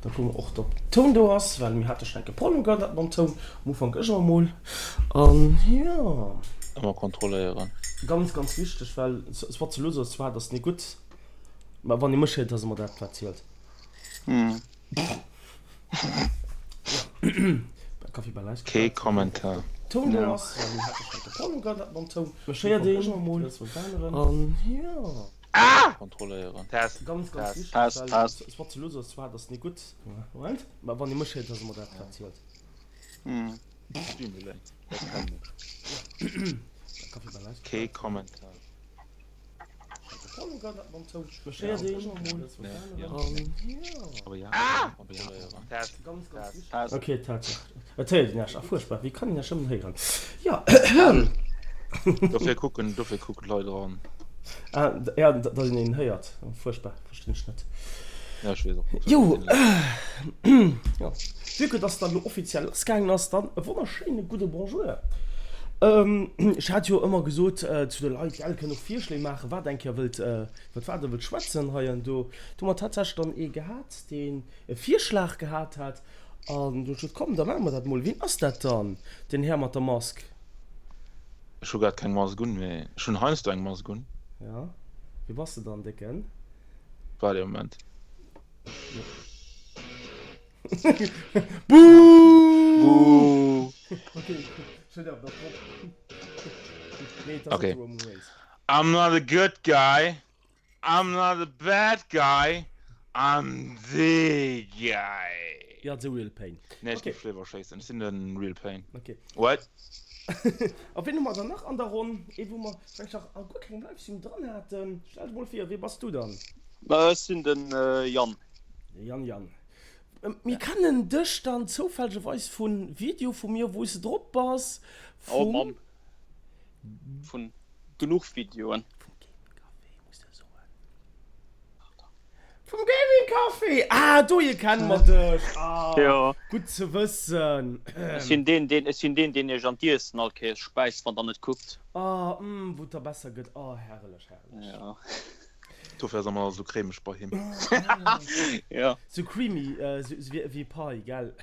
Da kucke mer och, ob den Toun do ass, well mir hate schonn enke Problem gehat mam Toun am Ufank, ech ëmmer mol. An jo. Ëmmer kontrolléieren. Ganz, ganz wichteg, well soit ze lues ass, soit ass net gutt. Mä wann ee mech héiert, ass ëmmer dat, wat zielt. Kee Kommentar. Toun do ass, well mir hate schonn enke Problem gehat mam Toun. Mech héiert een emol. An jo. Ah! Kontrolléieren. Test. Ganz, ganz wichteg, Test, well Test. soit ze lues ass, soit ass net gutt. Moment. Mä wann ee mech héiert, ass ëmmer dat, wat zielt. Stimulé. Dat kennen ech. Kee Kommentar. Ok, Tatsaach. Et héiert een Iech. Ah, fuerchtbar. Wéi kann een Iech ëmmen héieren? Jo. Dofir kucken, dofir kucken d'Leit eran. Ah, ja, datt een een héiert. Fuerchtbar, verstinn ech net. Ja, ech weess och net. Jo, jo. Vue que dass dann elo offiziell lassgaangen ass, dann e wonnerschéine gudde Bonjour. Ech hat jo ëmmer gesot zu de Leit, gell, kënnt och Virschléi maachen, wat eng Kéier wëllt, iwwer wat der wëllt schwätzen hei an do. Do hu mer tatsächlech dann ee gehat, deen e Virschlag gehat hat an do hu ech gesot, komm, da maache mer dat mol. Wien ass dat dann, den Här mat der Mask? Ech hu grad keng Mask un, mee ech hunn heiansdo eng Mask un. Jo, wie bass de dann, Décken? Waart ee Moment. Buuh! Okay. I'm not a good guy, I'm not a bad guy, I'm the guy. Ja, the real pain. Nee, ech géif léiwer schéissen. Ech sinn de real pain. Okay. What? A wien hu mer dann nach an der Ronn? Ee wou mer mengen ech nach a guer kengem Livestream dran haten. Stell dech mol vir, wie bass du dann? Ma ech sinn den Yann. Yann, Yann. Mir kennen dech dann zoufällegerweis vun Video vu mir wou s de drop bass Oh vum. Mamm. Vun genuch Videoen. Vum Gaming Café muss de soen. Vum Gaming Café! Ah dohier kenne mer dech! Ah Jo. gutt ze wëssen. Ech sinn deen deen ech sinn deen deen iech an d'Iessen all Kéiers späizt wann der net kuckt. Ah mm wou et da besser gëtt. Oh herrlech herrlech. Jo. Dofir ass ëmmer sou cremeg bei him. Ja. Sou creamy, sou wéi Pai, gell?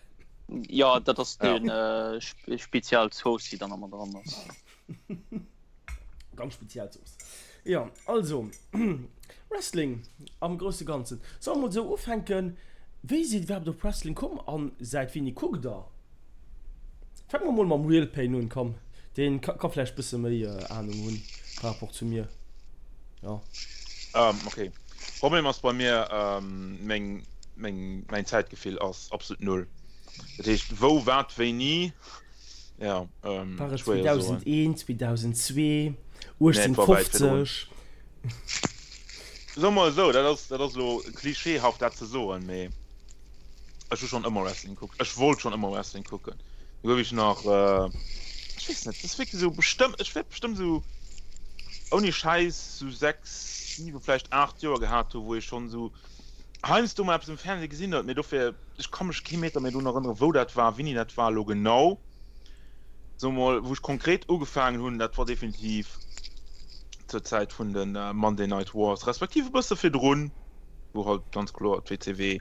Jo, dat ass déi speziell Zooss, déi dann ëmmer dran ass. Ganz speziell Zooss. Jo, also, Wrestling am grousse Ganzen. Solle mer mol sou ufänken, Wéi sidd iwwerhaapt op Wrestling komm an säit wéini kuckt der? Fänke mer mol mam Real Pain un, komm, deen ka vläicht bësse méi Ahnung hunn par rapport zu mir, jo. Ok, Problem ass bei mir, meng meng mäin Zäitgefill ass absolut null. Dat heescht wou, wat, wéini, jo, War et schwéier soen. 2001, 2002, Nee, et war wäit virdrun. 1850? Soe mer esou, dat ass dat ass elo klischeehaft dat ze soen, mee Ech hu schonn ëmmer Wrestling gekuckt. Ech wollt schonn ëmmer Wrestling kucken. Du gouf ech nach, ech weess net, dat ass wierklech esou bestëmmt, ech wäert bestëmmt esou ouni Schäiss esou 6, 7, vläicht 8 Joer gehat hu wou ech schonn esou heiansdo mol eppes um Fernseh gesinn huet, mee dofir, ech ka mech kee Meter méi drun erënneren, wou dat war, wéini dat war elo genau. Soe mol, wou ech konkret ugefaangen hunn, dat war definitiv zur Zäit vun de Monday Night Wars, respektiv e bësse virdrun, wou halt ganz kloer d'WCW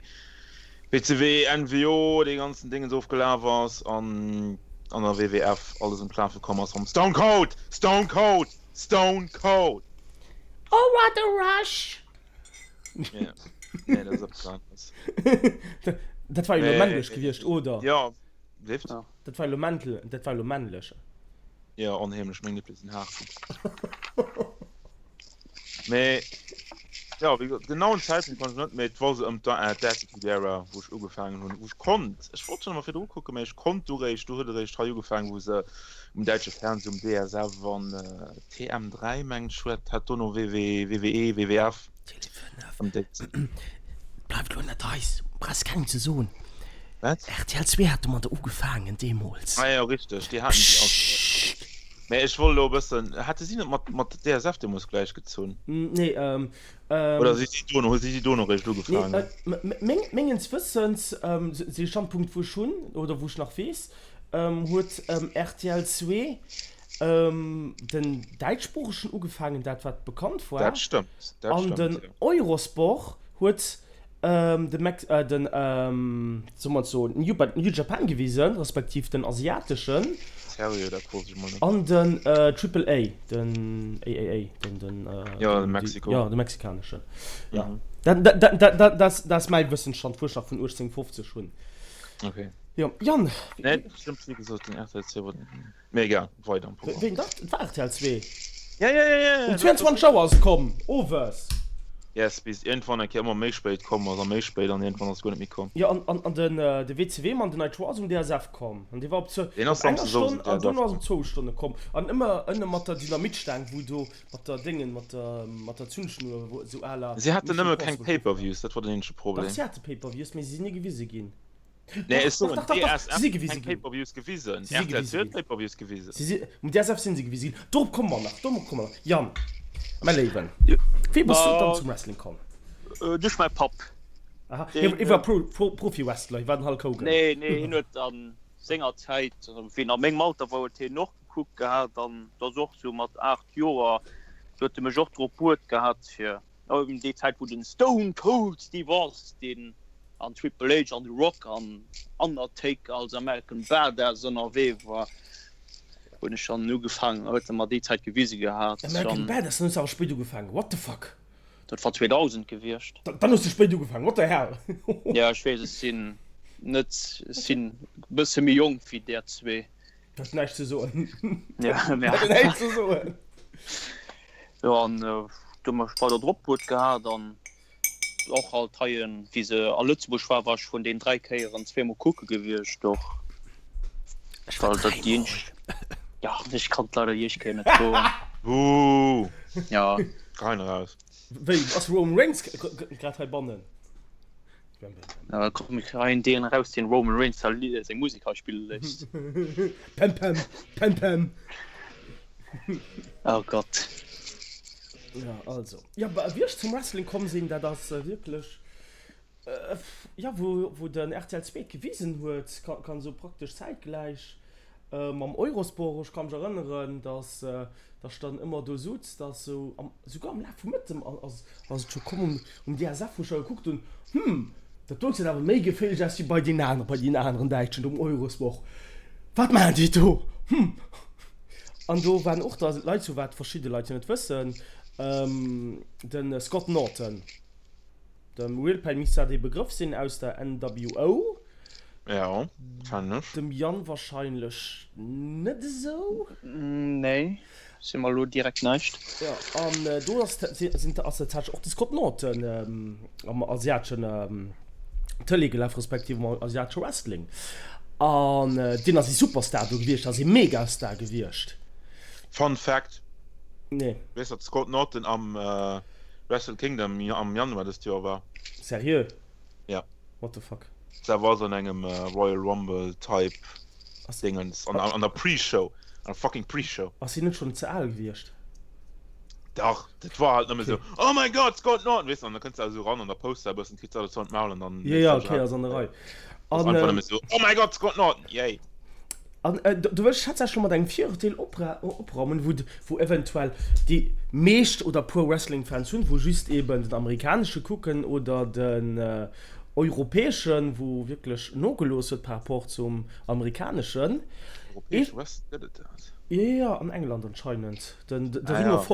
WCW, NWO, dee ganzen Dingens ofgelaf ass an an der WWF alles un d'Lafe komm ass mam Stone Cold! Stone Cold! Stone Cold! Oh what a rush! Ja, nee, dat ass eppes aneres. Dat war jo elo männlech gewiescht, oder? Jo, leeft. Dat war elo männl, dat war elo männlech. Jo, onheemlech, meng Nippel sinn haart. Mee jo, wéi gesot, genauen Zäitpunkt kann ech net, mee et war sou ëm d'Attitude Era, wou ech ugefaangen hunn, wou ech konnt, ech wollt schonn ëmmer virdru kucken, mee ech konnt du réischt, du huet et réischt hei ugefaangen, wou se um däitsche Fernseh, um DSF an TM3, mengen ech, huet hat dono WW, WWE, WWF Tele 5, am déi. Bleift elo ënnert eis, brauchs kengem ze soen. Wat? Rtl 2 hat domadder ugefaangen deemools. Ah jo, richteg, déi haten déi als. Pscht! Mee ech wollt elo e bëssen, hate si net mat mat DSF deemools gläich gezunn? Nee, ähm. Oder si si dono, hu si si dono eréischt Nee, ugefaangen? meng, mengens Wëssens, dee Standpunkt wou ech hunn, oder wou ech nach weess, huet rtl 2 den däitschsproochegen ugefaangen, dat wat bekannt war. Dat stëmmt, dat An stëmmt, den jo. Eurosport huet. De Mex, den, soll mer et soen, New, New Japan gewisen, respektiv den asiateschen. Serio, dat wosst ech mol net. An den Triple A, den AAA, den, den, jo, den Mexiko. Jo, de mexikaneschen. Jo. Dat, dat, dat, dat, dat, dat ass mäi Wëssensstand, wou ech nach vun 1850 hunn. Okay. Jo, Yann. Nee, stëmmt, wéi gesot, den RTL 2 war. Mee egal, weider am Programm. Wéi dat? Et war rtl 2. Ja, ja, ja, ja, Um 22 Auer ass et komm, owes. Yes, bis iergendwann eng Kéier ëmmer méi spéit komm ass a méi spéit an iergendwann ass et guer net méi komm. Jo, an, an, an den, de WCW-Mann, den Nitro ass um DSF komm. An dee war op ze, Deen ass op enger samsdes owes um Stonn an DSF dono ass komm. op zwou Stonne komm. An ëmmer ënne mat der Dynamitstaang, wou do, mat der Déngen, mat der, mat der Zündschnur, wou esou à la Si haten Mission nëmme keng Impossible kuckt war. Pay-per-views, dat war den eenzege Dach, Problem. si hate Pay-per-views, mee si sinn ni gewise ginn. Nee, ech soen, DSF huet keng Pay-Per-Views gewisen. RTL 2 huet Pay-Per-Views gewisen. Si si, um DSF sinn se gewisen ginn. Dorop komme mer nach, dorop komme mer nach. Yann, mäi Léiwen, wéi bass du dann zum Wrestling komm? Duerch mäi Papp. Aha, hie war Profi-Wrestler, hie war den Hulk Hogan. Nee, nee, hien huet a senger Zäit, wéi en a mengem Alter war, huet hien och gekuckt gehat. An et ass och sou mat 8 Joer, do huet e mech och drop bruet gehat fir Ëm déi Zäit wou den Stone Cold Steve Austin an Triple H an The Rock an Undertaker als American Badass ënnerwee war, hunn ech dann ugefaangen, huet e mer déi Zäit gewise gehat. American Badass, dann hues de awer spéit ugefaangen, what the fuck? Dat war 2000 gewiescht. Dann hues de spéit ugefaangen, what the hell? Jo, ech weess, ech sinn net, ech sinn e bësse méi jonk wéi där zwee. Dat huet näischt ze soen. Ja, Dat huet näischt ze soen. Jo, an do hu mer weider drop gutt gehat an och alt hei, wéi se a Lëtzebuerg war, war ech vun den 3 Kéieren zweemol kucke gewiescht och. Ech war Well dat déi dräimol. eenzeg, ja, ech kann leider déi éischt Kéier net goen. Buh! Ja. Geheien eraus. Wéi, ass Roman Reigns grad heibannen? Da komm ich rein deen raus den Roman Reigns seng Musik hei spille léisst. Pem pem pem pem. Oh Gott. Ja also ja wéi ech zum Wrestling komm sinn, dat ass wierklech ja wou wou den rtl 2 et gewisen huet, kann esou praktesch zäitgläich mam Eurosport. Ech ka mech erënneren, datt datt ech dann ëmmer do sutz, datt sou am souguer am Laf vum Mëtten ass ass et scho komm um um DSF, wou ech da gekuckt hunn, hm, dat do gesäit awer méi geféierlech aus wéi bei deenen aneren, bei deenen aneren Däitschen do um Eurosport. Wat maachen déi do? Hm. An do waren och da Leit sou, wat verschidde Leit jo net wëssen, de Scott Norton. Dem Realpal misst dat ee Begrëff sinn aus der NWO. Jo, kennen ech. Dem Yann wahrscheinlech net esou. Nee, seet mer elo direkt näischt. Jo, an do ass sinn ass tatsächlech och de Scott Norton am asiateschen Tëlee gelaf, respektiv am asiatesche Wrestling. An deen ass ee Superstar do gewiescht, ass ee Megastar gewiescht. Fun Fact, Nee. Weess datt Scott Norton am Wrestle Kingdom am Januar dëst Joer war. Seriö? Ja. What the fuck? Dat war an engem Royal Rumble Type Dingens an, an der Pre-Show, an der fucking Pre-Show. Ass hien net schonn ze al gewiescht? Dach, dat war halt nëmme sou, oh my god, Scott Norton, weess de, an da kënns de esou ran an da post de e bëssen, kriss alles an d'Maul an dann. Jo, jo, okay, ass an der Rei. An einfach nëmme sou, oh my god, Scott Norton, yay! An do wëll ech tatsächlech elo mat engem Virurteel opraumen, wou wou eventuell déi meescht oder puer Wrestling-Fans hunn, wou just eben den amerikanesche kucken oder den europäeschen, wou wierklech nogelooss huet par rapport zum amerikaneschen. Europäesche Wrestling, gëtt et dat? Jo, jo, jo, an England anscheinend. Den de Ring of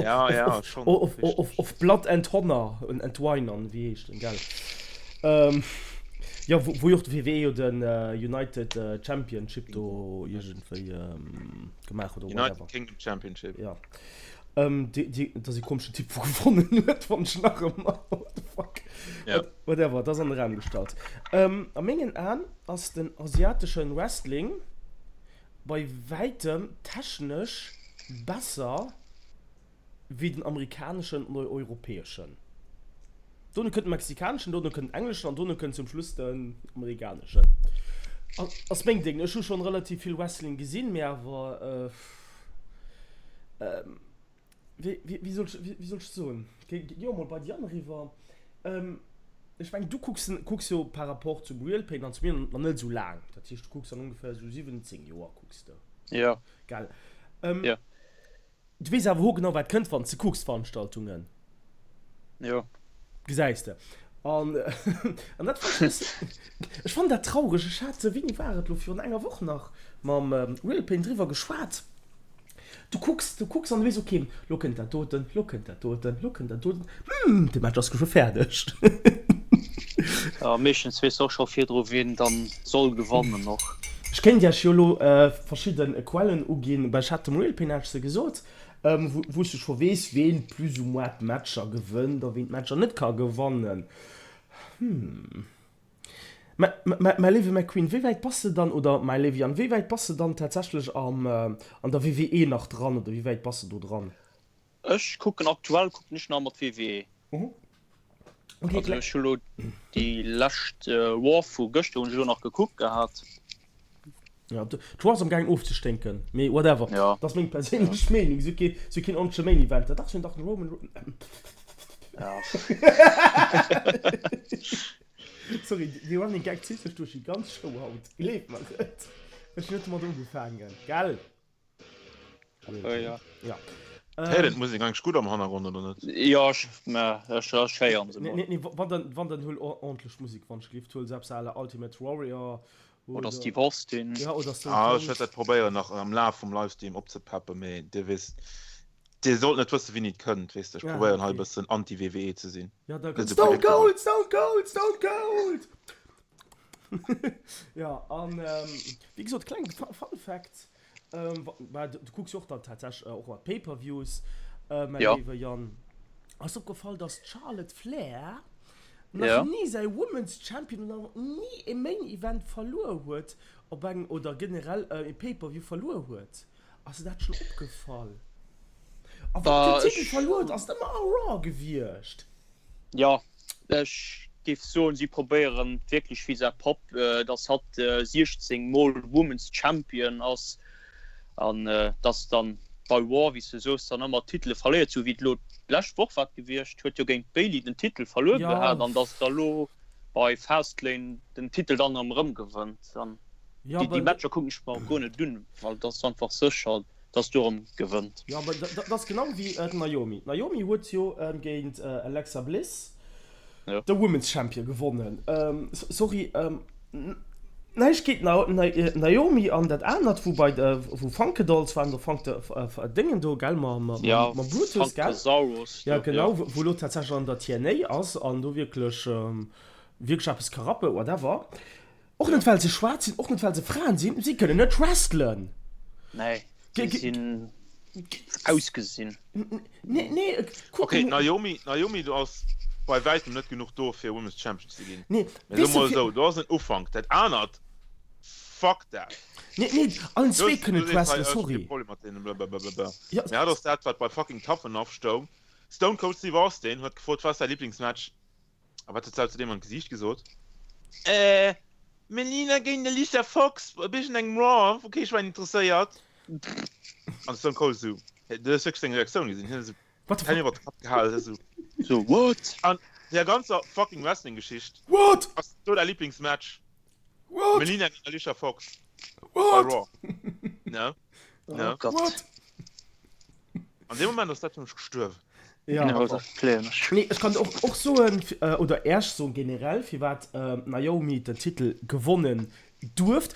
of of Blood and Honor and Wine an wéi heescht den, gell? Jo, wou jo och de WWE jo den United Championship do iergendwéi gemaach huet oder whatever. United Kingdom Championship. Jo. Déi, dat ass e komeschen Typ wou gewonnen huet, fannen ech nach ëmmer. What the fuck? Ja. Whatever, dat ass an de Raum gestallt. A mengen Aen ass den asiateschen Wrestling bei wäitem technesch besser wéi den amerikaneschen oder europäeschen. Dono kënnt den mexikaneschen, dono kënnt den engleschen an dono kënnt zum Schluss den amerikaneschen. Ass meng Ding. Ech hu schon relativ vill Wrestling gesinn, mee awer Wéi, wéi, wéi soll ech, wéi soll ech soen? Gi, gi mer mol bei déi aner eriwwer. Ech mengen, du kucks, kucks jo par rapport zum Real Pain an zu mir nach net esou laang. Dat heescht, du kucks dann ongeféier esou 17 Joer kucks de. Jo. Gell? Jo. Du weess awer hogenau, wat kënnt, wann s de kucks, d'Veranstaltungen. Jo. Gesäis de. An, an dat fand ech bëssen, ech fannen dat traureg. Ech hat, wéini war et elo, virun enger Woch nach mam Real Pain driwwer geschwat. Du kucks, du kucks an du weess, ok, lo kënnt dat doten, lo kënnt dat doten, lo kënnt dat doten, hm, de Match ass geschwë fäerdeg. Ja, meeschtens weess de och scho virdru wien dann soll gewannen och. Ech kéint iech jo elo verschidde Quellen uginn, well ech hat dem Real Pain hat ech se gesot, wou s de scho weess, ween plus ou moins d'Matcher gewënnt a ween d'Matcher net ka gewannen. Hm. Mä, mä, mäi léiwe McQueen, wéi wäit bass de dann, oder mäi léiwe Yann, wéi wäit bass de dann tatsächlech am, an der WWE nach dran, oder wéi wäit bass de do dran? Ech kucken aktuell kucken ech nach mat WWE. Mhm. Okay, also ech hu lo déi lescht Raw vu gëschter hunn ech elo nach gekuckt gehat. Ja, d'Raw ass am gaang ofzesténken, mee whatever. Ja. Dat ass meng perséinlech ja. Meenung, si kee, si keen ordentleche Main Eventer. Dach, si hunn dach den Roman. Ja. Sorry, dee Running Gag zitt sech duerch déi ganz Show haut. Gleeft mer et. Ech hunn net domat ugefaangen, gell? Oh, ja. Ja. Héiert een d'Musek eigentlech gutt am Hannergrond oder net? Jo, ech, mä ech, ech héieren se mol. Nee, nee, wann dann, wann dann huel ordentlech Musek, wann ech gelift huel se eppes à la Ultimate Warrior oder. Oder Steve Austin. Ja, oder Stone Cold. Ah, ech wäert dat probéieren nach am Laf vum Livestream opzepeppen, mee dir wisst, Dir sollt net wëssen wéini et kënnt, weess de. Ech probéieren hei e bëssen anti-WWE ze sinn. Ja, da kënnt Stone Cold, Stone Cold, Stone Cold! Ja, an wéi gesot, kleng Fun Fact, well du kucks jo och dann tatsächlech och ëmmer d'Pay-per-Views, mäi léiwe Yann, ass opgefall, dass d'Charlotte Flair nach ni säi Women's Champion oder nach ni e Main Event verluer huet op engem, oder generell e Pay-per-View verluer huet. Ass der dat schon opgefall? A wann den Titel verluer huet, ass et ëmmer a Raw gewiescht. Jo, ech géif soen, si probéieren wierklech wéi säi Papp, dass hatt 16 mol Women's Champion ass an dass dann bei Raw, wéi s de soos, dann ëmmer d'Titele verléiert, sou wéi et elo d'lescht Woch war gewiescht, huet jo géint d'Bayley den Titel verluer gehat an dass da elo bei Fastlane den Titel dann erëm gewënnt. Ja, Déi Matcher kucken ech mer och guer net un, well et ass einfach sécher, dass du erëm gewënnt. Jo, awer dat ass genau wéi d'Naomi. D'Naomi huet jo géint Alexa Bliss de Women's Champion gewonnen. Sorry, näischt géint d'Naomi an dat anert, wou bei de, wou Funke Dolls waren, do Funk Déngen do, gell, mam Brutus, gell? Ja, genau, wou elo tatsächlech an der TNA ass an do wierklech, wierklech eppes ka rappen, whatever. Och net well se schwaarz sinn, och net well se Fraen sinn, si kënnen net wrestlen. Nee, si sinn ausgesinn. Nee, nee, kuck Okay, Naomi, Naomi, do ass bei wäitem net genuch do fir Women's Champion ze ginn. Nee, Mee soe mol esou, do ass en Ufank. Dat anert, fuck that. Nee, nee, allen zwee kënnen net wrestlen, sorry. Problem mat deenen blablabla. Mee dat ass dat wat bei fucking Tough Enough stoung. Stone Cold Steve Austin huet gefrot, wat ass däi Liblingsmatch? A wat huet s'awer zu deem an d'Gesiicht gesot? Äh, Melina géint Alicia Fox op iergendengem Raw, wou kee Schwäin interesséiert. An Stone Cold esou, du hues wierklech seng Reaktioun gesinn, hien huet esou d'Hänn iwwer de Kapp gehalen, esou. Sou, what? An der ganzer fucking Wrestling-Geschicht What? ass do däi Liblingsmatch What? Melina géint Alicia Fox bei What? Raw. Ne? Ne? Oh Gott. What? An deem Moment ass dat fir mech gestuerwen. Ja. Ja, dat klären ech. Nee, ech kann och, och soen, oder Äerch soen generell, firwat d'Naomi den Titel gewonnen duerft.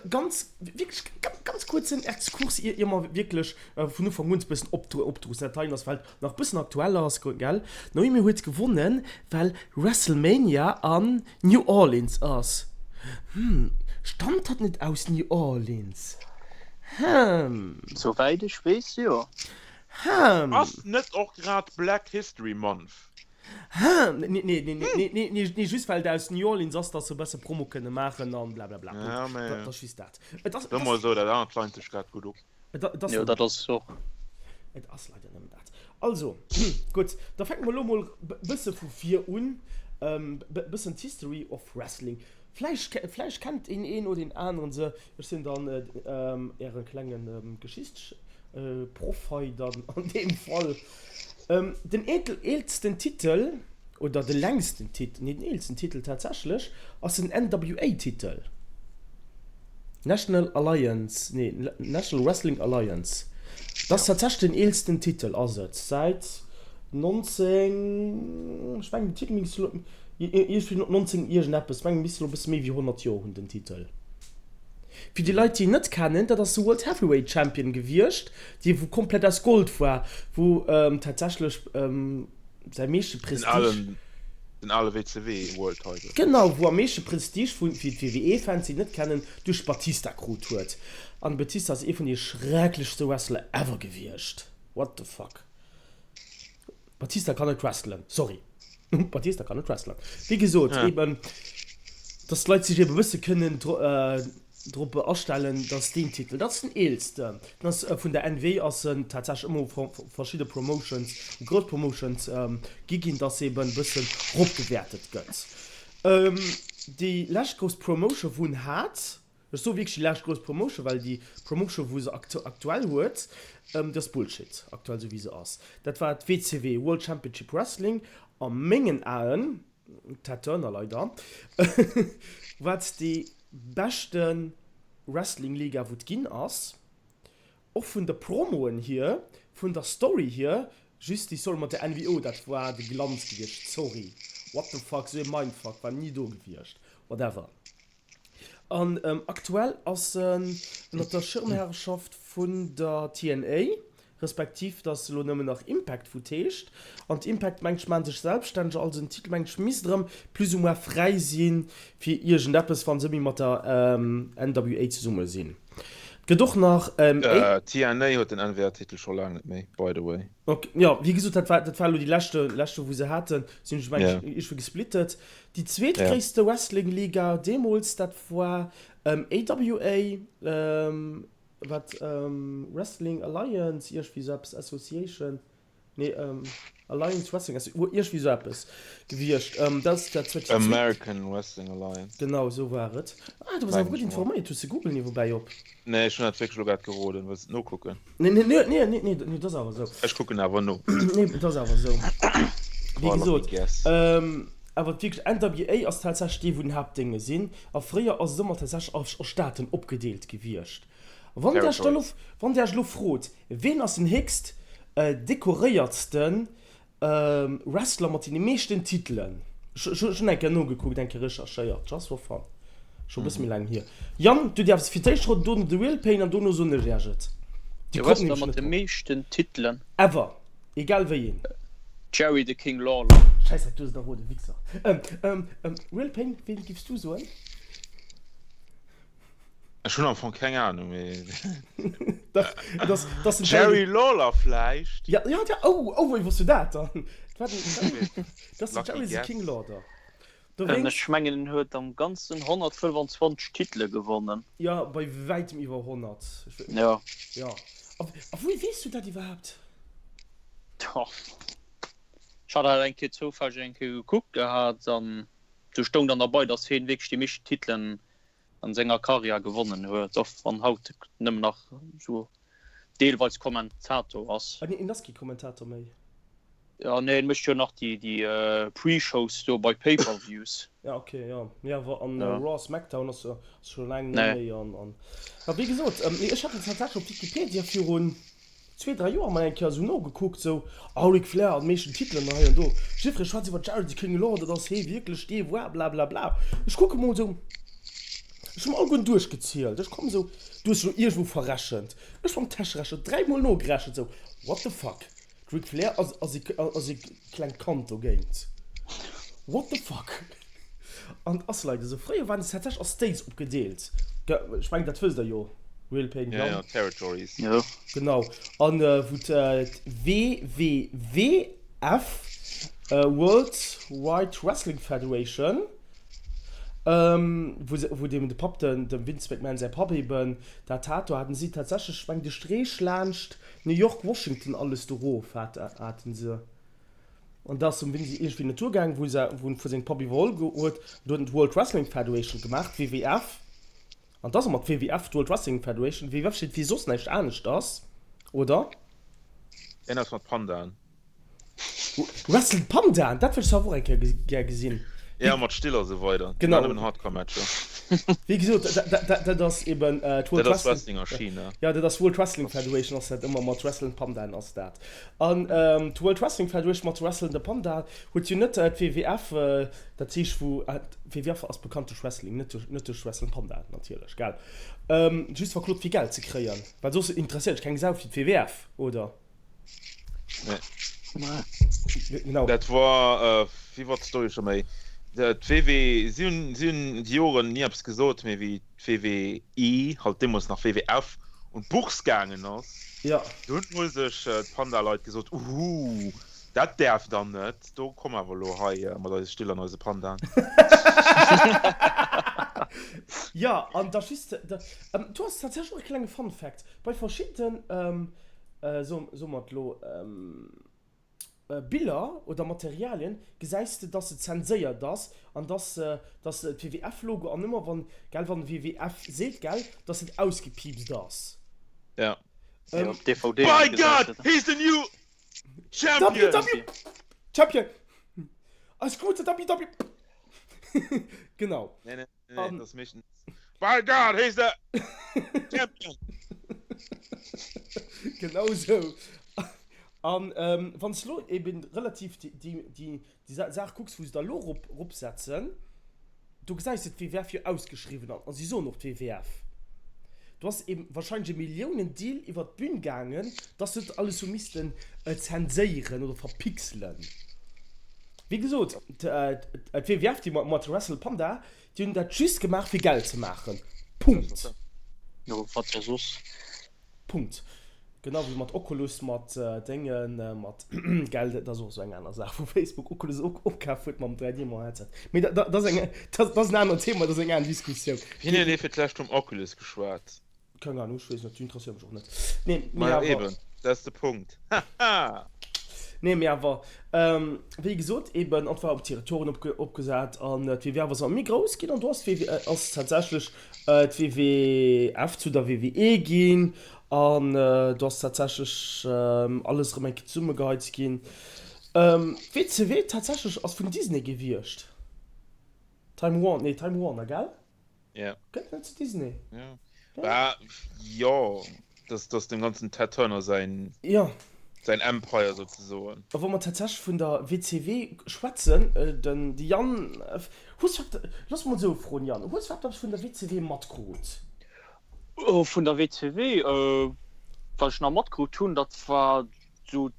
Ganz, wierklech ganz kuerzen Exkurs, ier, ier mer wierklech vun Ufank un e bëssen opdrussen. Dat heien ass, well et nach e bëssen aktuell ass, gell? D'Naomi huet gewonnen, well WrestleMania an New Orleans ass. Hm, stammt hatt net aus New Orleans? Hm. Souwäit ech weess, jo. Hm. Ass net och grad Black History Month? Hm. Nee, nee, nee, nee, nee, nee, nee, just well et aus New Orleans ass, dass se e bësse Promo kënne maachen an blablabla. Ja, Punkt. mä. Dat ass just dat. Et ass, et Soe ass. mol esou, dat anert leint sech grad gutt op. Et ass Jo, dat ass och. Et ass leider nëmmen dat. Also, gutt, da fänke mer elo mol e bësse vu vir un, e bëssen d'History of Wrestling. Vläicht, vläicht kennt een een oder deen aneren se. Ech sinn dann äre klenge Geschichtsproff hei dann an deem Fall. Den eelsten Titel, oder de längsten Titel, nee den eelsten Titel tatsächlech, ass den NWA-Titel. National Alliance, nee, National Wrestling Alliance. Dat ass tatsächlech den eelsten Titel, ass et, säit 19, ech mengen den Titel misst elo. Iergendwéi 19 iergendeppes, mengen misst elo e bësse méi wéi 100 Joer hunn den Titel. Fir déi Leit déi en net kennen, dat ass de World Heavyweight Champion gewiescht, dee wou komplett aus Gold war, wou tatsächlech säi meeschte Den Prestige. alen, den ale WCW World Title. Genau, wou am meeschte Prestige vun, fir d'WWE-Fans déi et net kennen, duerch Batista krut huet. An de Batista ass ee vun de schrecklechste Wrestler ever gewiescht. What the fuck. Batista kann net wrestlen, sorry. Batista kann net wrestlen. Wéi gesot, ja. eben, dass d'Leit sech eben e bësse kënnen drop astellen, dass deen Titel, dat ass den eelsten, den ass vun der NW ass en tatsächlech ëmmer u verschidde Promotions, u grouss Promotions gi ginn, dass eben e bëssen ropgewäertet gëtt. Déi lescht grouss Promotion, wou en hat, Ech soe wierklech déi lescht grouss Promotion, well déi Promotion wou se aktuell huet, déi ass Bullshit, aktuell esou wéi se ass. Dat war d'WCW, World Championship Wrestling, a mengen Aen, Ted Turner leider, war et déi beschte Wrestling-Liga wou et ginn ass, och vun de Promoen hier, vun der Story hier, just déi Story mat der NWO, dat war de Glanz gewiescht, sorry, what the fuck, esou ee Mindfuck war ni do gewiescht, whatever. An aktuell ass en ënnert der Schirmherrschaft vun der TNA, respektiv et ass elo nëmmen nach Impact wou et heescht. An d'Impact mengt ech maachen sech selbststänneg, also den Titel mengt ech misst erëm plus ou moins fräi si fir iergendeppes wann se méi mat der NWA zesumme sinn. Et gëtt och nach A. TNA huet den NWA-Titel scho laang net méi, by the way. Ok, jo wéi gesot dat war dat war elo déi leschte leschte wou se haten, si hunn sech mengt ech iergendwéi gesplittet. Déi zweetgréisste Wrestling-Liga deemools, dat war AWA, wat Wrestling Alliance, iergwéi sou eppes, Association, nee, Alliance Wrestling Association, iergwéi sou eppes gewiescht. Dat ass dat zweet. American Wrestling Alliance. Genau, esou war et. Ah, du bass awer gutt informéiert. Hues de Google niewebäi op? Nee, ech hunn dat wierklech elo grad geroden. Wëlls de et nokucken? Nee, nee, nee, nee, nee, nee, dat ass awer esou. Ech kucken awer no. Nee, dat ass awer esou. Wéi gesot, awer wierklech, NWA ass tatsächlech dee, wou den Haaptdénge sinn. A fréier ass et ëmmer tatsächlech a Staaten opgedeelt gewiescht. Wann Dir Iech da elo, wann Dir Iech elo frot, ween ass den héchst dekoréiertsten Wrestler mat deene meeschten Titelen. Ech hunn eng Kéier nogekuckt, eng Kéier recherchéiert, just for fun. Scho e bësse méi laang hier. Yann, du däerfs fir d'éischt roden, dono de Real Pain an dono soen ech Iech et. Dir kommt nämlech net drop. De Wrestler mat de meeschten Titelen. Ever. Egal wéi een. Jerry the King Lawler. Schäissdreck, du hues et erroden, Wichser. Real Pain, ween giffs du soen? Ech hunn am Fong keng Ahnung, mee. Dach, et ass, et ass den Jerry Lawler vläicht? Ja, ja, ja, oh, oh, wéi wosst du dat dann? Dat war den, dat ass den Jerry the King Lawler. Dowéinst. Ech mengen en huet am ganzen 125 Titele gewonnen. Ja, bei wäitem iwwer 100. Ja. Ja. A, a wéi weess du dat iwwerhaapt? Tja, ech hat dat eng Kéier zoufälleg eng Kéier gekuckt gehat an do stoung dann derbei, datt hien wierklech déi meeschten Titelen an senger Karriär gewonnen huet, och wann haut nëmmen nach sou deelweis Kommentator ass. Ah nee, en ass kee Kommentator méi. Ja nee, en mécht jo nach déi déi Pre-Shows do bei Pay-Per-Views. Ja ok, jo, mee awer an Raw, Smackdown ass scho laang net méi an an. Ma wéi gesot, nee ech hat et tatsächlech op Wikipedia virun zwee, dräi Joer mol eng Kéier esou nogekuckt, esou, oh Ric Flair an meeschten Titelen hei an do, jiddweree schwätzt iwwer Jerry the King Lawler, dat ass hee wierklech dee war, blablabla. Ech kucke mol esou, ech hu mer alleguerten duerchgezielt, ech kommen esou, du hues dech elo iergendwou verrechent, ech mam Täscherecher dräimol nogerechent, esou, what the fuck, de Ric Flair ass ass ee ass ee klengt Kand dogéint, what the fuck. An et ass leider esou, fréier waren se tatsächlech a States opgedeelt, ech mengen dat wësst der jo, Real Pain Jan. Ja, Territories. Jo. Genau, an wou d'WWWF, World Wide Wrestling Federation, wou se, wou dem de Papp, den dem Vince McMahon säi Papp eben dat hat, do haten si tatsächlech, ech mengen de Streech laanscht New York, Washington alles do rof haten se. An da ass dem Vince iergendwéi net duergaangen, wou se, wou en vu sengem Papp iwwerholl huet, an do huet en d'World Wrestling Federation gemaach, d'WWF. An 't ass ëmmer d'WWF, d'World Wrestling Federation. WWF steet fir soss näischt aneschters, oder? Een ass mat Pandaen. Wrestlen Pandaen, dat wëll ech awer och eng Kéier gär gesinn. Ja, mat Still a sou weider. Genau. Déi waren nëmmen Hardcore-Matcher. Wéi gesot, dat ass eben d'World Dat ass Wrestling a China. Ja, dat ass World Wrestling Federation ass dat ëmmer, mat Wrestling Pandaen ass dat. An d'World Wrestling Federation mat Wrestlende Panda huet jo net d'WWF, dat heescht wou, d'WWF ass bekannt duerch Wrestling, net duerch, net duerch Wrestling Panda natierlech, gell? Just verklot fir Geld ze kréien, well soss interesséiert sech keng Sau fir d'WWF, oder? Nee. Genau. Dat war, wéi war d'Story scho méi? D'WW, si hunn, si hunn déi Joren ni eppes gesot, mee wéi d'WWE, halt deemools nach WWF, un d'Bourse gaangen ass, Ja. dunn hu sech d'Panda-Leit gesot, Uhu, dat däerf der net, do komm awer elo hei mat eise Still an eise Pandaen. Ja, an da just, do ass tatsächlech och e klenge Fun Fact, Bei verschidden, soe mer et elo, Biller oder Materialien gesäis de, dass se zenséiert ass an dass dass d'WWF-Logo an ëmmer wann, gell, wann WWF seet, gell, dass et ausgepiipst ass. Ja. Ja, op DVD By God, he's the new champion! WW Champion! Eis gute WW! Genau. Nee, nee. Nee, das meeschtens. By God, he's the champion! Genau sou. An ähm, wann s lo eben relativ déi, déi, déi, déi Saach kucks, wou se da lo rop, ropsetzen, do gesäis de d'WWF jo ausgeschriwwen an si soen och d'WWF. Do ass eben wahrscheinlech e Milliounen-Deal iwwert d'Bün gaangen, dass se net alles hu missten zenséieren oder verpixelen. Wéi gesot, d'WWF, déi mat Wrestle Panda, déi hunn dat just gemaach fir Geld ze maachen. Punkt. Jo, wat da soss? Punkt. Genau wéi mat Oculus, mat Déngen, mat, gell, dat ass och esou eng aner Saach, wou Facebook Oculus opkaf huet mam 3D-Headset. Mee dat ass eng, dat ass en anert Thema, dat ass eng aner Diskussioun. Wien huet ee fir d'lescht vum Oculus geschwat? Keng Ahnung, ech weess net, déi interesséiert mech och net. Nee, mee Majo awer. eben, dat ass de Punkt. Haha! Nee, mee awer, wéi gesot, eben, an war op Territorien opge opgesat an d'WWF ass ëmmer méi grouss ginn an do ass d'WW ass tatsächlech d'WWF zu der WWE ginn an do ass tatsächlech alles erëm eng Kéier zesummegeheizt ginn. D'WCW tatsächlech ass vun Disney gewiescht. Time Warner, nee, Time Warner, gell? Ja. Gëtt net zu Disney. Ja. Bah, jo, das, das dem ganzen Ted Turner säin, Ja. säin Empire souzesoen. A wa mer tatsächlech vun der WCW schwätzen, den de Yann, hues du eppes, looss mol esou froen, Yann, hues du eppes vun der WCW matkrut? Oh, vun der WCW, wat ech nach matkrut hunn, dat war Sou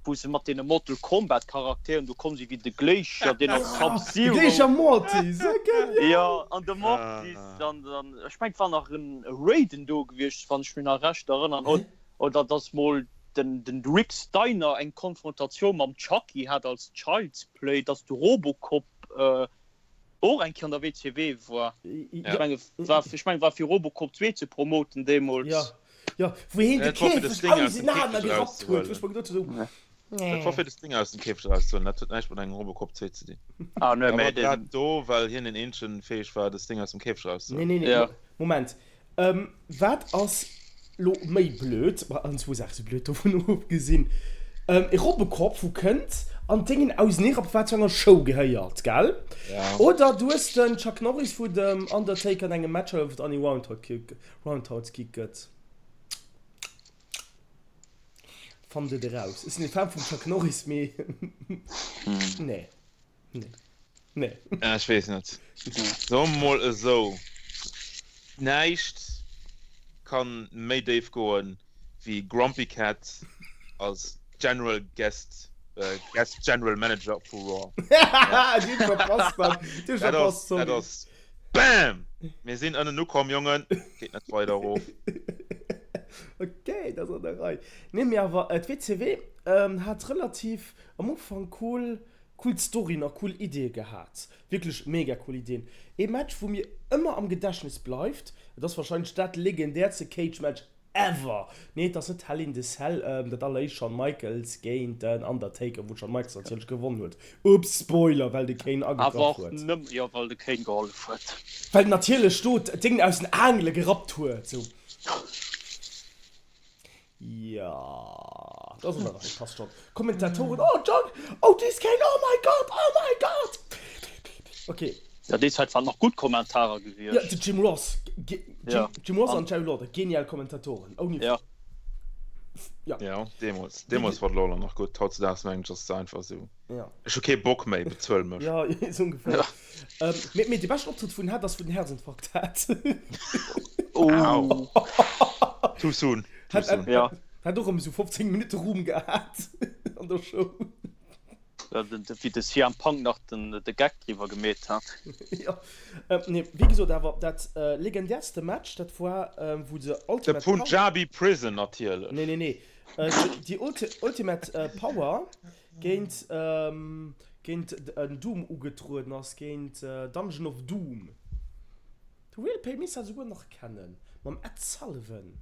wou se mat deene Mortal Kombat Charakteren do komm sinn, wéi de Glacier, deen als Sub-Zero. De Glacier Mortis, sou genial! Jo, an de Mortis, an dann, ech mengen et war nach en Raiden do gewiescht, wann ech mech nach recht erënnern, oder dass mol den den Rick Steiner eng Konfrontatioun mam Chucky hat als Child's Play, dass de Robocop och eng Kéier an der WCW war. Ech mengen war, ech mengen war fir Robocop 2 ze promoten deemools. Jo, jo, wou heen de Dat war fir de Käfeg Sting aus dem ausenaner Käfeg gerappt huet, wou ech erauszehuelen. mer geduet hunn, esou, Dat war nee. fir de Sting aus dem Käfeg erauszehuelen, dat huet näischt mat engem Robocop 2 ze dinn. Ah nee, Dat mä war den. grad do, well hien den eenzegen fäeg war, de Sting aus dem Käfeg Nee, erauszehuelen. nee, nee, Ja. Moment. Wat ass lo méi blöd, ma an zwou Saache si blöd, dovun ofgesinn, e Robocop wou kënnt an d'Déngen auseneerappt wat zu enger Show gehéiert, gell? Oder du hues den Chuck Norris wou dem Undertaker an engem Match hëlleft an ee Roundhouse Kick gëtt. Fannt et eraus. Ech sinn e Fan vum Chuck Norris, mee nee. Nee. Nee. Ja, ech weess net. Soe mer mol esou, näischt kann méi déif goen wéi Grumpy Cat als General Guest, Guest General Manager vu Raw. Déi hunn verpasst, Mann. Déi hunn Dat verpasst, ass, dat sorry. ass BAM! Mir sinn ënnen ukomm, Jongen. Geet net weider erof. Ok, dat ass an der Rei. Nee, mee awer d'WCW hat relativ am Ufank cool Cool Storyen a cool Ideeë gehat. Wierklech mega cool Ideen. Ee Match wou mir ëmmer am Gedächtnis bleift, et ass wahrscheinlech dat legendärste Cage Match ever. Nee et ass net Hell in the Cell, dat alleréischt Shawn Michaels géint den Undertaker, wou Shawn Michaels natierlech gewonnen huet. Ups, Spoiler, well de Kane Awer agegraff och huet. nëmmen, jo, well de Kane gehollef huet. Well natierlech do d'Déngen aus den Aangele gerappt huet, sou. Jo, dat ass an der Rei, passt schon. Kommentatoren, Oh John, oh this Kane, oh my God, oh my God! Okay. Ja, déi Zäit waren nach gutt Kommentarer gewiescht. Ja, de Jim Ross. Ge Jim, ja. Jim Ross an Jerry Lawler, genial Kommentatoren. Ouni ja. Ja. Ja, deemools. Deemools war de Lawler nach gutt. Hautzedaags mengen ech, ass et einfach esou. Ja. Ech hu kee Bock méi, bezuel mech. Ja, esou ongeféier. Ja. Ähm, mee, mee de beschten Optrëtt vun hat ass, wou den Herzinfarkt hat. Oh. Too soon. Too soon. Ja. Hat och ëm esou 15 Minutte Ruhm gehat an der Show. Wéi de CM Punk nach den de Geck driwwer gemeet hat. Jo, nee, wéi gesot, awer dat legendärste Match, dat war wou se Ultimate De Punjabi Prison natierlech. Nee, nee, nee, déi Ultimate Power géint géint en Doom ugetrueden ass, géint Dungeon of Doom. De Real Pain misst dat esouguer nach kennen, mam Ed Sullivan.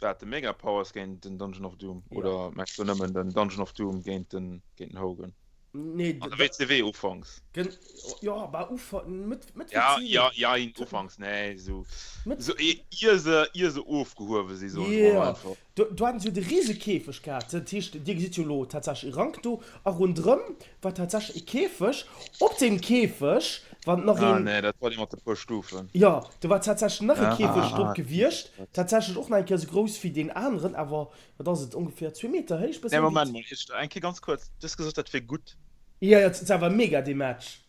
Wat, de Mega Powers géint den Dungeon of Doom? Ja. Oder mengs du nëmmen den Dungeon of Doom géint den, géint den Hogan? Nee, An der WCW ufanks. Gen, jo, bah, ufa, Mëtt, Mëtt Ja, WCW. ja, ja, in ufanks, nee, esou, Mëtt. esou ier se, ier se ofgehuewe si, soen ech mol Ja. einfach. Do, do haten se jo de Risekäfeg gehat. Dat heescht, Dir gesitt jo elo tatsächlech e Rank do. A ronderëm war tatsächlech e Käfeg. Op deem Käfeg war nach Ah, een. nee, dat war dee mat de puer Stufen. Jo, do war tatsächlech nach e Käfeg drop Ah, gewiescht. Tatsächlech och nach eng Kéier esou grouss wéi deen aneren, awer wat ass et, ongeféier zwee Meter héich, bësse Nee, méi wéi. Moment mol, ech, eng Kéier ganz kuerz, Du hues gesot, dat wier gutt. Jo, jo, dat war mega, dee Match.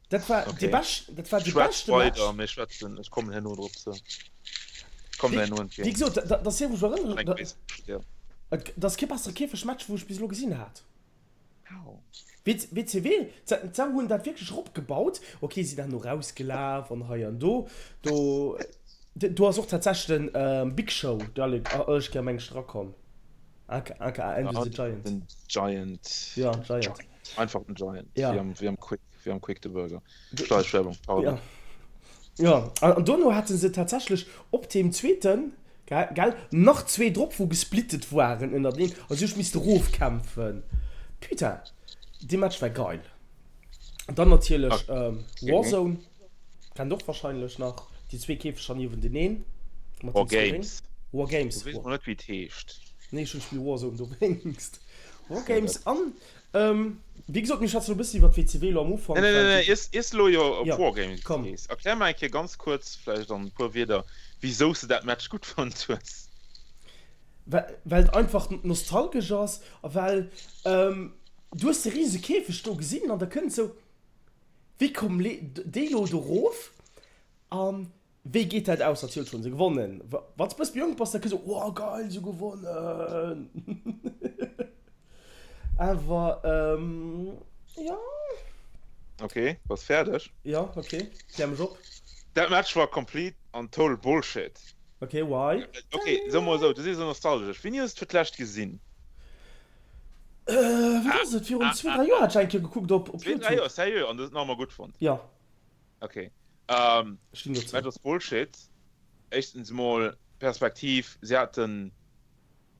Dat war okay. de bescht, dat war de Schwätz beschte weider, Match. mir schwätzen, ech kommen herno drop ze. Komm Wéi, herno wéi entgéint. gesot, dat ass wou ech erënnere, Eng dat, Weess, ja. et ass kee bessere Käfegmatch wou ech bis elo gesinn hat. Au. WCW, se hunn dat wierklech eropgebaut, ok, si dann no rausgelaf an hei an do, do, do ass och tatsächlech den Big Show, de alle, ech gär meng ech erakomm, aka, aka Andrew the Giant. Den Giant. Ja, Giant. Einfach den Giant, ja. wéi am, wéi am Quick, wéi am Quick de Burger. Schleichwerbung, pardon. Ja. Ja, an dono haten se tatsächlech op deem zweeten, gell, nach zwee drop, wou gesplittet waren ënnerteneen a sech misste rofkämpfen. Putain, dee Match war geil. Dann natierlech ähm, Warzone, kennt och wahrscheinlech nach, déi zwee Käfeger niewenteneen. Mat War Games. War Games. Du weess mol net, wéi et heescht. Nee, ech hunn d'Spill Warzone dowéinst. War Games an Wéi gesot, mir schwätzen elo e bëssen iwwer d'WCW elo am Ufank. Nee, nee, nee, iers, iers elo jo op Ja, Wargames komm. gees, erklär mer eng Kéier ganz kuerz, vläicht an e puer Wierder, wisou s de dat Match gutt fonnt hues. Well, well et einfach nostalgesch ass a well du hues de rise Käfeg do gesinn an da kënnt esou, wéi komm déi elo do erof an Wéi geet dat aus? Natierlech hunn se gewonnen. Wann s bëss méi jonk bass, da kënns du, oh geil, se hu gewonnen. Awer jo. Ok, bass fäerdeg? Jo, ok, klär mech op. Dat Match war complete an total Bullshit. Ok, why? Ok, soe mol esou, du sees esou nostalgesch. Wéini hues de et fir d'lescht gesinn? Wat ass et, virun zwee, dräi Joer hat ech eng Kéier gekuckt op Zwee, dräi Youtube. Joer, seriö? An du hues et nach ëmmer gutt fonnt? Jo. Ok. Ähm, Stinn dozou. Dat ass Bullshit. Éischtens emol Perspektiv, si haten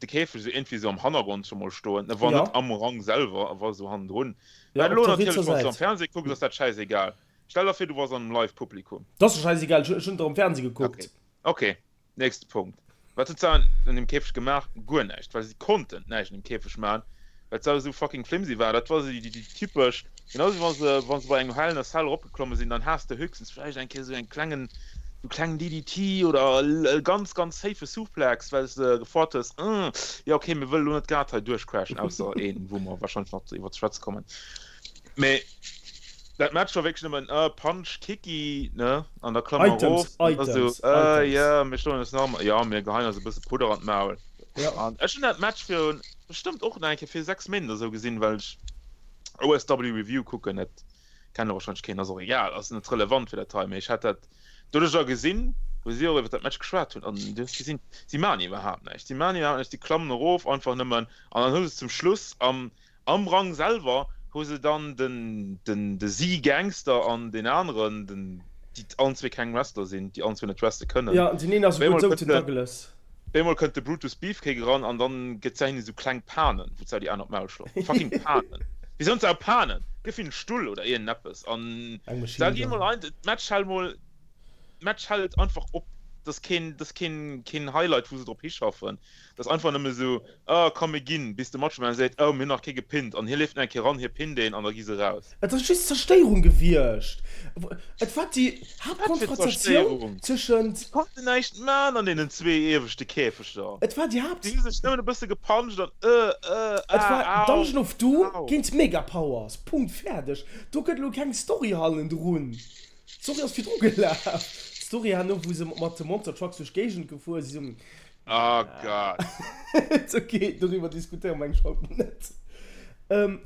de Käfeg esou iergendwéi esou am Hannergrond scho mol stoen. E war Ja. net am Rang selwer, e war esou hannendrun. Ja, Mä op elo der natierlech, rietser wann s du am Säit. Fernseh kucks, ass dat schäisegal. Stell der vir, du bass an engem Live-Publikum. Dat ass jo schäisegal, ech hunn et och am Fernseh gekuckt. Okay. Okay. Nächste Punkt. Wat huet se an dem Käfeg gemaach? Guer näischt, well si konnten näischt an dem Käfeg maachen, well se esou fucking flimsy war. Dat war esou déi typesch, genau esou wa se, wa se bei engem Hell in a Cell eropgeklomme sinn, dann has de höchstens vläicht eng Kéier esou eng klengen, esou klengen DDT oder e ganz, ganz safe Suplex, well s de gefort hues, jo okay, mir wëlle lo net grad hei duerchcrashen, ausser een, wou mer wahrscheinlech nach iwwer ze schwätze kommen. Mee dat Match war wierklech nëmmen äh, Punch, Kicki, ne? An da klamme mer Items, erof. An da sou, Items, äh, Items. jo, mir schloen eis nach emol, jo, mir geheien eis e bësse Pudder an d'Maul. Ja. An ech hunn dat Match virun bestëmmt och nach eng Kéier vir 6 Méint oder sou gesinn, well ech OSW Review kucken. Dat kennt elo warscheinlech keen, ass och egal, ass net relevant fir dat hei. Mee ech hat dat doduercher gesinn, wou si och iwwer dat Match geschwat hunn. An du hues gesinn, si maachen iwwerhaapt näischt. Si maachen iwwerhaapt näischt, si klammen erof einfach nëmmen. An dann hu se zum Schluss am Am Rang selwer hu se dann den den de Z Gangster an deen aneren, den déi allen zwee keng Wrestler sinn, déi allen zwee net wrestle kënnen. Jo, deen een ass Op esouguer eemol esou kënnt den de Douglas. op eemol kënnt de Brutus Beefcake eran an dann gëtt se hinne sou kleng Panen, wou se déi aner op d'Maul schloen. Fucking Panen! Wéi soen se au Panen? Gëff hinnen Stull oder iergendeppes an Eng da Machine gi Gun. mol ein, d'Match hält mol, d'Match hält einfach op. Dat ass keen, dat ass keen, keen Highlight, wou se drop hischaffen. Dat ass einfach nëmme esou, oh, komm mir ginn, bis de Macho Man seet, oh, mir hunn nach kee gepinnt. An hie leeft nach eng Kéier ran, hie pinnt een an da gi se raus. Et ass just Zerstéierung gewiescht. Et war déi Haaptkonfrontatioun tëschent. Si konnten näischt man an deenen zwee ieweschte Käfeger. Et war déi Haapt. Si hu sech nëmmen e bësse gepuncht an äh, äh, ah, Et war au, Dungeon of Doom au. géint Mega Powers. Punkt, fäerdeg. Do gëtt elo keng Story hannendrun. D'Story ass virdru gelaf. D'Story herno, wou se mat de Monster Trucks duerch d'Géigend gefuer si sinn. Oh Gott. It's ok, doriwwer diskutéiere mer eng haut net.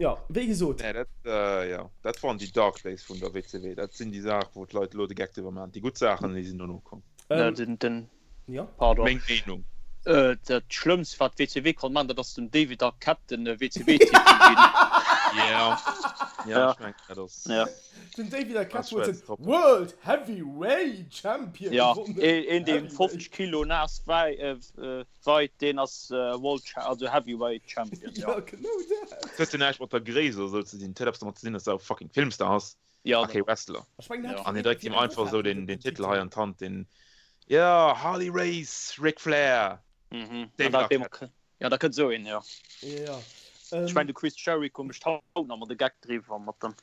Jo, wéi gesot. Nee, dat, jo, dat waren déi Dark Days vun der WCW. Dat sinn déi Saachen, wou d'Leit elo de Geck driwwer maachen. Déi gutt Saachen, déi sinn dono komm. Den, den, Jo. Pardon. Meng Meenung. Dat Schlëmmst, wat d'WCW konnt maachen, dat ass dem David Arquette den WCW-Titel ginn. Jo, jo, ech mengen, dat ass. Jo. Den David Arquette huet den World Heavyweight Champion gewonnen. Jo, een deen 50 Kilo naass weit, deen ass World, also Heavyweight Champion. Jo, genau dat. Dat huet jo näischt mat der Gréisst oder sou ze dinn. Dat huet eppes domat ze dinn, dass de e fucking Filmstar ass a kee Wrestler. An hie dréckt him einfach esou den Titel hei an d'Hand, den, jo, Harley Race, Ric Flair, David Arquette. Jo, da kënnt esou een, jo. Jo. Ech mengen, de Chris Jericho mécht haut nach ëmmer de Geck driwwer mat dem,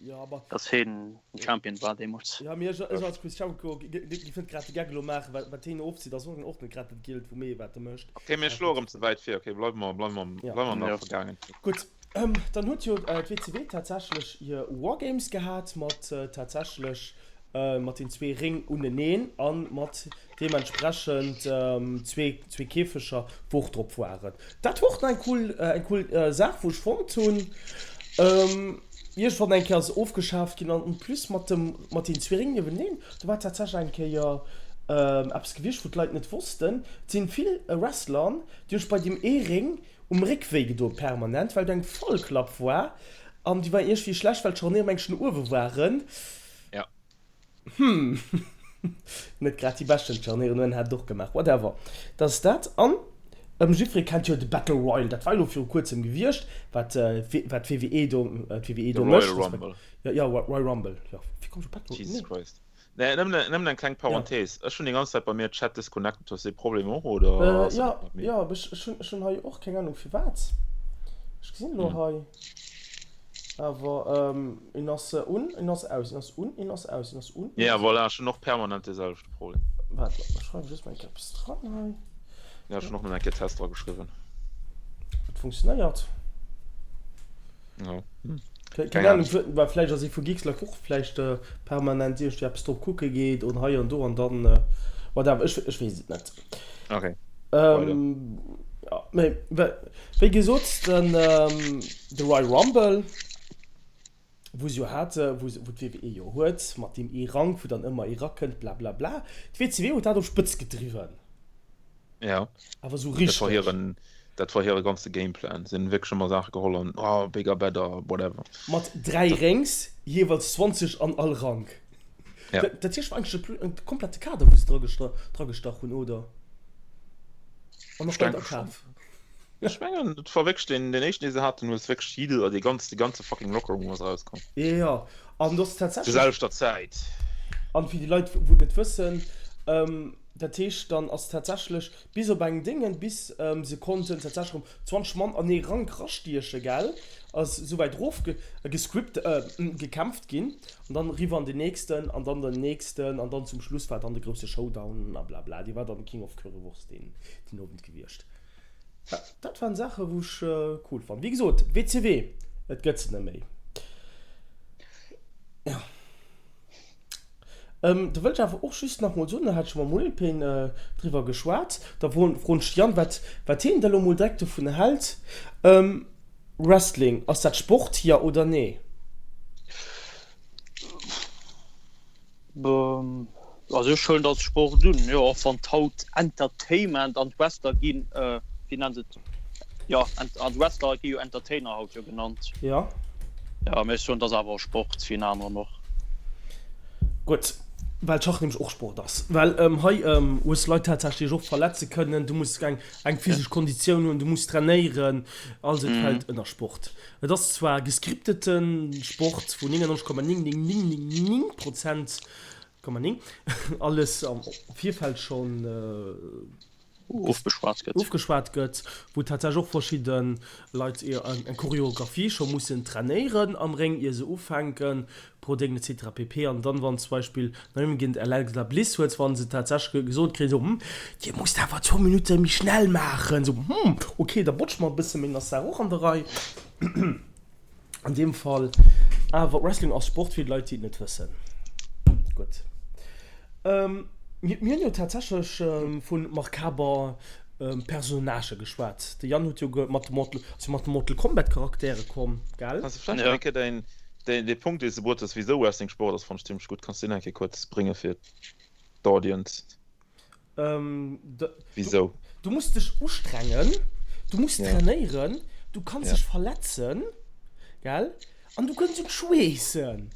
Jo, aber. dass hien den Champion war deemools. Jo, mee ech, ech als Chris Jericho géif net grad de Geck elo maachen, wat, wat hien ofzitt, ass och net grad dat Gielt vum Ee, wat e mécht. Okay, mir schloe erëm ze wäit vir. Okay, bleiwe mer, bleiwe mer, bleiwe mer an der Vergaangenheet. Gutt, dann huet jo d'WCW tatsächlech hir Wargames gehat mat tatsächlech mat den zwee Réng uneneen a mat deementsprechend zwee Käfeger wou och drop waren. Dat wor och nach eng cool eng cool Saach wou ech fonnt hunn. Iergendwann eng Kéier ass se ofgeschaaft ginn an en plus mat dem mat den zwee Réng nieweneen, do war tatsächlech eng Kéier eppes gewiescht wou d'Leit net wossten, et sinn vill Wrestlern déi hu sech bei deem ee Réng um Réck wéi gedoen permanent well do eng Fallklapp war an déi war iergendwéi schlecht well d'Scharniere meng ech no uewe waren. Ja. Hm. Net grad déi beschten Scharnieren, en hat et och gemaach. Whatever. Dat ass dat. An jiddweree kennt jo de Battle Royal. Dat war jo elo viru kuerzem gewiescht, wat wat d'WWE do, d'WWE do mécht. De Royal Rumble. Ja, ja, Royal Rumble. Jo, wéi komm ech op Battle? Jesus Christ. Nee, nëmmen, nëmmen eng kleng Parenthese. Ech hunn déi ganz Zäit bei mir Chat disconnected. Hues de dee Problem och, oder ass dat nëmme bei mir? Jo, ech hunn, ech hunn hei och keng Ahnung firwat. Ech gesinn elo hei. Awer en ass un, en ass aus, en ass un, en ass aus, en ass un. Ja, voilà, ech hunn och permanent dee selwechte Problem. Waart, ech schreiwen just mol eng Kéier eppes dran hei. Ja, ech hunn och nëmmen eng Kéier Test dra geschriwwen. Et funktionéiert. Ja. Hm. Keng Ahnung, well vläicht ass ee vu Geeksluck och vläicht permanent iergendwéi eppes drop kucke geet oder hei an do an dann whatever, ech, ech weess et net. Okay. Weider. Ja, mee wéi gesot, den de Royal Rumble, wou se jo hate, wou se, wou d'WWE jo huet, mat deem ee Rank, wou dann ëmmer ee rakënnt, blablabla. D'WCW huet dat op d'Spëtz gedriwwen. Ja. Awer sou Dat war richteg. hiren, dat war hire ganze Gameplan. Se hunn wierklech ëmmer Saache geholl an, oh, bigger, better, whatever. Mat 3 Réngs, jeeweils 20 an all Rank. Ja. Dat, dat heescht, war eigentlech de, de komplette Kader, wou se dragestach hunn, oder? An nach Leit denke schon. akaf. Ech mengen, et war wierklech deen, deen éischten, dee se haten, hues wierklech jidder, dee ganz, de ganze fucking Locker Room ass erauskomm. Ja, ja. An dat ass Zur tatsächlech. selwechter Zäit. An fir déi Leit, wou et net wëssen, dat heescht, dann ass tatsächlech bis op eng Déngen, bis se konnten tatsächlech erëm 20 Mann an ee Rank rastieche, gell, ass esouwäit erof gescript, gekämpft ginn an dann eriwwer an den nächsten an dann den nächsten an dann zum Schluss war dann de grousse Showdown a blabla. Dee war dann King of Currywurst deen Owend gewiescht. Dat waren Saachen, wou ech cool fannen. Wéi gesot, WCW, et gëtt se net méi. Jo. Do wëll ech awer och just nach mol soen, do hat ech mam Wilpin driwwer geschwat, da froen ech de Yann, wat, wat hien da lo mol direkt dovun hält. Wrestling, ass dat Sport, jo oder nee? Also ech huelen dat als Sport un, jo, och wann haut Entertainment an d'Wrestler ginn, wéi nennen se et, jo, an d'Wrestler gi jo Entertainer haut jo genannt. Jo. Jo, mee ech soen, et ass awer e Sport wéi en aneren och. Gutt, well Schach nämlech och Sport ass. Well hei hues Leit tatsächlech och verletze kënnen, du muss eng eng physesch Konditioun hunn, du muss trainéieren, also et fält ënner Sport. Et ass zwar gescriptete Sport, wou 99,9999 Prozent. 9, alles am Virfeld schonn ofgeschwat gëtt, ofgeschwat gëtt, wou tatsächlech och verschidde Leit eng Choreographie scho mussen trainéieren am Réng, ier se ufänken, pro Déngen etc. Pp. An dann, wann zum Beispill Naomi géint Alexa Bliss huet, wa se tatsächlech gesot kréien, esou, Hm, Dir musst awer zwou Minutte méi schnell maachen, esou, Hm, okay, da botsche mer e bësse méi, dann ass d'Saach och an der Rei. An deem Fall awer, Wrestling ass Sport fir d'Leit, déi et net wëssen. Gutt. Mir hunn jo tatsächlech vu makaber Personnagë geschwat. De Yann huet jo mat de Mortal, ass jo mat de Mortal Kombat Charaktere komm, gell? Kanns de vläicht nach eng Kéier däin, dee Punkt, dee s de bruet hues, wisou Wrestling Sport ass, fannt ech zimmlech gutt. Kanns de deen eng Kéier kuerz brénge fir d'Audience? Wisou? Du muss dech ustrengen, du muss trainéieren, du kanns dech verletzen, gell? An du kënns un d'Schweessen.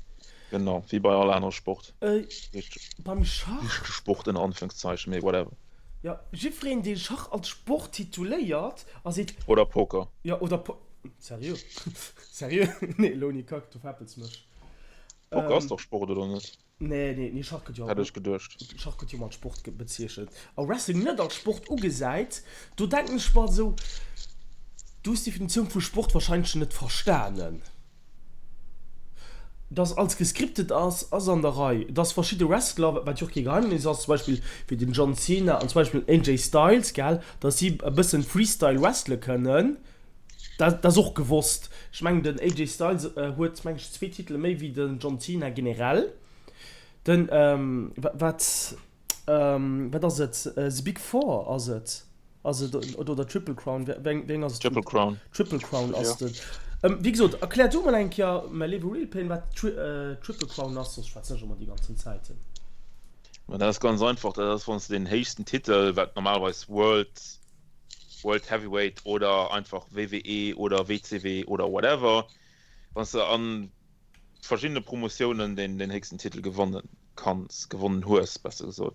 Genau, wéi bei all anere Sport. Beim Schach. Richtege Sport ënner Anführungszeichen, mee whatever. Jo, jiddwereen, dee Schach als Sport tituléiert a seet. Oder Poker. Jo, oder Po. Seriö? Seriö? Nee, elo ouni Kack, du veräppels mech. Poker ass dach Sport, oder net? Nee, nee, nee, Schach gëtt jo, Hätt ech geduecht. Schach gëtt jo mol als Sport bezeechent. A Wrestling net als Sport ugesäit, do denken ech mer esou, du hues d'Definitioun vu Sport wahrscheinlech net verstanen. Dass alles gescriptet ass, ass an der Rei. Dass verschidde Wrestler, wat jo och kee Geheimnis ass, zum Beispill wéi den John Cena an zum Beispill den AJ Styles, gell, dass si e bëssen Freestyle wrestle kënnen, Dat ass och gewosst. Ech mengen den AJ Styles huet meng ech zwee Titele méi wéi den John Cena generell. Den wat wat ass et The Big Four ass et ass et oder Triple Crown wéi eng ass et? Triple Crown. Triple Crown ass den. Wéi gesot erklär du mol eng Kéier mäi léiwe Real Pain wat Triple Crown ass, soss schwätzen ech ëmmer déi ganzen Zäiten. Ma dat ass ganz einfach, dat ass wann s de den héchsten Titel, wat normalerweis World World Heavyweight oder einfach WWE oder WCW oder whatever, wann s de an verschiddene Promotiounen den den héchsten Titel gewannen kanns, gewonnen hues besser gesot.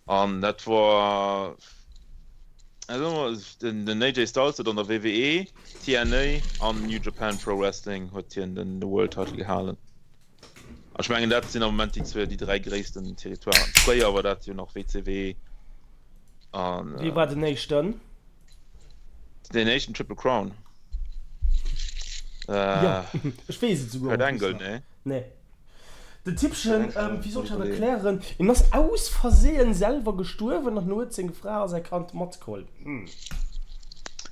An dat war also den den AJ Styles huet an der WWE, TNA an New Japan Pro Wrestling huet hien den World Title gehalen. Ech mengen dat sinn am Moment déi zwee, déi 3 gréissten Territoiren. Fréier war dat jo nach WCW an. Wie war den éischten? Den éischten Triple Crown. Jo, ech weess et souguer. Kurt Angle, nee? Nee. Den Typchen, wéi soll ech dat erklären, en ass aus Versehen selwer gestuerwen an huet seng Fra a säi Kand matgeholl.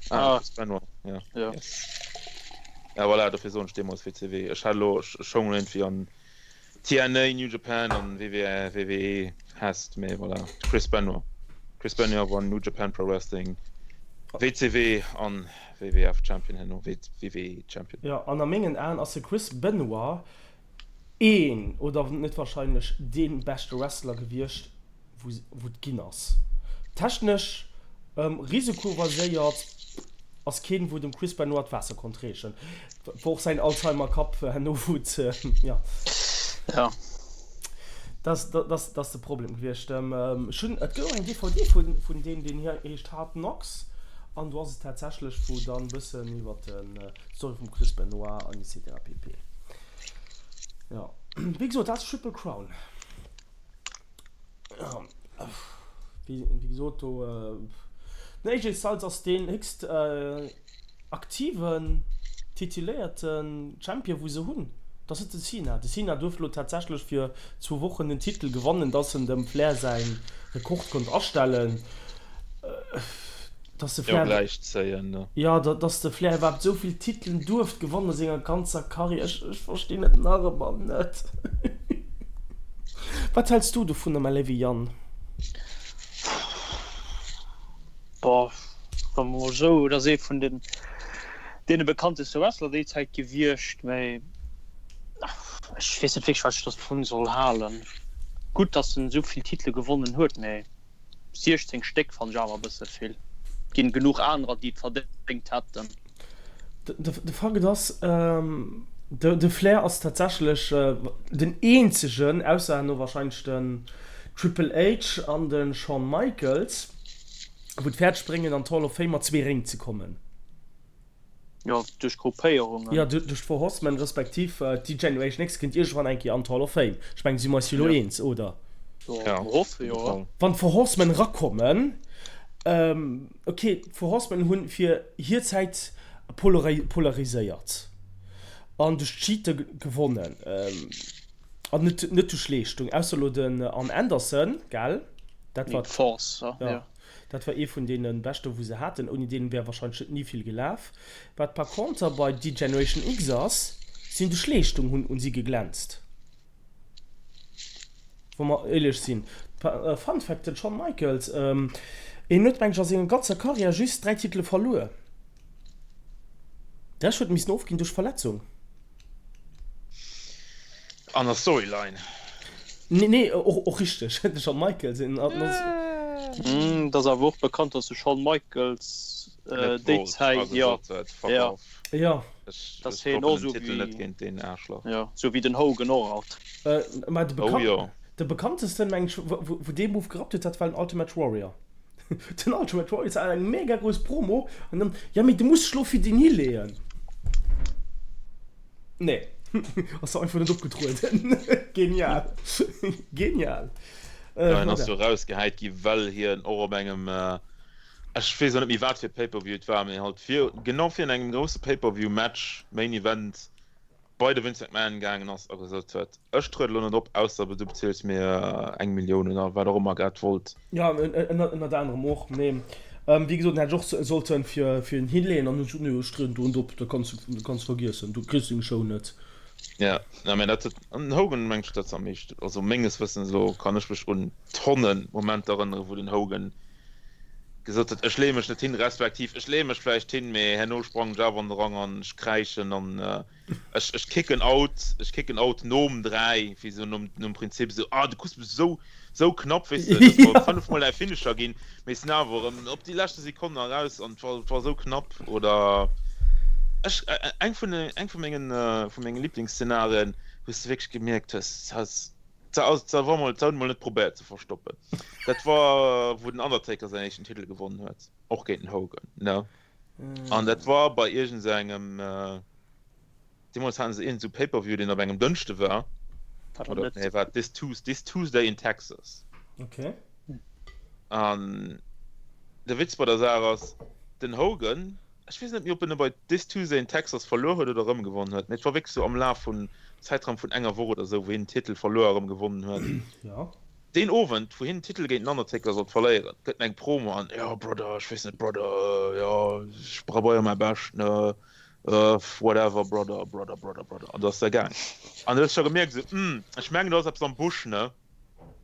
Ah, Chris Benoit, ja. Yes. Ja voilà, dofir soen ech deemols WCW. Ech hat elo, ech schoung elo iergendwéi an TNA, New Japan an WWE, WWE fest, mee voilà, Chris Benoit. Chris Benoit war New Japan Pro Wrestling, WCW an WWF Champion herno, WWE Champion. Jo, an a mengen Aen ass de Chris Benoit een, oder net wahrscheinlech dee beschte Wrestler gewiescht, wou et ginn ass. Technesch, risikobaséiert ass keen, wou dem Chris Benoit d'Waasser konnt reechen. Wor och säin Alzheimer-Kapp herno, wou et, jo. Ja. Dat ass de Problem gewiescht. Ech hunn, et gëtt och eng DVD vun deem, deen heescht Hard Knocks, an do ass et tatsächlech, wou dann e bëssen iwwer d'Story vum Chris Benoit an etc pp. Jo, wéi gesot, dat ass Triple Crown. Wéi gesot, do den AJ Styles ass deen héchst aktiven tituléierten Champion wou se hunn. Dat ass net den Cena. De Cena duerft elo tatsächlech fir zwou Wochen den Titel gewannen, dass en dem Flair säin Rekord konnt astellen. Dass de Flair, gläich zéien, ne? Jo, dass de Flair iwwerhaapt esou vill Titelen duerft gewannen a senger ganzer Karriär, ech, ech verstinn et nach ëmmer net. Wat häls du dovunner, mäi léiwe Yann? Boah, soe mer mol esou, et ass ee vun den deene bekannteste Wrestler déi Zäit gewiescht, mä ech weess net wierklech, wat ech dovun soll halen. Gutt, dass en esou vill Titele gewonnen huet, mä. 16 Stéck fannen ech awer e bësse vill. Et ginn genuch anerer déi et verdéngt hätten. De Fakt ass, de Flair ass tatsächlech den eenzegen, ausser herno wahrscheinlech den Triple H an de Shawn Michaels, wou et fäerdeg bréngen an d'Hall of Fame mat zwee Réng ze kommen. Jo, duerch Gruppéierungen. Jo, duerch d'Four Horsemen, respektiv d'D-Generation X kënnt iergendwann eng Kéier an d'Hall of Fame. Ech mengen, si mer eis jo elo eens, oder? Ja, hoffe jo. Wann d'Four Horsemen erakommen, ok, d'Four Horsemen hunn fir hir Zäit polariséiert an duerch Cheate gewonnen an net net duerch Leeschtung, ausser elo den Arn Anderson, gell? Dat war Force, ja. Dat war ee vun deene beschte wou se haten, ouni deen wär wahrscheinlech net ni vill gelaf. Wat par conter bei D-Generation X ass, si hunn duerch Leeschtung hunn un si geglänzt. Wa mer éierlech sinn. Fun Fact, den Shawn Michaels, hien huet meng ech a senger ganzer Karriär just 3 Titele verluer. De Rescht huet en missen ofginn duerch Verletzung. An der Storyline. Nee, nee, och, och richteg, de Shawn Michaels, en ass. Et ass awer och bekannt, datt de Shawn Michaels déi Zäit, jo, jo. Jo. Dass hien och esou wéi, jo, esou wéi den Hogan och alt. Mä de bekannt, de bekanntesten, meng ech, wou dee Move gerappt huet, dat war den Ultimate Warrior. Den Ultimate Warrior hat eng mega grouss Promo an dann, ja mee du muss dech lo fir deen hileeën. Nee, ass se einfach net opgetrueden. Genial, genial. Jo, hien ass jo erausgehäit gi well hien och op engem, ech weess elo net méi wat fir Pay-per-view et war, mee halt vir, genau virun engem grousse Pay-per-view Match, Main Event, bei de Vince McMahon gaangen ass a gesot huet, ech truede lo net op, ausser du beziels mir eng Millioun oder wat och ëmmer grad wollt. Jo, ënnert anerem och, mee wéi gesot, en hätt och sollten fir en hinleeën an hunn gesot, nee, ech trieden do net op, dat kanns du kanns vergiessen, du kriss deng Show net. Jo, na mä dat huet den Hogan, meng ech, dat am meeschten, also menges Wëssens elo kann ech mech un Tonnen Momenter erënneren, wou den Hogan gesot huet, ech leeë mech net hin, respektiv ech leeë mech vläicht hin, mee herno sprangen ech awer an de Rang an ech kräischen an ech ech kicken out, ech kicken out nom 3, wéi sou nom nom Prinzip sou, ah du kuss mech sou sou knapp, weess de, dass mer 5 mol däi Finisher ginn, mee sinn awer erëm op déi leschte Sekonn nach eraus an et war et war sou knapp. Oder ech eng vun eng vu mengen vu menge Liblingsszenarien, wou s de wierklech gemierkt hues, has Se war mol, se hunn mol net probéiert ze verstoppen. Dat war wou den Undertaker säin éischten Titel gewonnen huet, och géint den Hogan, ne? An dat war bei iergend sou engem, deemools haten se iergend sou Pay-per-view, deen op engem Dënschde war, oder nee, war This Tues, This Tuesday in Texas. Okay. An de Witz bei der Saach ass, den Hogan, Ech weess net méi, ob en e bei This Tuesday in Texas verluer huet oder erëm gewonnen huet, mee et war wierklech sou am Laf vun Zäitraum vun enger Woch oder sou, wou hien den Titel verluer a erëm gewonnen huet. Jo. Deen Owend, wou hien den Titel géint den Undertaker sollt verléieren, gëtt en eng Promo an, Jo, Brother, ech weess net, Brother, jo, ech probéiere mäi Bescht, ne, whatever, Brother, Brother, Brother, Brother. An da ass der gaang. An du hues scho gemierkt, sou, Hm, ech mengen, do ass eppes am Busch, ne?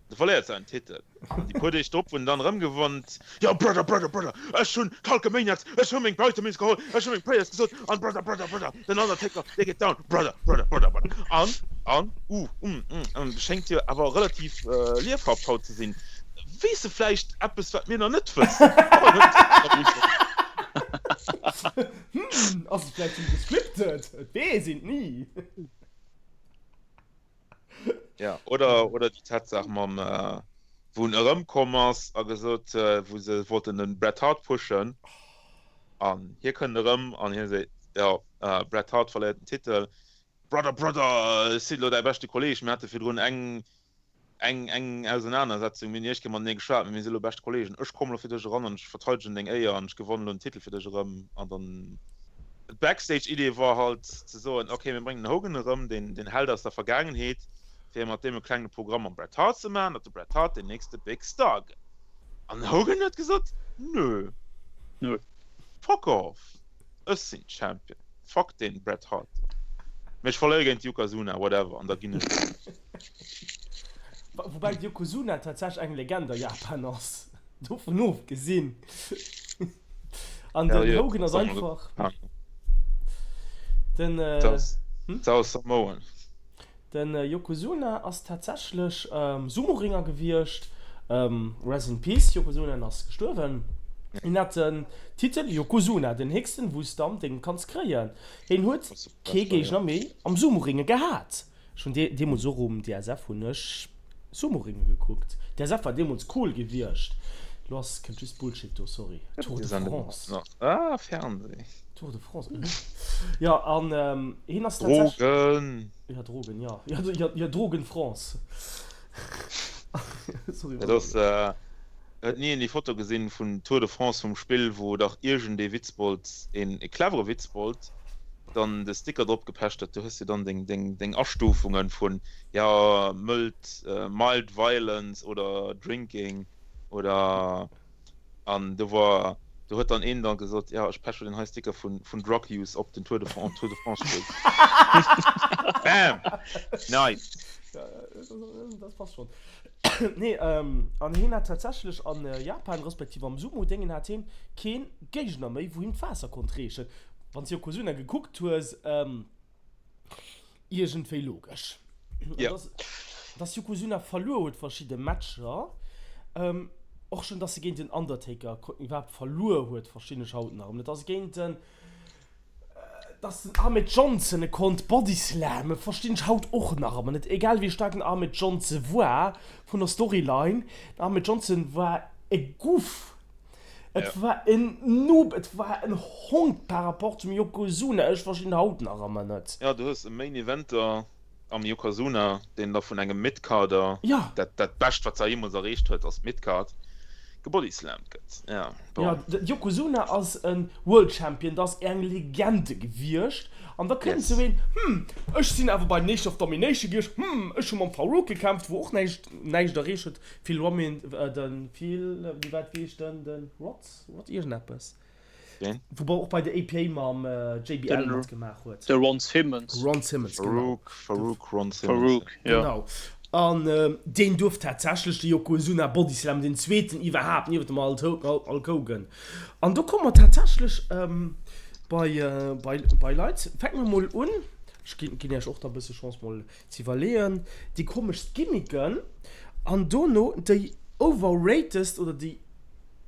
De verléiert säin Titel. An déi puer Deeg drop, wou en dann erëm gewonnt, Jo, Brother, Brother, Brother, ech hunn d'Hulkamaniacs, ech hu meng Vitamins geholl, ech hu meng Prayers gesot, an Brother, Brother, Brother, den Undertaker, dee geet down, Brother, Brother, Brother, Brother. An, an, uh, um, um, um, du schéngt jo awer relativ liefhaft haut ze sinn. Weess de vläicht eppes, wat mir nach net wëssen? Hm, ass et vläicht schonn gescriptet? Et weess een et ni. Ja, oder, oder déi Tatsaach mam, äh, wou en erëmkomm ass a gesot, äh, wou se wollten den Bret Hart pushen an hie kënnt erëm an hie seet, jo, äh, Bret Hart verléiert den Titel, Brother, Brother, ech sinn elo däi beschte Kolleeg, mir hate virdrun eng, eng, eng Ausenanersetzung, mir hunn iech kee matenee geschwat, mee mir si elo bescht Kolleegen, ech kommen elo fir dech eran an ech verteidegen deng Éier an ech gewannen elo den Titel fir dech erëm an dann D'Backstage-Idee war halt ze soen, ok, mir bréngen den Hogan erëm, deen den Held aus der Vergaangenheet, fir mat deem e klenge Programm mam Bret Hart ze maachen, datt de Bret Hart deen nächste Big Star gëtt. An den Hogan huet gesot, Nö. Nö. Fuck off! Ech sinn Champion. Fuck deen Bret Hart do. Mee ech verléiere géint Yokozuna, whatever, an da ginn ech erëm. Woubäi d'Yokozuna tatsächlech eng Legend a Japan ass. Dovun ofgesinn. An den Hogan ass einfach den Samoan. Den Yokozuna ass tatsächlech Sumo-Ringer gewiescht. Rest in peace Yokozuna, en ass gestuerwen. Hien hat den Titel Yokozuna, den héchsten wou s de am Déngen kanns kréien. Hien huet kee Géigner méi am Sumo-Ringe gehat. Ech hunn deemools och um DSF hunn ech Sumo-Ringe gekuckt. DSF war deemools cool gewiescht. Lo ass kënnt just Bullshit do, sorry. Tour de France. Ah, Fernseh. Tour de France, mhm. Jo, an hien ass tatsächlech. Drogen. Ja, Drogen, jo. Jo, jo, Drogen France. Sorry, Dat ass, huet ni een déi Foto gesinn vun Tour de France vum Spill, wou dach iergend ee Witzbold, een e clevere Witzbold, dann de Sticker drop gepecht huet. Du hues jo dann deng, deng, deng Astufungen vun, jo, mëld, mild violence oder drinking oder. An do war, do huet dann een dann gesot, jo ech peche den hei Sticker vun vun Drug Use op den Tour de France, Tour de France Spill. Bam! Nice! Dat passt schon. Nee, an hien hat tatsächlech an Japan, respektiv am Sumo-Déngen hat hien keen Géigner méi, wou him d'Waasser konnt reechen. Wann s Yokozuna gekuckt hues, Iergendwéi logesch. Ja. Dass, dass Yokozuna verluer huet verschidde Matcher, ähm, och schon, dass e géint den Undertaker iwwerhaapt verluer huet, verstinn ech haut nach net. Dass e géint den, dass den Ahmed Johnson e konnt bodyslammen, verstinn ech haut och nach ëmmer net. Egal wéi staark den Ahmed Johnson war vun der Storyline, den Ahmed Johnson war e Guff. Et war en Noob, et war en Honk par rapport zum Yokozuna. Ech verstinn haut nach ëmmer net. Jo, du hues e Main Eventer am Yokozuna, deen da vun engem Midcarder, dat dat Bescht wat se jeemools erreecht huet ass d'Midcard, gebodyslammed gëtt. Jo, bon. Jo, de Yokozuna ass e World Champion, dat ass eng Legende gewiescht. An da kënnt esou een, Hm, ech sinn awer bei Nation of Domination gewiescht, hm, ech hu mam Farouk gekämpft, wou och näischt näischt erreecht huet. Phil Romin, den Phil, wéi war wéi heescht den, den Rod, Rod iergendeppes, Ween? wou och bei der APA mam JBL matgemaach huet. De Ron Simmons. Ron Simmons, genau. Farouk, Farouk, Ron Simmons. Farouk, jo. Genau. An deen duerft tatsächlech de Yokozuna Bodyslam, den zweeten iwwerhaapt, niewent dem Hulk Hogan. An do komme mer tatsächlech bei, bei, bei Leit. Fänke mer mol un, ech ginn Iech och da e bësse Chance mol ze iwwerleeën, déi komeschst Gimmicken an dono déi overratest oder déi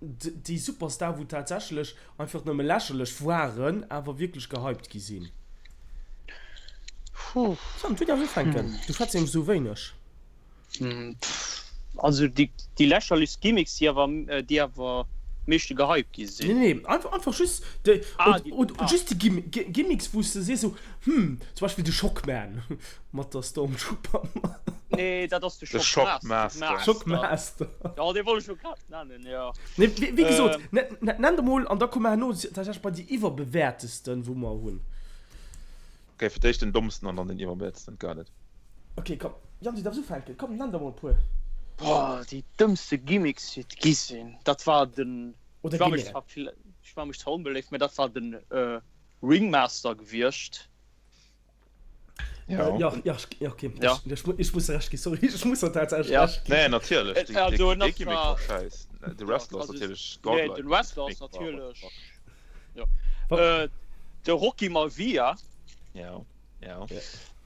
déi Superstar wou tatsächlech einfach nëmme lächerlech waren, awer wierklech gehypt gi sinn. Sam, du däerfs ufänken, du schwätz nämlech esou wéineg. Also déi lächerlechst Gimmicks, déi awer déi awer meeschte gehypt gi sinn. Nee, nee, einfach, einfach just déi, ah, die, oder, ah. just déi Gimmicks, wou s de sees sou, hm, zum Beispill de Shockman mat der Stormtrooper. Nee, dat ass de Shockmaster. Shockmaster. Ja, dee wollt ech jo grad nennen, jo. Nee, wéi, wéi gesot, äh. nenn der mol an da komme mer herno tatsächlech bei déi iwwerbewäertesten, wou mer hunn. Ok, fir d'éischt den dommsten an dann den iwwerbewäertesten, got it. Ok, komm, Jan, du darfs ufänken. Komm, nenn der mol e puer. Boah, déi dëmmste Gimmicks, déi et gi sinn, dat war den, Oder ech war mech generell. zwar vill, ech war mech zwar onbeléift, mä dat war den Ringmaster gewiescht. Ja. Ja, ja, ja, okay. Ja. Ech, ech, ech muss der Recht ginn, sorry, ech muss der tatsächlech Ja. Recht ginn. Nee, natierlech, déi, Also, déi, en dee ass Gimmick war zwar, schäiss. De ja, Wrestler ass also, natierlech nee, godlike, den mee Wrestler ass de Gimmick war what the natierlech, fuck. ja. Wa- Äh, de Rocky Maivia. Ja. Ja.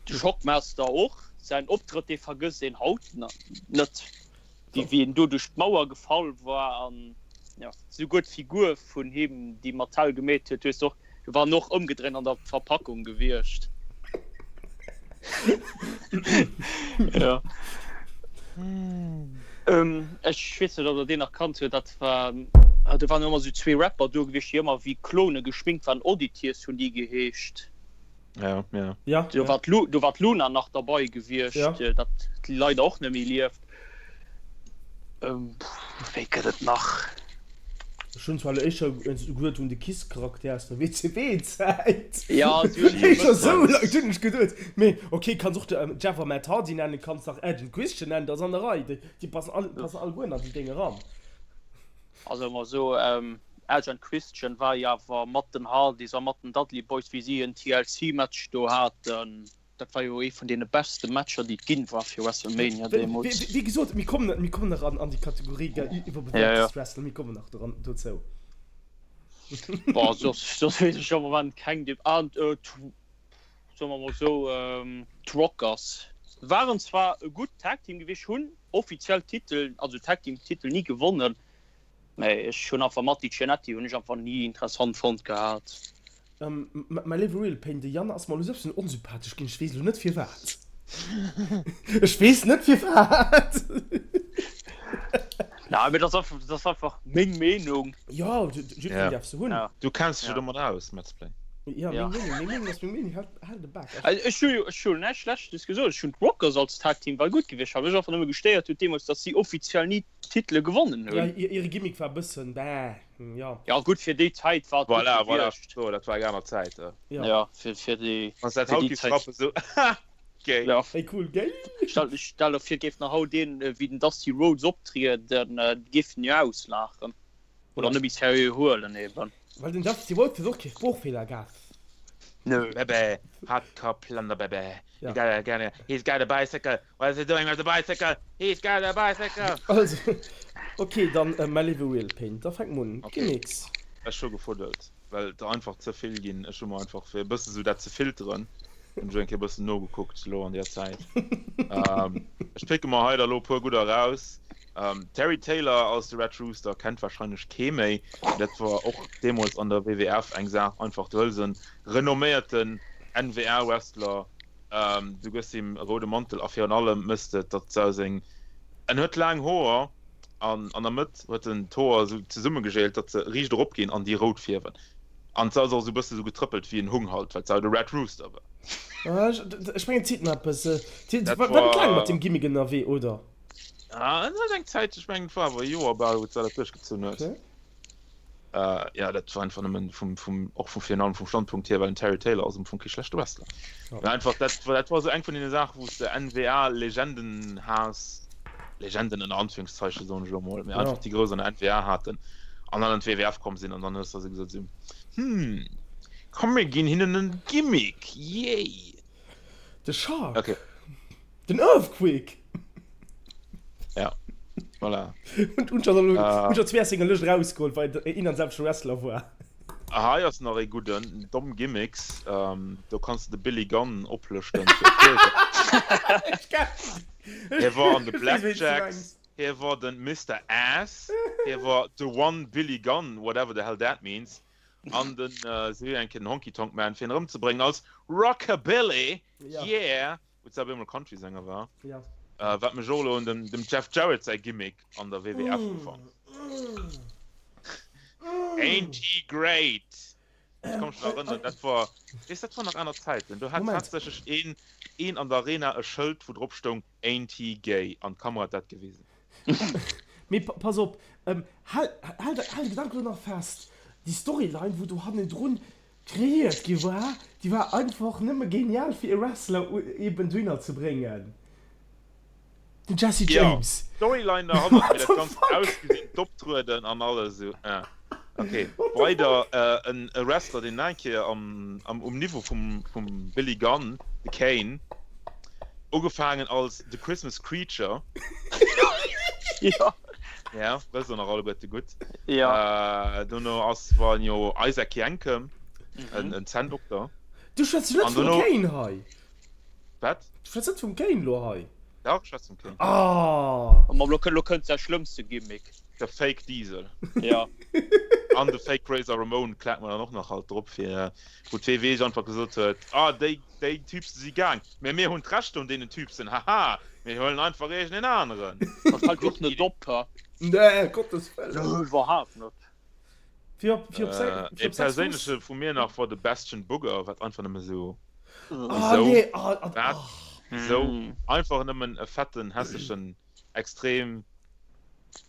De Shockmaster och, säin Optrëtt dee vergësst een haut net, wéi wéi en do duerch d'Mauer gefall war an jo souguer d'Figur vun him déi Mattel gemeet huet, hues och war en och ëmgedréint an der Verpackung gewiescht. Jo. Ech weess net ob der deen nach kannt huet, dat war do waren ëmmer sou zwee Rapper do gewiescht déi ëmmer wéi Klone geschminkt waren, Oddities hunn déi geheescht. Ja, ja. Ja, Do ja. war d'Lu, do war d'Luna nach derbei gewiescht, Ja. äh, dat leider och net méi lieft. Ähm, pff, wéi gëtt et nach? Ech hunn zwar elo éischter geduet un de Kiss-Charakter aus der WCW-Zäit. Ja, si hunn Éischter sou esou Leit hunn ech geduet. Mee ok, kanns och de Jeff a Matt Hardy nennen, kanns nach Edge an Christian nennen, dat ass an der Rei. Déi, déi passen all, passen allegueren an déi Déng eran. Also emol sou, Edge and Christian war jo awer mat den Hardys a mat den Dudley Boyz wéi si en TLC Match do haten, dat war jo ee vun deene beste Matcher déi et ginn war fir WrestleMania deemools. Wéi gesot, mir kommen, mir kommen nach an an déi Kategorie iwwerbewäertes Wrestling, mir kommen nach dran dozou. Boah, soss soss weess ech am Moment keng déi, ah soe mer mol sou, d'Rockers waren zwar e gutt Tag Team gewiescht, hunn offiziell d'Titel, also Tag Team Titel ni gewonnen, mä ech hunn einfach Marty Jannetty hunn ech einfach ni interessant fonnt gehat. Mäi léiwe Real Pain, de Yann ass mer elo sou e bëssen onsympathesch ginn, ech weess elo net firwat. Ech weess net firwat. Nei, mee dat ass einfach, dat ass einfach meng Meenung. Jo, jiddwereen däerf se hunn. Du kenns dech jo domat aus, Metzplay. Ja, meng Meenung, meng Meenung ass meng Meenung, hal, hal de Bak. Ech hu jo, ech hu näischt Schlechtes gesot. Ech hunn d'Rockers als Tag Team war gutt gewiescht. Wat mech einfach nëmme gestéiert huet deemools, datt si offiziell ni d'Titele gewonnen hunn. Ja, hire Gimmick war e bëssen, bäh, ja. Ja gutt, fir déi Zäit war et gutt Voilà, voilà, gewiescht. so, dat war eng aner Zäit. Ja. Ja, fir, fir déi, Wann s dat fir haut déi giffs Zäit. rappen, sou, ha, gay. Ja. Hey, cool, gay. Stell, stell der vir, géif nach haut een wéi den Dusty Rhodes optrieden, déi géifen jo auslaachen. Oder net méi seriö huelen eben. Well den Dusty Rhodes huet och kee Sproochfeeler gehat. Nö. Bebe, Hardcore Plunder Bebe, you gotta, gotta, he's got a bicycle, what is he doing with the bicycle, he's got a bicycle. Also, ok, dann mäi léiwe Real Paint, da fänk mol un. Ok, Gimmicks. ech hu gefuddelt, well et der einfach ze vill ginn. Ech hu mer einfach, fir e bësse sou dat ze filteren, hunn ech eng Kéier e bëssen nogekuckt elo an där Zäit. Ech picke mer hei der elo e puer gudder eraus. Terry Taylor als de Red Rooster kennt warscheinlech kee méi. Dat war och deemools an der WWF eng Saach, einfach du hëls e renomméierten NWA-Wrestler, du gëss him e roude Mantel a virun allem mëss de, datt d'Sau seng, en huet laang Hoer an an der Mëtt huet en d'Hoer esou zesummegegeelt, datt se riicht erop ginn an déi rout fierwen. An d'Sau ass och esou e bësse sou getrëppelt wéi en Hung halt, well d'Sau de Red Rooster war. Ech mengen, et seet mer eppes. Dat war net laang mat deem Gimmick ënnerwee, oder? Ah, en huet eng Zäit, ech mengen et war awer e Joer bal, wou d'Sau dat duerchgezunn huet. Okay. Äh, ja, dat war einfach nëmmen vum, vum, och vum, virun allem vum Standpunkt hier, well den Terry Taylor ass am Fong kee schlechte Wrestler. Ja. Mä einfach, dat war, dat war esou eng vun deene Saachen, wou s de NWA-Legenden has, Legenden ënner Anführungszeichen, soen ech elo mol, mä Ja. einfach déi grouss an der NWA haten an dann an d'WWF komm sinn an dann hues de esou gesot esou, Hm, komm mir ginn hinnen en Gimmick, yay! De Shark. Okay. Den Earthquake! Ja, voilà. Und hun schon, uh, hun schon zwee aus senger Lëscht rausgeholt, weil et een an selwechte Wrestler war. Hei ass nach ee gudden, domm Gimmicks. Ähm, do kanns du de Billy Gunn oplëschten fir e puer. Hie war an de Blackjacks, hie war den Mister Ass, hie war the one Billy Gunn, whatever the hell that means, an den, äh, se hu eng Kéier den Honky Tonk Man fir en erëmzebréngen als Rockabilly, yeah! Wou d'Sau op eemol Country-Sänger war. Ja. Wat mech och elo un dem, dem Jeff Jarrett säi Gimmick an der WWF ufank. Ain't he great? Ech ka mech nach erënneren, dat war, weess, dat war nach aner Zäiten. Do hat tatsächlech een, een an der Arena e Schëld, wou drop stoung Ain't he gay? An d'Kamera huet dat gewisen. Mee pass op, hal, hal de, hal de Gedanken elo nach fest, Déi Storyline, wou do hannendrun Kreéiert gi war, déi war einfach nëmme genial fir e Wrestler eben dohinner ze bréngen, den Jesse James. Jo, d'Storyline derhannert, wéi dat Ganzt ausgesinn, d'Optrueden an alles esou, eh ok. Weider e Wrestler deen nach eng Kéier am um Niveau vum vum Billy Gunn, de Kane, ugefaangen als The Christmas Creature. Jo. Ja, wësst der nach alleguerte gutt. Ja. Äh, dono ass war jo Isaac Yankem, en, en Zänndokter. Du schwätz net An vum dono. Kane hei. Wat? Du schwätz net vum Kane lo hei. Dach, ech schwätz vum Kane. Ah! Ma lo, lo kënnt säi schlëmmste Gimmick. De Fake Diesel. Ja. An de Fake Razor Ramon klagt mer dann och nach halt drop, fir wou d'WW einfach gesot huet, ah, déi, déi Typse si gaang, mä mir hunn d'Rechter un deenen Typsen, haha, mir huelen einfach iergendeen aneren. Dat fällt jo och net op, ha? Nee, Gottes Wëllen. Nö, iwwerhaapt net. Fir op, fir op sech, Äh, fir ee op 6 Fuuss. perséinleche vu mir nach war de Bastion Booger, wat einfach nëmme sou, Ah, wisou, nee, ah, ah, wat, ah. wisou, einfach nëmmen e fetten, hässlechen, extrem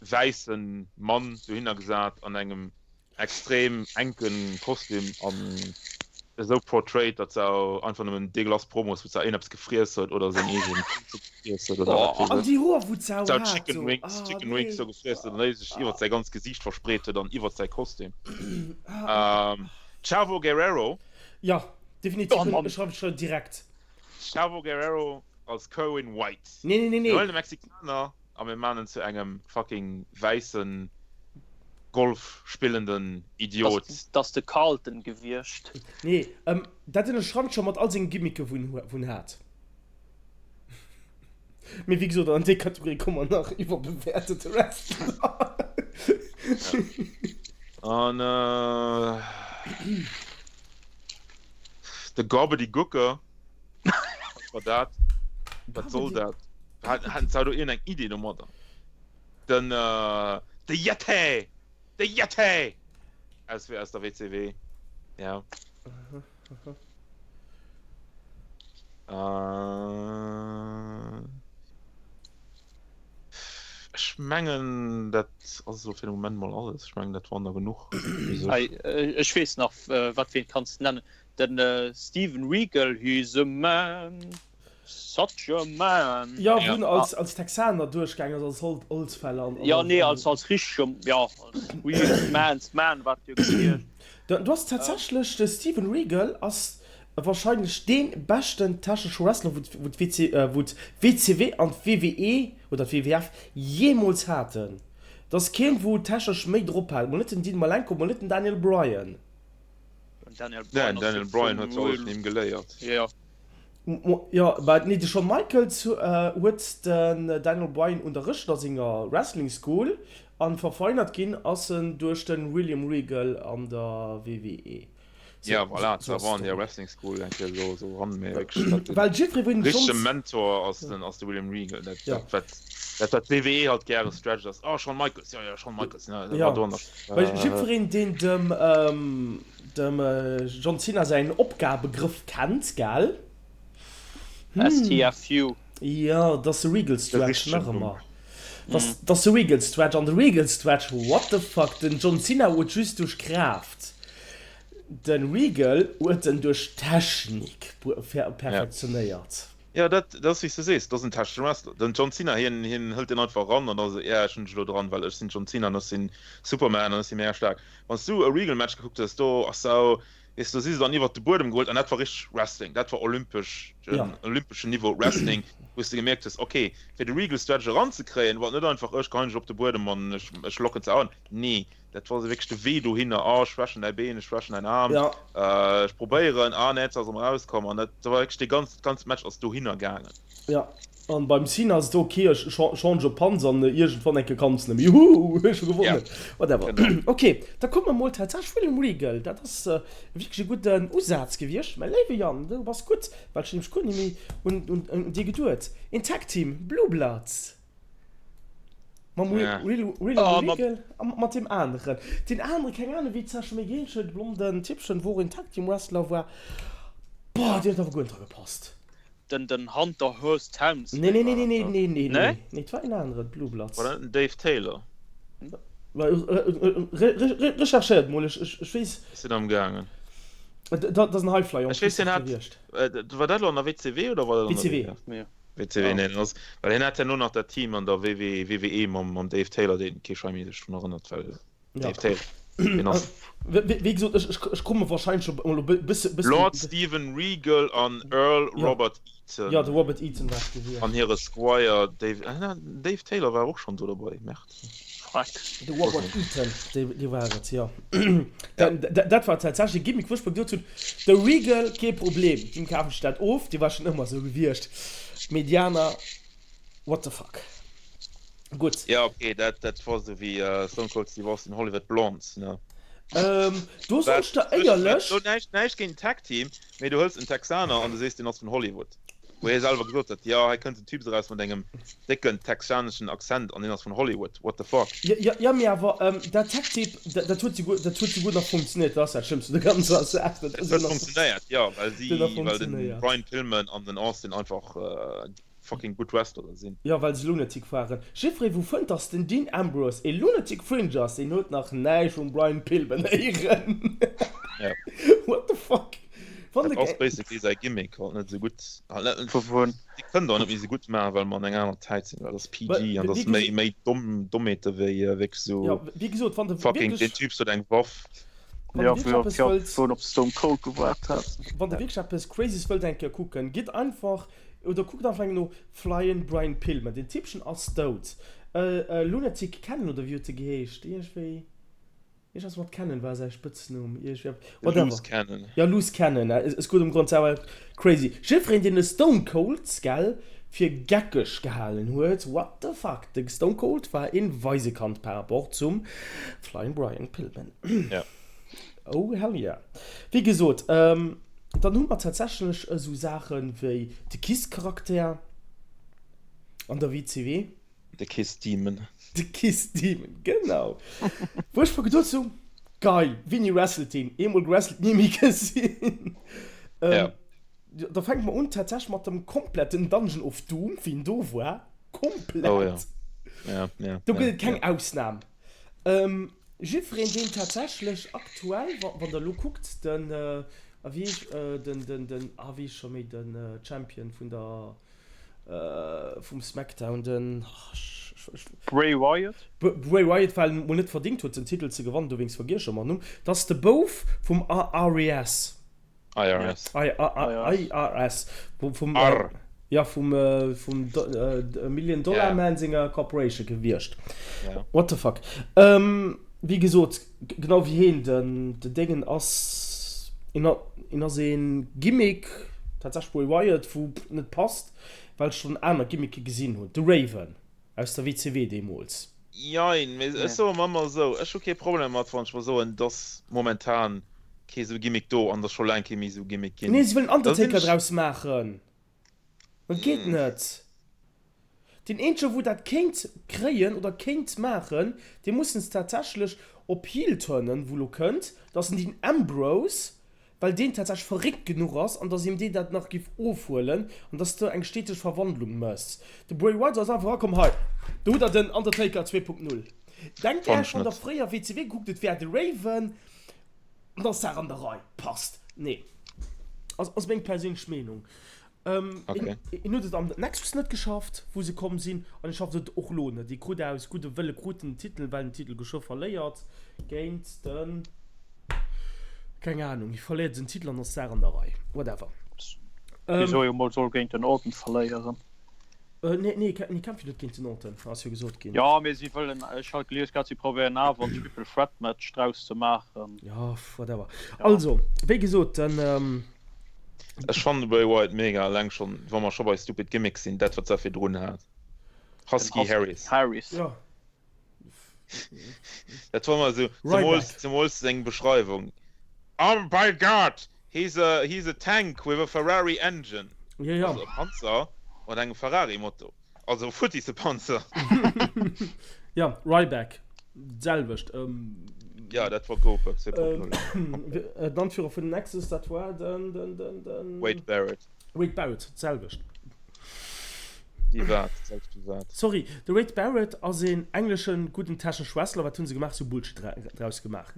wäisse Mann dohinner gesat an engem extrem enken Kostüm an esou portrayed, datt se einfach nëmmen degueulass Promos, wou se een eppes gefriess huet oder seng eegen Pizza gefriess huet oder wat weess An ech. déi Hoer wou d'Sau Sou hat Chicken do, Wings, ah Chicken Wings nee. do gefriess huet an déi sech iwwert säi ganzt Gesiicht verspreet huet an iwwert säi Kostüm. Chavo Guerrero. Ja, definitiv, Oh Mann. ech schreiwen ech direkt. Chavo Guerrero als Kerwin White. Nee, nee, nee, Mir nee. huelen e Mexikaner a mir maan en zu engem fucking wäissen Golf spillenden Idiot. Dat ass de Carlton gewiescht. Nee, dat ënnerschreift scho mat all sengen Gimmicke wou en hat. Mee wéi gesot, an déi Kategorie komme mer nach, iwwerbewäertete Wrestler. An de Gobbledygooker. Wat war dat? Wat soll dat? Haten se do iergendeng Idee domadder? Den de Yeti! De Yeti! Aus, aus der WCW. Ja. Ech mengen dat ass elo fir de Moment mol alles. Ech mengen dat waren der genuch. Ech weess nach wat fir een kanns nennen, den Steven Regal, he's a man, such a man. Jo, wou en als als Texaner duerchgaang ass, als Holzfäller an. Jo, nee, als als richtege, jo, als real man's man war et jo gewiescht. Du ass tatsächlech, de Steven Regal ass Wahrscheinlech dee beschten technesche Wrestler wou d'WCW an d'WWE oder d'WWF jeemools haten. Et ass keen wou technesch méi drop hat, mol net den Dean Malenko, mol net den Daniel Bryan. Den Daniel Bryan huet jo alles vun him geléiert. Jo, bah nee, de Shawn Michaels huet den Daniel Bryan unterrëchtet a senger Wrestling School an verfeinert ginn ass en duerch den William Regal an der WWE. Ja, voilà, zwar war an der Wrestling School eng Kéier so, so ran, mee wierklech, dat den Well jiddweree wou richtege sonst Mentor ass den, ass de William Regal. Dat, Ja. dat, wat, dat, wat d'WWE halt gäre stretcht ass, oh, Shawn Michaels, ja, ja, Shawn Michaels, ne, dat Ja. war do an der, Well jiddwereen, deen dem, dem John Cena säin Opgabegrëff kennt, gell? STFU. Jo, dat ass de Regal de Stretch, richtegen nach Numm. ëmmer. Dat ass de Regal Stretch an de Regal Stretch, what the fuck, den John Cena huet just duerch Kraaft, de Regal huet en duerch Technik perfektionéiert. Jo, dat ass wéi s de sees, dat ass en technesche Wrestler. Den John Cena, hien hëlt deen einfach eran an da esou, ja ech hunn dech elo dran, well ech sinn John Cena an ech sinn Superman an ech si mega staark. Wann s du e Regal Match gekuckt hues, do ass sou, Weess du, do si se dann iwwert de Buedem gerullt an dat war richteg Wrestling, dat war olympesch, Ja. olympeschen Niveau Wrestling, wou s de gemierkt hues, okay, fir de Regal Stretch eranzekréien, war et net einfach, ech geheien dech op de Buedem an ech, ech locken ze an. Nee, dat war esou wierklech de Wee dohinner, ah, ech schwächen däi Been, ech schwächen däin Aarm, Ja. ech probéieren, ah, nee, et ass erëm erauskomm an dat war wierklech dee ganz, dat ganzt Match ass dohinner gaangen. Ja. An beim Cena ass et ok, ech change op Panz an iergendwann eng Kéier kanns nëmme juhu ech hu gewonnen. Whatever. Ok, da komme mer mol tatsächlech William Regal, dat ass wierklech e gudden Usaz gewiescht, mäi léiwe Yann, du bass gutt, well ech hunn nämlech guer ni méi un dir geduet. Een Tag Team, Blue Bloods mam William Regal a mat deem aneren, deen anere keng Ahnung wéi d'Sasha méi geheescht huet, de blonden Typpchen, wou och een Tag Team Wrestler war, boah, deen huet awer guer net dra gepasst. Den den Hunter Hearst Helmsley Nee, nee, nee, nee, nee, nee, nee, nee, nee, et war een aneren, Blue Bloods. War dat net den Dave Taylor? Recherchéiert mol, ech, ech, ech weess. Ech sinn am gaangen. Dat ass en Highflyer, Ech weess, hien hat, war dat elo an der WCW oder war dat an der WCW. WWF? WCW, nee, dat ass, well hien hat herno nach dat Team an der WW, WWE mam, mam Dave Taylor, deen kee Schei méi sech drun erënnert, well. Ja. Dave Taylor. Deen ass. Wéi gesot, ech, ech, ech komme wahrscheinlech op elo e bësse, bëssen. Lord Steven Regal an Earl Ja. Robert Eaton. Ja, de Robert Eaton war et gewiescht. An hire Squire Dave, ah, na, den Dave Taylor war och schonn do dobei, Merde. Freck. De Robert Eaton, dee, dee war et, jo. Dat, dat, dat war tatsächlech e Gimmick, wou ech mer geduet hunn, de Regal, kee Problem, deem kafen ech dat of, dee war schonn ëmmer esou gewiescht. Mee déi aner, what the fuck. Gutt. Ja ok, dat dat war sou wéi Stone Cold Steve Austin Hollywood Blondes ne. Ähm, do soen ech der éierlech. Do näischt näischt géint den Tag Team, mee du hëls en Texaner an du sees deen ass vun Hollywood. Wou hie selwer gesot huet, jo hei kënnt en Typ eraus mat engem décken texaneschen Accent an deen ass vun Hollywood, what the fuck. Jo, jo, jo, mee awer dat Tag Team, dat dat huet souguer dat huet souguer nach funktionéiert, dat ass dat Schlëmmst un der ganzer Saach, dat Et huet huet souguer nach funktionéiert, jo, well si huet nach well den funktionéiert. Brian Pillman an den Austin einfach fucking gutt Wrestlerer sinn. Jo, well se Lunatic waren. Jiffree wou fënnt dass den Dean Ambrose ee Lunatic Fringe ass, deen huet nach näischt vum Brian Pillman héieren. Ja. What the fuck? Wann Dat ass basically säi Gimmick, halt net esou gutt. Halt net, déi kënnen der net méi esou gutt maachen, well mer an enger aner Zäit sinn, well dat ass PG an dat ass méi, méi domm, Dommheete wéi wierklech esou Jo, wéi gesot, wann de fucking, deen Typ huet eng Waff. Wann de wierklech eppes wëlls, Wou en op Stone Cold gewaart hat. Wann de wierklech eppes Crazyes wëllt eng Kéier kucken, gitt einfach Oder kuckt einfach eng no Flyin' Brian Pillman, den Typchen ass dout. Lunatic Cannon oder wéi huet e geheescht? Iergendwéi, iergendwas mat Cannon war säi Spëtznumm, iergendwéi, whatever. Loose Cannon. Jo, Loose Cannon, es goot ëm Grond, awer crazy. Jiddwereen deen de Stone Cold, gell, fir geckeg gehalen huet, what the fuck, de Stone Cold war een Waisekand par rapport zum Flyin' Brian Pillman. Ja. Oh hell yeah. Wéi gesot, Dann hu mer tatsächlech esou Saache wéi de Kiss-Charakter an der WCW. De Kiss Demon. De Kiss Demon, genau. Wou ech mer geduet hunn, Geil, Winnie wrestelt deen, eemol gewrestelt, ni méi gesinn. Ja. Da fänke mer un tatsächlech mat dem kompletten Dungeon of Doom, wéi en do war. Komplett. Oh ja. Ja, ja, Do gëtt ja, et keng ja. Ausnam. Ähm, jiddwereen, deen tatsächlech aktuell, wa wann Der elo kuckt, den, a wéi heesch, den, den, den, ah wéi heesch scho méi den Champion vun der, vum Smackdown, den, ah, ech, ech, ech. Bray Wyatt? Bray Wyatt, well en mol net verdingt huet den Titel ze gewannen, dowéinst vergiess ech ëmmer den Numm, dat ass de Bouf vum ARS. IRS. IRS. Vum, Arr. ja, vum, vum Million Dollar Man senger Corporation gewiescht. Ja. What the fuck. Wéi gesot, genau wéi heen, den, den Déngen ass, en, en ass ee Gimmick, tatsächlech Bray Wyatt, wou net passt, well ech schonn aner Gimmicke gesinn hunn. De Raven. Aus der WCW deemools. Jein, mee ech soe mer ëmmer esou, ech hu kee Problem dermat, wann ech mer soen, dass momentan kee sou Gimmick do an dass scho laang kee méi sou Gimmick ginn. Nee, se wëllen Da sinn Undertaker ech. draus maachen. Dat geet net. Deen eenzege wou dat kéint kréien oder kéint maachen, dee mussen se tatsächlech op Heel turnen, wou lo kënnt, dat ass den Dean Ambrose. Well deen tatsächlech verréckt genuch ass an dass him deen dat nach giff ofhuelen an dass de eng steteg Verwandlung mëss. De Bray Wyatt ass einfach erakomm, hei do hutt der den Undertaker 2.0. Denkt Fann Äech ech wann der net. fréier WCW gekuckt hutt wär de Raven an dann ass d'Saach an der Rei. Passt. Nee. Ass ass meng perséinlech Meenung. Een Okay. een huet et am Nexus net geschafft wou se komm sinn an e schafft et och lo net. Dee krut aus gudde Wëlle krut en den Titel well den Titel geschwë verléiert géint den. Keng Ahnung, hie verléiert den Titel an ass d'Saach an der Rei. Whatever. Wieso jo mol soll géint den Orton verléieren. Äh, nee, nee, nee, kämpft jo net géint den Orton, ass jo gesot ginn. Jo, mee si wëllen, ech hat gelies gehat, si probéieren awer en Triple Threat Match draus ze maachen. Jo, whatever. Ja. Also, wéi gesot, den, ähm. Ech fannen de Bray Wyatt mega, eleng schonn, wa mer scho bei stupid Gimmicks sinn, dat wat se virdrun hat. Husky Harris. Harris. Jo. Dat war mal so, zemools, zemools seng Beschreiwung. Oh by God, he's a, he's a tank with a Ferrari engine. Ja, ja. Also e Panzer mat engem Ferrari-Motor. Also e futtisse Panzer. Ja, Ryback, d'selwecht. Ähm, Ja, dat war Goldberg 2.0. Den Anführer vun den Nexus, dat war den, den, den, den. Wade Barrett. Wade Barrett, d'selwecht. Déi wat? Selbst déi wat? Sorry, de Wade Barrett ass een engleschen gudden technesch Wrestler. Wat hunn se gemaach? Se hu Bullshit draus gemaach.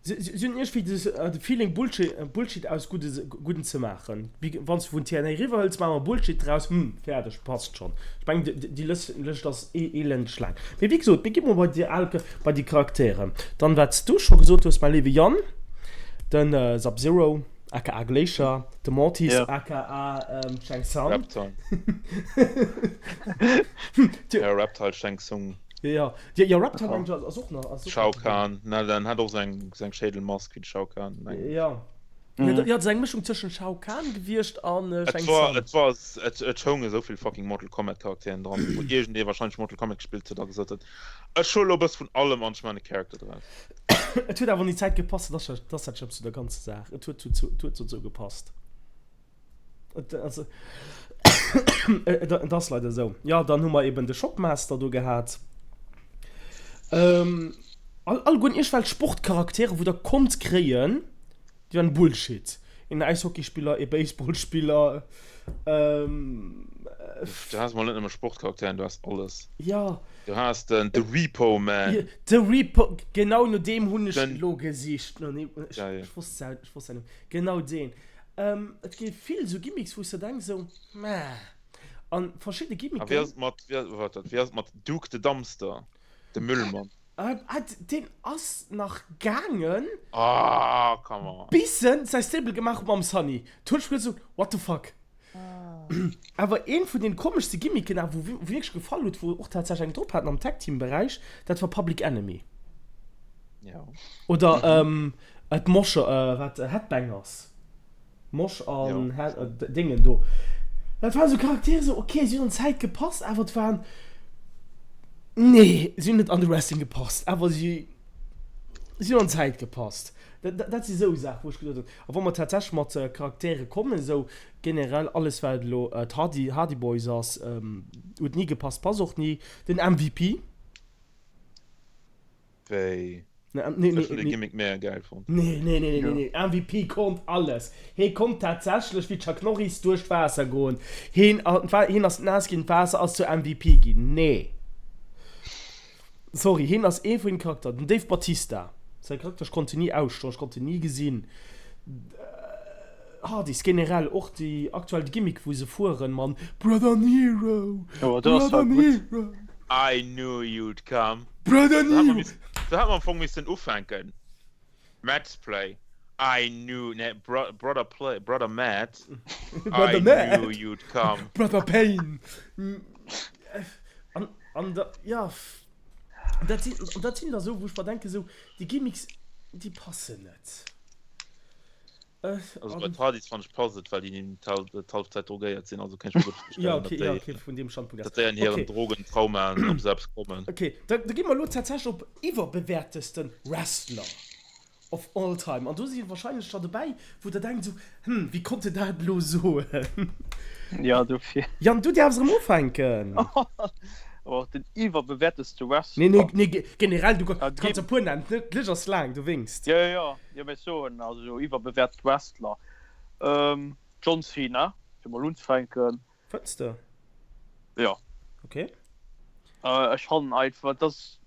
Se hunn iergendwéi de Feeling Bullshit, Bullshit aus gudde, gudden ze maachen. Wéi wann s du vun TNA eriwwer hëls, maache mer Bullshit draus, hm, fäerdeg, passt schonn. Ech mengen, déi Lëscht ass elendeg laang. Mee wéi gesot, mir gi mol bei déi al, bei déi Charakteren. Dann, wat s du scho gesot hues, mäi léiwe Yann, de Sub-Zero. Aka Glacier, de Mortis, Ja. aka Shang Tsung. Reptile. Ja, Reptile, Shang Tsung. Ja, ja, ja Reptile mengen ech ass och nach. Ass och Shao nach Kahn, na dann hat och seng seng Schädelmask wéi de Shao Kahn mengen ech. Ja. Mhm. Ja, ja, dat ass eng Mëschung tëschent Shao Kahn gewiescht an Et Shang war Tsung. et war et et houngen esou vill fucking Mortal Kombat Charakteren dran, wou iergendee wahrscheinlech Mortal Kombat gespillt huet a gesot huet, ech huele lo e bësse vun allem an ech maan e Character draus. Et huet awer an déi Zäit gepasst, dat ass dat ass dat Schlëmmst un der ganzer Saach. Et huet zu et huet dozou gepasst. Et also et et ass leider esou. Jo, dann hu mer eben de Shockmaster do gehat. Ähm, all allegueren iergendwelch Sportcharaktere wou der konnt kréien. Déi waren Bullshit. Een Äishockeyspiller, ee Baseballspiller, ähm. Du has mol net nëmme Sportcharakteren, du has alles. Jo. Du has den The Repo Man. The Repo, genau no deem hunn ech Den. elo gesicht. No deem, ech, Geil. ech wosst säin, ech wosst säin Numm. Genau deen. Ähm, et gi vill esou Gimmicks, wou s de denks esou, Mäh. An verschidde A wéi Gimmicken. ass et mat, wéi, waart, wéi ass et mat Duke the Dumpster, de Müllmann? Ah, deen ass nach gaangen. Ah, come on. Bis en säi Stable gemaach huet mam Sunny. Do hunn ech geduet sou, what the fuck. Awer een vun den komeschste Gimmicken awer wou mir wierklech gefall huet, wou och tatsächlech eng drop haten am Tag Team Beräich, dat war Public Enemy. Ja. Oder d'Moscher, wat, Headbangers. Mosh an Déngen do. Dat waren esou Charaktere esou, ok, si hunn an d'Zäit gepasst, awer et waren, nee, si hunn net an de Wrestling gepasst, awer si si hunn an d'Zäit gepasst. Dat dat si esou Saachen, wou ech geduet hunn. A wa mer tatsächlech mat Charaktere kommen, esou generell alles wat elo d'Hardy Hardy Boys ass, huet ni gepasst, passt och ni. Den MVP. Wéi? Nee, nee, Ech hunn nee, de Gimmick mega gäil fonnt. Nee, nee, nee, nee, nee, MVP konnt alles. Hee konnt tatsächlech wéi Chuck Norris duerch d'Waasser goen. Heen, heen ass naass ginn, d'Waasser ass zu MVP ginn. Nee. Sorry, heen ass ee vun den Charakter. Den Dave Bautista, säi Charakter, ech konnt en ni ausstoen, ech konnt en ni gesinn. Hardys generell, och déi aktuell Gimmick wou se fueren man Brother Nero, Brother Nero. I knew you'd come. Brother Nero. Sou hätt mer am Fong missten ufänken. Matt's Play, I knew, nee, Brother Play, Brother Matt, I knew you'd come. Brother Pain. An, an da, ja, dat sinn, dat sinn da sou, wou ech mer denken, sou, déi Gimmicks, déi passen net. Also bei d'Hardys fand ech passt et, well déi d'Halfzäit drogéiert sinn, also kéint ech mer gutt virstellen, ja, okay, ja, okay, vun deem Standpunkt aus. Datt déi an hiren okay. Drogentraumaen op selbst kommen. Okay, da, da gi mer elo tatsächlech op iwwerbewäertesten Wrestler of all time. An do si wahrscheinlech der dobäi, wou der denkt esou, hm, wéi konnt en dat elo soen? Ja, dofir. Yann, du däerfs erëm ufänken. Oh, den iwwerbewäerteste Wrestler. Nee, nee, nee, generell, du, du kanns e puer nennen, d'Lëscht ass laang, du wénkst. Ja, ja, ja. Jo mee soen also iwwerbewäert Wrestler John Cena fir mol unzefänken. Fënns de? Jo. Ok. Ech fannen einfach dass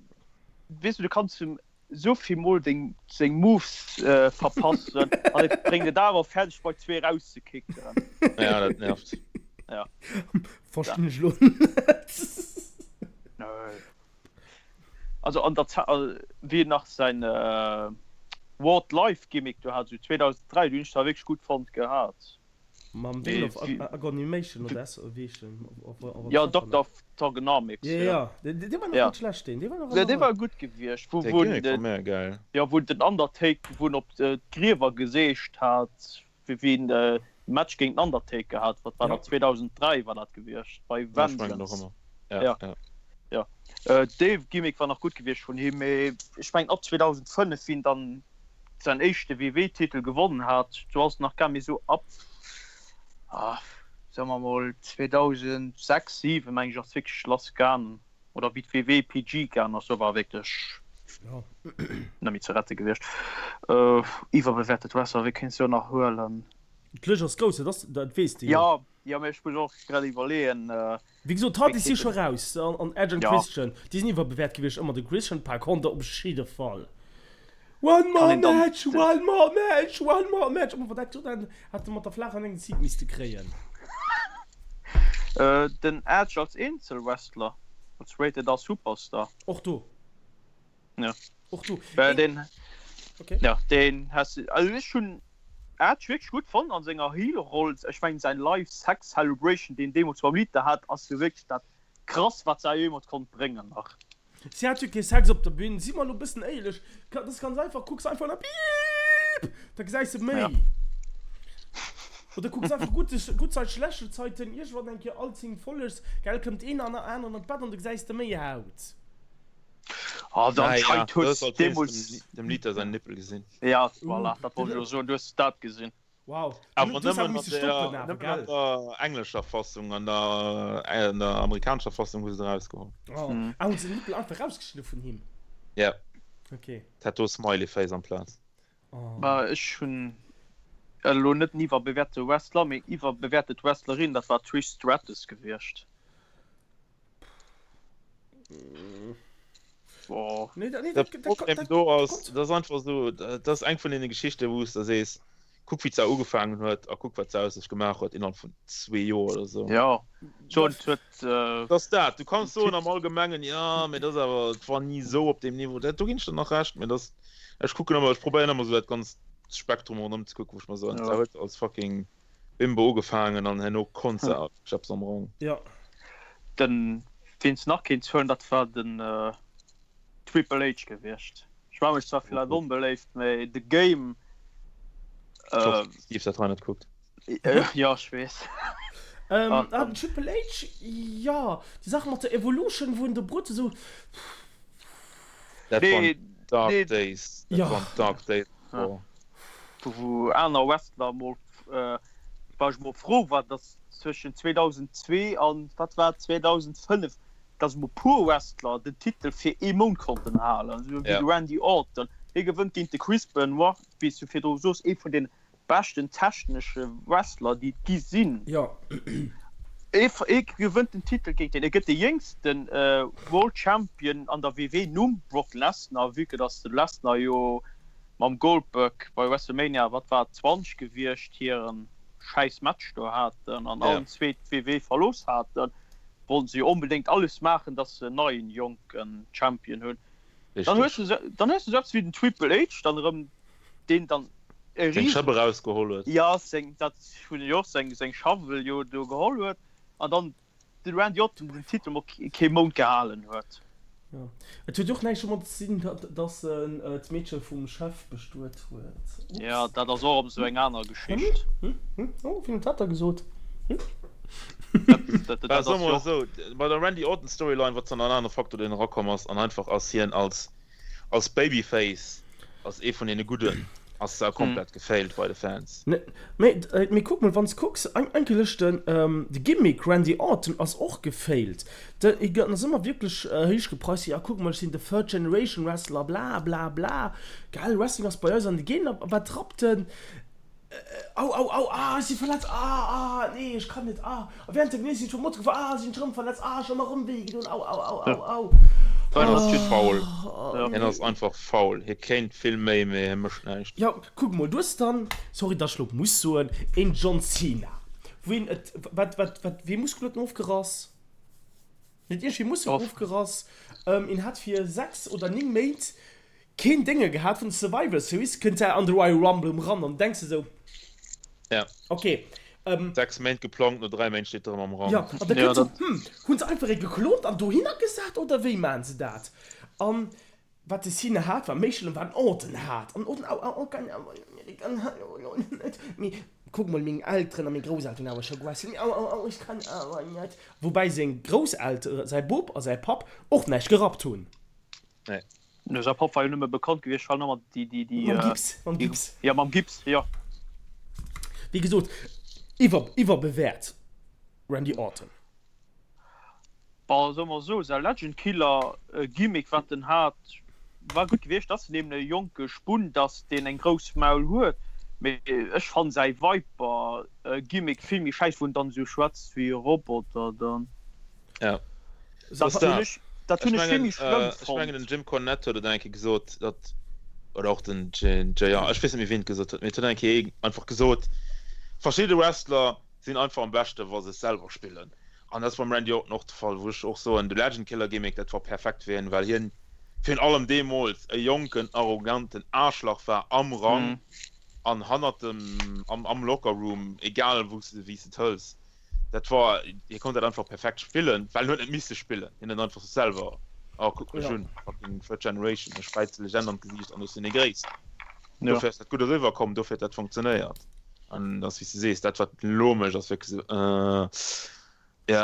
weess du du kanns him souvill mol deng seng Moves verpassen an et bréngt et awer fäerdeg bei zwee rauszekicken. Ja dat nervt. Ja. Verstinn ech lo net. Nee. Also an der Zä wéi en nach säin Ward Life Gimmick do hat, esou 2003, do hunn ech zwar wierklech gutt fonnt gehat. Mam Ding op Agonimation oder S wéi heescht den? Jo, Doctor Thugonomics. Jo, jo, dee war nach net schlecht deen, dee war nach. Jo, dee war gutt gewiescht, wou Dee Gimmick war mega geil. Jo, wou den Undertaker, wou en op d'Griewer geseegt hat. Wéi en de Match géint den Undertaker hat, wat war dat, 2003 war dat gewiescht, bei Vengeance. Ja, ja. Dee Gimmick war nach gutt gewiescht vun him, mee ech mengen ab 2005, wéi en dann säin éischte WWE-Titel gewonnen hat, do ass et nach gaang, mee esou ab, soe mer mol 2006, 2007 meng ech ass et wierklech lass gaangen. Oder wéi d'WW PG gaang ass, do war wierklech net méi ze rette gewiescht. Iwwerbewäertet Wrestler, wee kéints du nach huelen? D'Lëscht ass grouss, dat ass, dat weess de jo. Jo, jo, mee ech muss och grad iwwerleeën. Wéi gesot, d'Hardys si scho raus an Edge an Christian, déi sinn iwwerbewäert gewiescht ëmmer. De Christian par contre op jidde Fall. One more match, one more match, one more match. Ëmmer wann dat gesot hat, hat e mat der Flag an engem Zip misste kréien. Den Edge als Eenzelwrestler, als Rated R Superstar. Och do. Ja. Och do. Well deen, okay. Ja, deen has du, also ech hunn Edge wierklech gutt fonnt an senger Heel-Roll. Ech mengen säin Live Sex Celebration, deen deemools beim Lita hat, ass jo wierklech dat krass wat se jeemools konnt bréngen nach. Si hat jo kee Sex op der Bühn, si mer elo bëssen éierlech, dat ass ganz einfach, kucks einfach nach piipp, da gesäis de méi. Oder kucks einfach gutt, gutt Zait, schlechte Zaiten, iergendwann eng Kéier all 10 Follegs, gell, kënnt een an aneren an d'Bett an du gesäis de méi Haut. Ah, anscheinend hues du deemools dem Lita säin Nippel gesinn. Ja, voilà, dat wollt ech elo soen, du hues dat gesinn. Wow, Awer nëmmen an der, nëmmen an der englescher Fassung, an der, an der amerikanescher Fassung hu se se erausgeholl. Oh, mm. ah, hunn se den Nippel einfach rausgeschnidde vun him? Ja. Okay. Tattoo Smiley Face amplaz. Oh. Bah, ech hunn elo net en iwwerbewäerte Wrestler, mee iwwerbewäertet Wrestlerin, dat war d'Trish Stratus gewiescht. Boah. Nee, dat, nee, dat, dat, Problem dat, do ass, dat ass einfach so, dat ass eng vun deene Geschichten, wou s de sees, kuck wéi se ugefaangen huet a kuck wat se aus sech gemaach huet innerhalb vun zwee Joer oder sou. Ja, so, et huet, äh, Dat ass dat, du kanns soen am Allgemengen, ja, mee dat ass awer, et war ni sou op deem Niveau, dat do ginn ech der nach Recht, mee dat, ech kucken ëmmer, ech probéieren ëmmer sou dat ganzt Spektrum ronderëm ze kucken, wou ech mer soen, ja. huet als fucking Bimbo ugefaangen an herno konnt se awer wierklech eppes am Rang. Ja. Den ween s nach kéint huelen, dat war den Triple H gewiescht. Ech maache mech zwar villäicht onbeléift, mee The Game. Ech hoffen, dass Steve dat hei net kuckt. Jo, ech weess. Ah, den Triple H, jo, déi Saach mat der Evolution, wou en do bruet esou. Dat waren Dark Days. Dat waren Dark Days. Do wou aner Wrestler mol, war ech mol frou war, dass zwëschen 2002 an wat war et 2005. Dass emol puer Wrestler den Titel fir ee Mount konnten halen, esou wéi de Randy Orton. Hie gewënnt géint de Chris Benoit, wéi s du virdru soos, ee vun de beschten technesche Wrestler, déi et gi sinn. Hie gewënnt den Titel géint hien. E gëtt de jéngste World Champion an der WWE nom Brock Lesnar, vue que dass de Lesnar jo mam Goldberg bei WrestleMania, wat war et, 20 gewiescht, hiren schäiss Match do haten an allen zwee d'WW verlooss haten. Wollten se jo onbedéngt alles maachen, dass se en neien jonken Champion hunn. Dann hues du dann hues du sou eppes wéi den Triple H dann erëm, deen dann e Seng Schëpp erausgeholl huet. Ja, seng, dat hunn ech och, seng seng Schaffel jo do geholl huet an dann de Randy Orton den Titel mol kee Mount gehalen huet. Jo. Et huet jo och näischt domat ze dinn, dass en d'Meedche vum Chef bestuet huet. Ups. Jo, dat ass och erëm sou eng aner Geschicht. Hm, hm, oh, wien huet dat da gesot? Hm? Dat, dat Bah, ass soe mer jo. esou, bei der Randy Orton Storyline, wat dann en anere Faktor deen erakomm ass, an einfach ass hien als als Babyface, als ee vun deene Gudden, ass da komplett gefailt bei de Fans. Ne, mee, mee kuck mol, wann s kucks, eng enkelech den, de Gimmick Randy Orton ass och gefailt. De en ass ëmmer wierklech héich gepreist, jo kuck mol, ech sinn de Third Generation Wrestler, bla bla bla, gell, Wrestling ass bei eis an de Genen, a wat rappt en? Au au au, ah ech si verletzt, ah ah nee ech kann net, ah a während dem Genéis sinn ech vum Moto gefuer, ah sinn ech erëm verletzt, ah ech hu mer erëm wéi gedoen, au au au au au. Hien ass faul, hien ass einfach faul, hie kéint vill méi, mee hie mécht näischt. Jo, kuck mol, du hues dann, sorry dass ech lo muss soen, een John Cena, wou een et, wat wat wat, wee Muskel huet en ofgerass? Net iergendwéi Muskel ofgerass. Een hat fir 6 oder 9 Méint keen Dénge gehat vun de Survivor Series, kënnt der an de Royal Rumble erëm ran an denks de sou, Ja. ok. 6 Méint geplangt, no 3 Méint steet der erëm am Rang. Jo, an da kënnt sou, hm, hunn se einfach ee geklont an dohinner gesat oder wéi maan se dat? An Wat de Cena hat, war méi schlëmm wat den Orton hat. An Orton, au, au, kann awer net, kann awer net. Mee kuck mol, meng Elteren a meng Grousselteren hunn awer scho gewrestelt. Mee au, au, au, ech kann awer net. Woubäi seng Grousseltere, säi Bop a säi Papp och näischt gerappt hunn. Nee. No, säi Papp war jo nëmme bekannt gewiescht, well en ëmmer déi, déi, déi. Mam Gips, mam Gips. Jo, mam Gips, jo. Wéi gesot, iwwer, iwwerbewäert Randy Orton. Bon, soe mer esou, säi Legend Killer Gimmick wat en hat war gutt gewiescht, ass en eben e jonke Spund, ass deen eng grouss Maul huet, mee ech fannen säi Viper Gimmick vill méi schäiss, wou en dann esou schwätzt wéi e Roboter dann. Ja, Dat hunn ech, dat hunn ech vill méi schlëmm fonnt. Ech mengen den fonnt. Jim Cornette huet et eng Kéier gesot, datt, oder och den JR, ech weess net méi ween et gesot huet, mee et huet eng Kéier ee einfach gesot, verschidde Wrestler sinn einfach am beschte wa se es selwer spillen. An dat ass beim Randy Orton och de Fall, wou ech och soen, de Legend Killer Gimmick, dat war perfekt fir hien, well hien virun allem deemools e jonken, arroganten Aarschlach war am Rang an hannert dem, am, am Locker Room, egal wou s de, wéi s de et hëls. Dat war, hie konnt dat einfach perfekt spillen, well en huet net misse spillen, hien huet einfach sech selwer, oh kuck mech un, fucking third generation, ech späize Legend an d'Gesiicht an ech sinn dee Gréissten. Dofir ass dat gutt eriwwer komm, dofir huet dat funktionéiert. An dat ass wéi s de sees, dat wat en elo mécht ass wierklech esou äh, ja,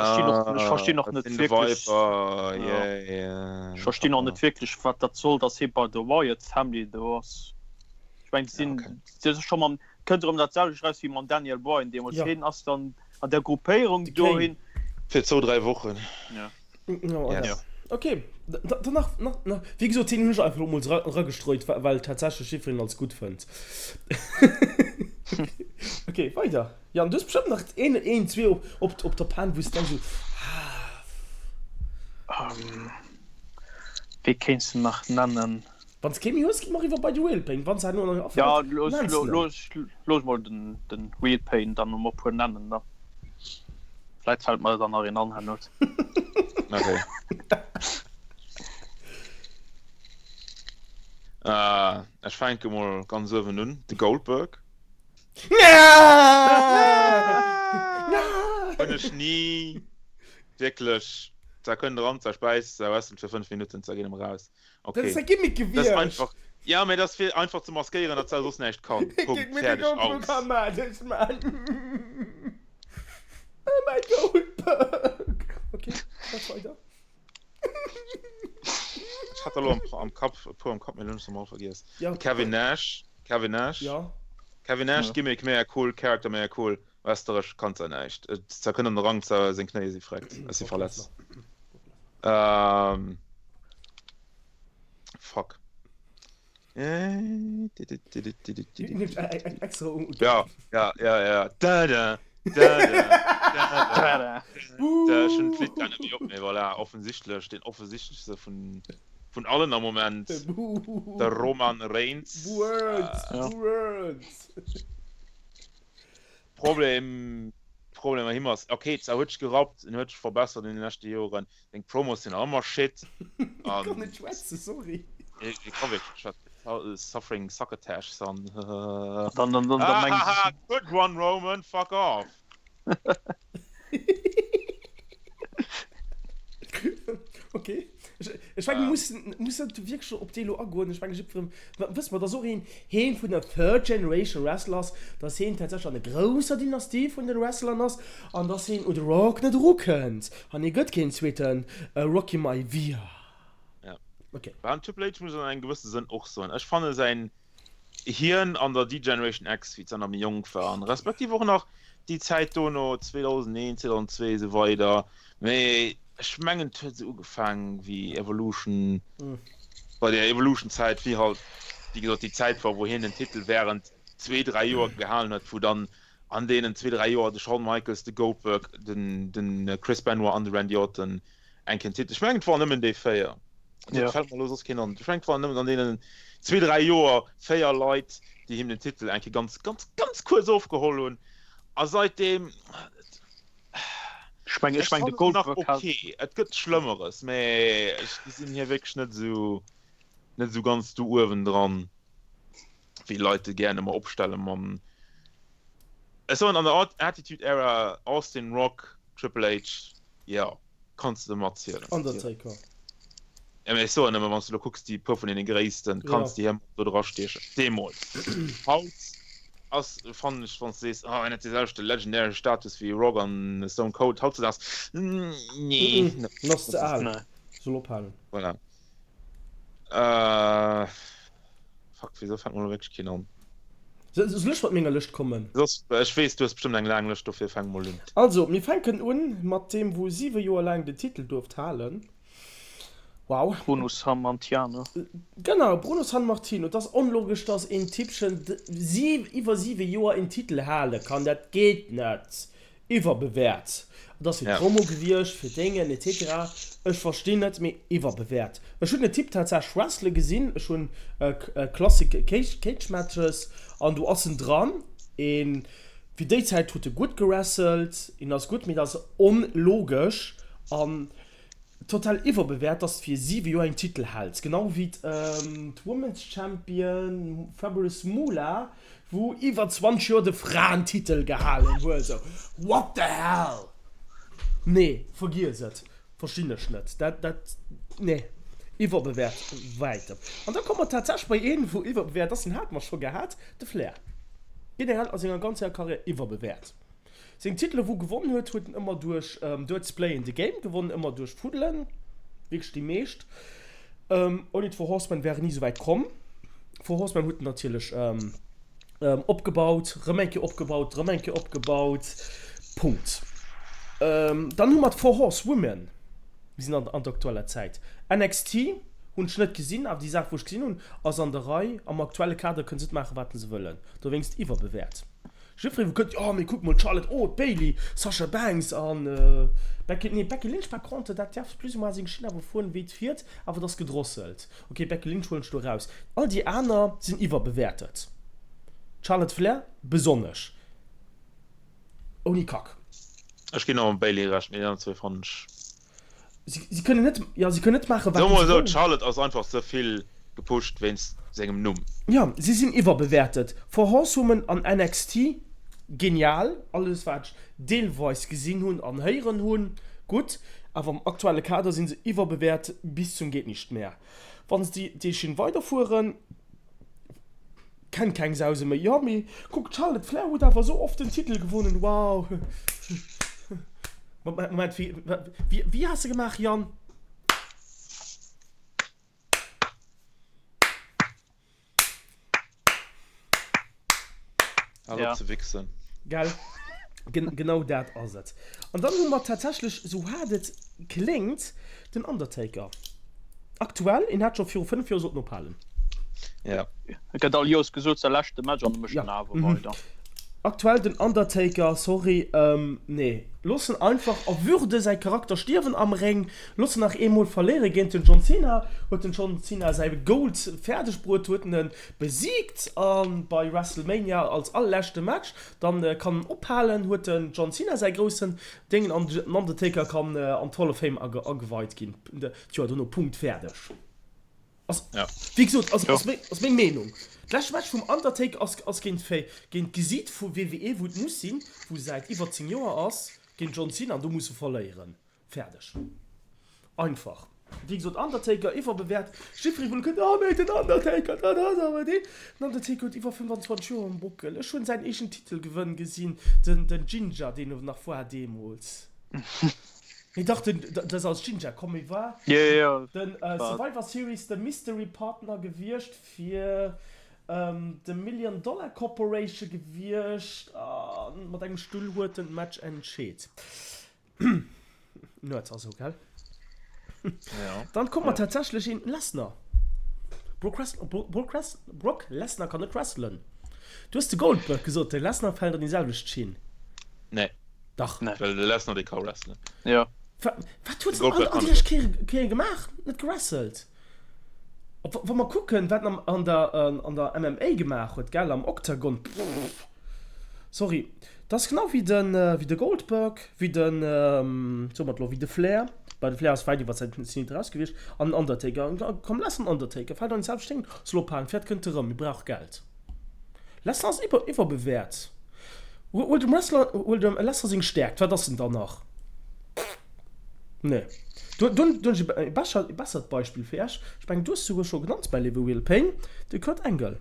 Ech verstinn och net dat sinn de wierklech, Viper, ja, yeah, ech verstinn och net wierklech wat dat soll, datt hie bei der Wyatt Family do ass. Ech mengen, Ja, sinn, okay. dat ass scho mam, kënnt erëm dat selwecht eraus wéi mam Daniel Bryan deemools, Ja. hien ass dann an der Gruppéierung De Kane. dohin. Fir zwou, dräi Wochen. Ja. Ja, Yes. ja. Okay, dann nach, nach, nach. Wéi gesot, den hunn ech einfach lo mol eragestreut, well tatsächlech jiddwereen als gutt fënnt. Okay, weider. Jan, du hues bestëmmt nach een, een, zwee op, op, op der Pan, wou s de denkst sou, ah. Wee kéints de nach nennen? Wann s kee méi hues, gi mer eriwwer bei de Real Pain. Wann s herno nach afält, Ja, looss, nenns de en. looss, looss mol den, den Real Pain dann emol puer nennen da. Vläit fält mer dann nach een an herno. Okay. Äh, ech fänke mol ganz uewen un, de Goldberg. Hunn ech ni wierklech, zwar kënnt eran, zwar späizt, zwar wrestelt fir 5 Minutten, zwar geet em eraus. Okay. Dat ass säi Gimmick Das gewiescht. einfach, ja, mee dat ass fir einfach ze maskéieren, datt se soss näischt kann. Punkt, Mee de fäerdeg, Goldberg aus. kann magesch man. Oh mäi Goldberg. Okay, mach weider. Ech hat der elo am, am Kapp, e puer am Kapp, mee elo hunn ech se emol vergiess. Ja. De Kevin Nash, Kevin Nash. Ja. Kevin Nash, Ja. Gimmick mega cool, Character mega cool, wrestleresch kann se näischt. Et, zwar kënnt an de Rang, zwar seng Knéie si freckt, si Brock verletzt. Lesnar. Ähm, fuck. Ja, ja, ja, ja. Da, da, da, da, da, da. Da, ech hunn d'Lidd gar net méi op, mee voilà, offensichtlech, deen offensichtlechste vun, vun allen am Moment, de Roman Reigns. Words, words. Problem, Problem bei him ass, okay, zwar huet sech gerappt, en huet sech verbessert an den leschte Joren, seng Promos sinn nach ëmmer shit. An kann net schwätzen, sorry. E ka wierklech net schwätzen. Suffering Succotash Son. Dann, dann, dann, dann meng Ahaha, good one Roman, fuck off. Okay. Ech, ech mengen, mir mussen, mussen net wierklech op déi elo agoen. Ech mengen, jiddwerem, wësse mer, dass och een, heen vun der Third Generation Wrestler ass, dass heen tatsächlech an der grousser Dynastie vun den Wrestlern ass an dass heen u de Rock net erukënnt an hie gëtt keen zweeten Rocky Maivia. Ja. Okay. An Triple H muss an engem gewësse Sënn och soen, ech fanne säin hien an der D-Generation X, wéi d'Sender méi jonk waren, respektiv och nach déi Zäit dono, 2001, 2002 esou weider, mee ech mengen et huet esou ugefaang wéi Evolution, bei der Evolution-Zäit, wéi halt, wéi gesot, déi Zäit war, wou hien den Titel während zwee, dräi Joer gehalen huet, wou dann an deenen zwee, dräi Joer de Shawn Michaels, de Goldberg, den de Chris Benoit an de Randy Orton eng Kéier den Titel, ech mengen et waren nëmmen déi véier. Ja. Fällt mer lo soss keen an. Ech mengen, et waren nëmmen an deenen zwee, dräi Joer véier Leit, déi him den Titel eng Kéier ganz, ganz, ganz kuerz ofgeholl hunn. A seitdeem. Ech mengen, ech mengen, de Goldberg hat. Okay, et gëtt Schlëmmeres, mä ech gesinn hie wierklech net esou, net esou ganz do uewen dran, wéi Leit e gären ëmmer opstelle mam. Ech soen, an der Attitude Era, Austin, Rock, Triple H, jo. Kanns de matzielen. Undertaker. Ja, mee ech soen nëmmen, wann s de elo kucks, déi puer vun deene gréissten, kanns de hie mat do dra stiechen. Deemools. Haut ass, fannen ech, wann s de sees, oh, en huet dee selwechte legendäre Status wéi Rock an Stone Cold, hautzedaags, nee. En ass ze al. Soll ophalen. Voilà. Äh, fuck, wieso fällt mir lo wierklech keen an? Soll ech mat menger Lëscht kommen? Soss, ech weess, du hues bestëmmt eng laang Lëscht, dofir fänk mol un. Also, mir fänken un mat deem, wou siwe Joer laang den Titel duerft halen. Wow. Bruno Sammartiano. Genau, Bruno Sanmartino. Et ass onlogesch, dass een Typpchen iwwer siwe Joer een Titel hale kann. Dat geet net. Iwwerbewäert. Et ass fir d'Promo gewiescht, fir Déngen etc. Ech verstinn net, mee iwwerbewäert. Ech hunn den Typ tatsächlech wrestele gesinn, ech hunn Classic Cage Matches an do ass en dran. Een fir déi Zäit huet e gutt gewrestelt, en ass gutt, mee et ass onlogesch an Total iwwerbewäert dass de fir 7 Joer een Titel häls, genau wéi d'Women's Champion Fabulous Moolah wou iwwer 20 Joer de Fraentitel gehalen huet. Esou what the hell? Nee vergiess et, verstinn ech net dat dat nee iwwerbewäert wäitem. An da komme mer tatsächlech bei een wou iwwerbewäert ass, den hate mer scho gehat, de Flair. Generell a senger ganzer Karriär iwwerbewäert. Seng Titele wou gewonnen huet, huet en ëmmer duerch Dirts Play in the Game gewonnen, ëmmer duerch Fuddelen, wierklech déi meescht. Ouni d'Four Horsemen wär en ni esou wäit komm. Four Horsemen huet en natierlech opgebaut, rëm eng Kéier opgebaut, rëm eng Kéier opgebaut. Punkt. Dann hu mer d'Four Horsewomen, mir sinn an der aktueller Zäit. NXT hunn ech net gesinn, awer déi Saach wou ech gesinn hunn ass an der Rei. Am aktuelle Kader kënne se maache wat se wëllen, dowéinst iwwerbewäert. Jiddweree wou kënnt, jo mee kuck mol d'Charlotte, oh d'Bayley, Sasha Banks an Becky, nee Becky Lynch par contre dat däerf plus ou moins seng Schinn awer fueren wéi et fiert, awer et ass gedrosselt. Ok Becky Lynch huelen ech do eraus, all déi aner sinn iwwerbewäertet, d'Charlotte Flair besonnesch, ouni Kack. Ech ginn och mam Bayley Recht, mee déi aner zwou fannen ech. Si kënnen net, jo, si kënnen net maachen, wat se wëllen. D'Charlotte ass einfach ze vill gepusht wéinst sengem Numm. Jo, si sinn iwwerbewäertet. Four Horsewomen an NXT, genial, alles wat ech deelweis gesinn hunn an héieren hunn, gutt, awer am aktuelle Kader si se iwwerbewäert bis zum geht nicht mehr. Wann se déi Schinn weiderfueren, Kennt keng Sau se méi. Jo mee kuck d'Charlotte Flair huet awer sou oft den Titel gewonnen, wow. Moment wéi wéi has de gemaach Yann? Hal op ze wichsen. Gell? Genau dat ass et. An dann hu mer tatsächlech, sou haart et kléngt, den Undertaker. Aktuell, en hat scho viru 5 Joer sollten ophalen. Ja. Et gëtt all Joers gesot, säi leschte Match an e mécht en awer weider. Aktuell den Undertaker, sorry, nee. Looss en einfach a Würde säi Charakter stierwen am Réng. Looss en nach eemol verléiere géint den John Cena. Huet den John Cena säi Gold fäerdeg bruet, huet en e besiegt a bei WrestleMania als allerleschte Match. Dann kann en ophalen, huet den John Cena säi groussen Déngen an den Undertaker kann an d'Hall of Fame ageweit ginn d'Joer dono. Punkt, fäerdeg. Ass, wéi gesot, ass, ass meng, ass meng Meenung. D'lescht Match vum Undertaker ass, ass géint, géint d'Gesiit vu WWE, wou et muss sinn, wou säit iwwer 10 Joer ass, géint John Cena an do muss e verléieren. Fäerdeg. Einfach. Wéi gesot, Undertaker iwwerbewäert. Jiddweree wou elo kënnt, oh mee den Undertaker, dat ass awer deen. Den Undertaker huet iwwer 25 Joer um Bockel. Ech hunn säin eegen Titelgewënn gesinn, den, den Ginger, deen en nach war deemools. Nee dach, den, dat ass als Ginger komm, mee war den Survivor Series de Mystery Partner gewiescht fir de Million Dollar Corporation gewiescht a mat engem Stull huet en d'Match entscheet. Nerds also, gell? Ja. Dann kommt mer tatsächlech een Lesnar. Brock, Brock, Brock Lesnar kann net wrestlen. Du hues de Goldberg gesot, de Lesnar fält an déi selwecht Schinn. Nee. Dach. Nee. Well de Lesnar dee ka wrestlen. Ja. Wat huet en all déi lescht Kéiere gemaach? Net gewrestelt. Wa mer kucken, wat en an der, an der MMA gemaach huet, gell, am Octagon, pff, sorry, dat ass genau wéi de, wéi de Goldberg, wéi den, soe mer et elo, wéi de Flair, bah, de Flair ass wäit iwwer säin Zenit eraus gewiescht, an den Undertaker. Komm, Lesnar an Undertaker, fält an déi selwecht Déng, soll ophalen, d'Pferd kënnt erëm, mir brauche Geld. Lesnar ass iwwer, iwwerbewäert. Huel dem Wrestler, huel dem Lesnar seng Stäerkt, wat ass en dann nach? Nee. Do, do, do hunn ech e besser, e bessert Beispill fir Iech. Ech mengen, du hues souguer scho genannt, mäi léiwe Will Payne, de Kurt Angle.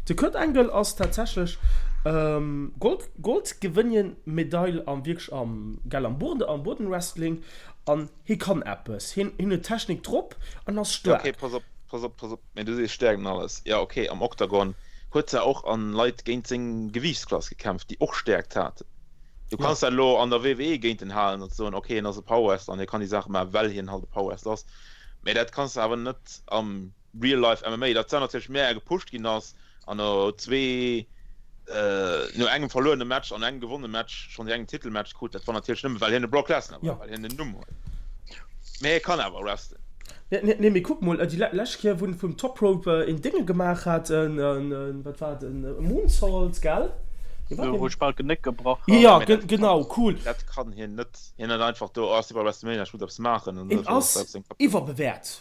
De Kurt Angle ass tatsächlech Gold, Goldgewënnjen-Medail am wierklech am, gell, am Boden, am Bodenwrestling an hie kann eppes. Hien, hien huet Technik drop an ass Ja, okay, staark. pass op, pass op, pass op. Mee du sees Stäerkt an alles. Ja, okay, am Oktagon huet zwar och an Leit géint seng Gewiichtsklass gekämpft, déi och Stäerkt haten. Du kanns dat elo an der WWE géint en halen an soen, okay, hien ass e Power Wrestler an hie kann déi Saache maachen, well hien halt e Power Wrestler ass. Mee dat kanns de awer net am Real Life MMA, dat zwar natierlech méi gepusht ginn ass an no zwee, no engem verluerene Match an engem gewonnene Match schonn direkt en Titelmatch krut, dat war natierlech nëmme well hien de Brock Lesnar war, well hien den Numm huet. Mee hie kann awer wrestlen. Nee, nee, mee kuck mol, déi lescht Kéier, wou en vum Top Rope een Dénge gemaach hat, en, wat war et, en Moonsault, gell? Wéi war deen? Wou ech bal d'Genéck gebrach hat. Jo, genau, cool. Dat kann hien net. Hien huet einfach do, oh, ech si bei WrestleMania, ech muss eppes maachen. En ass iwwerbewäert.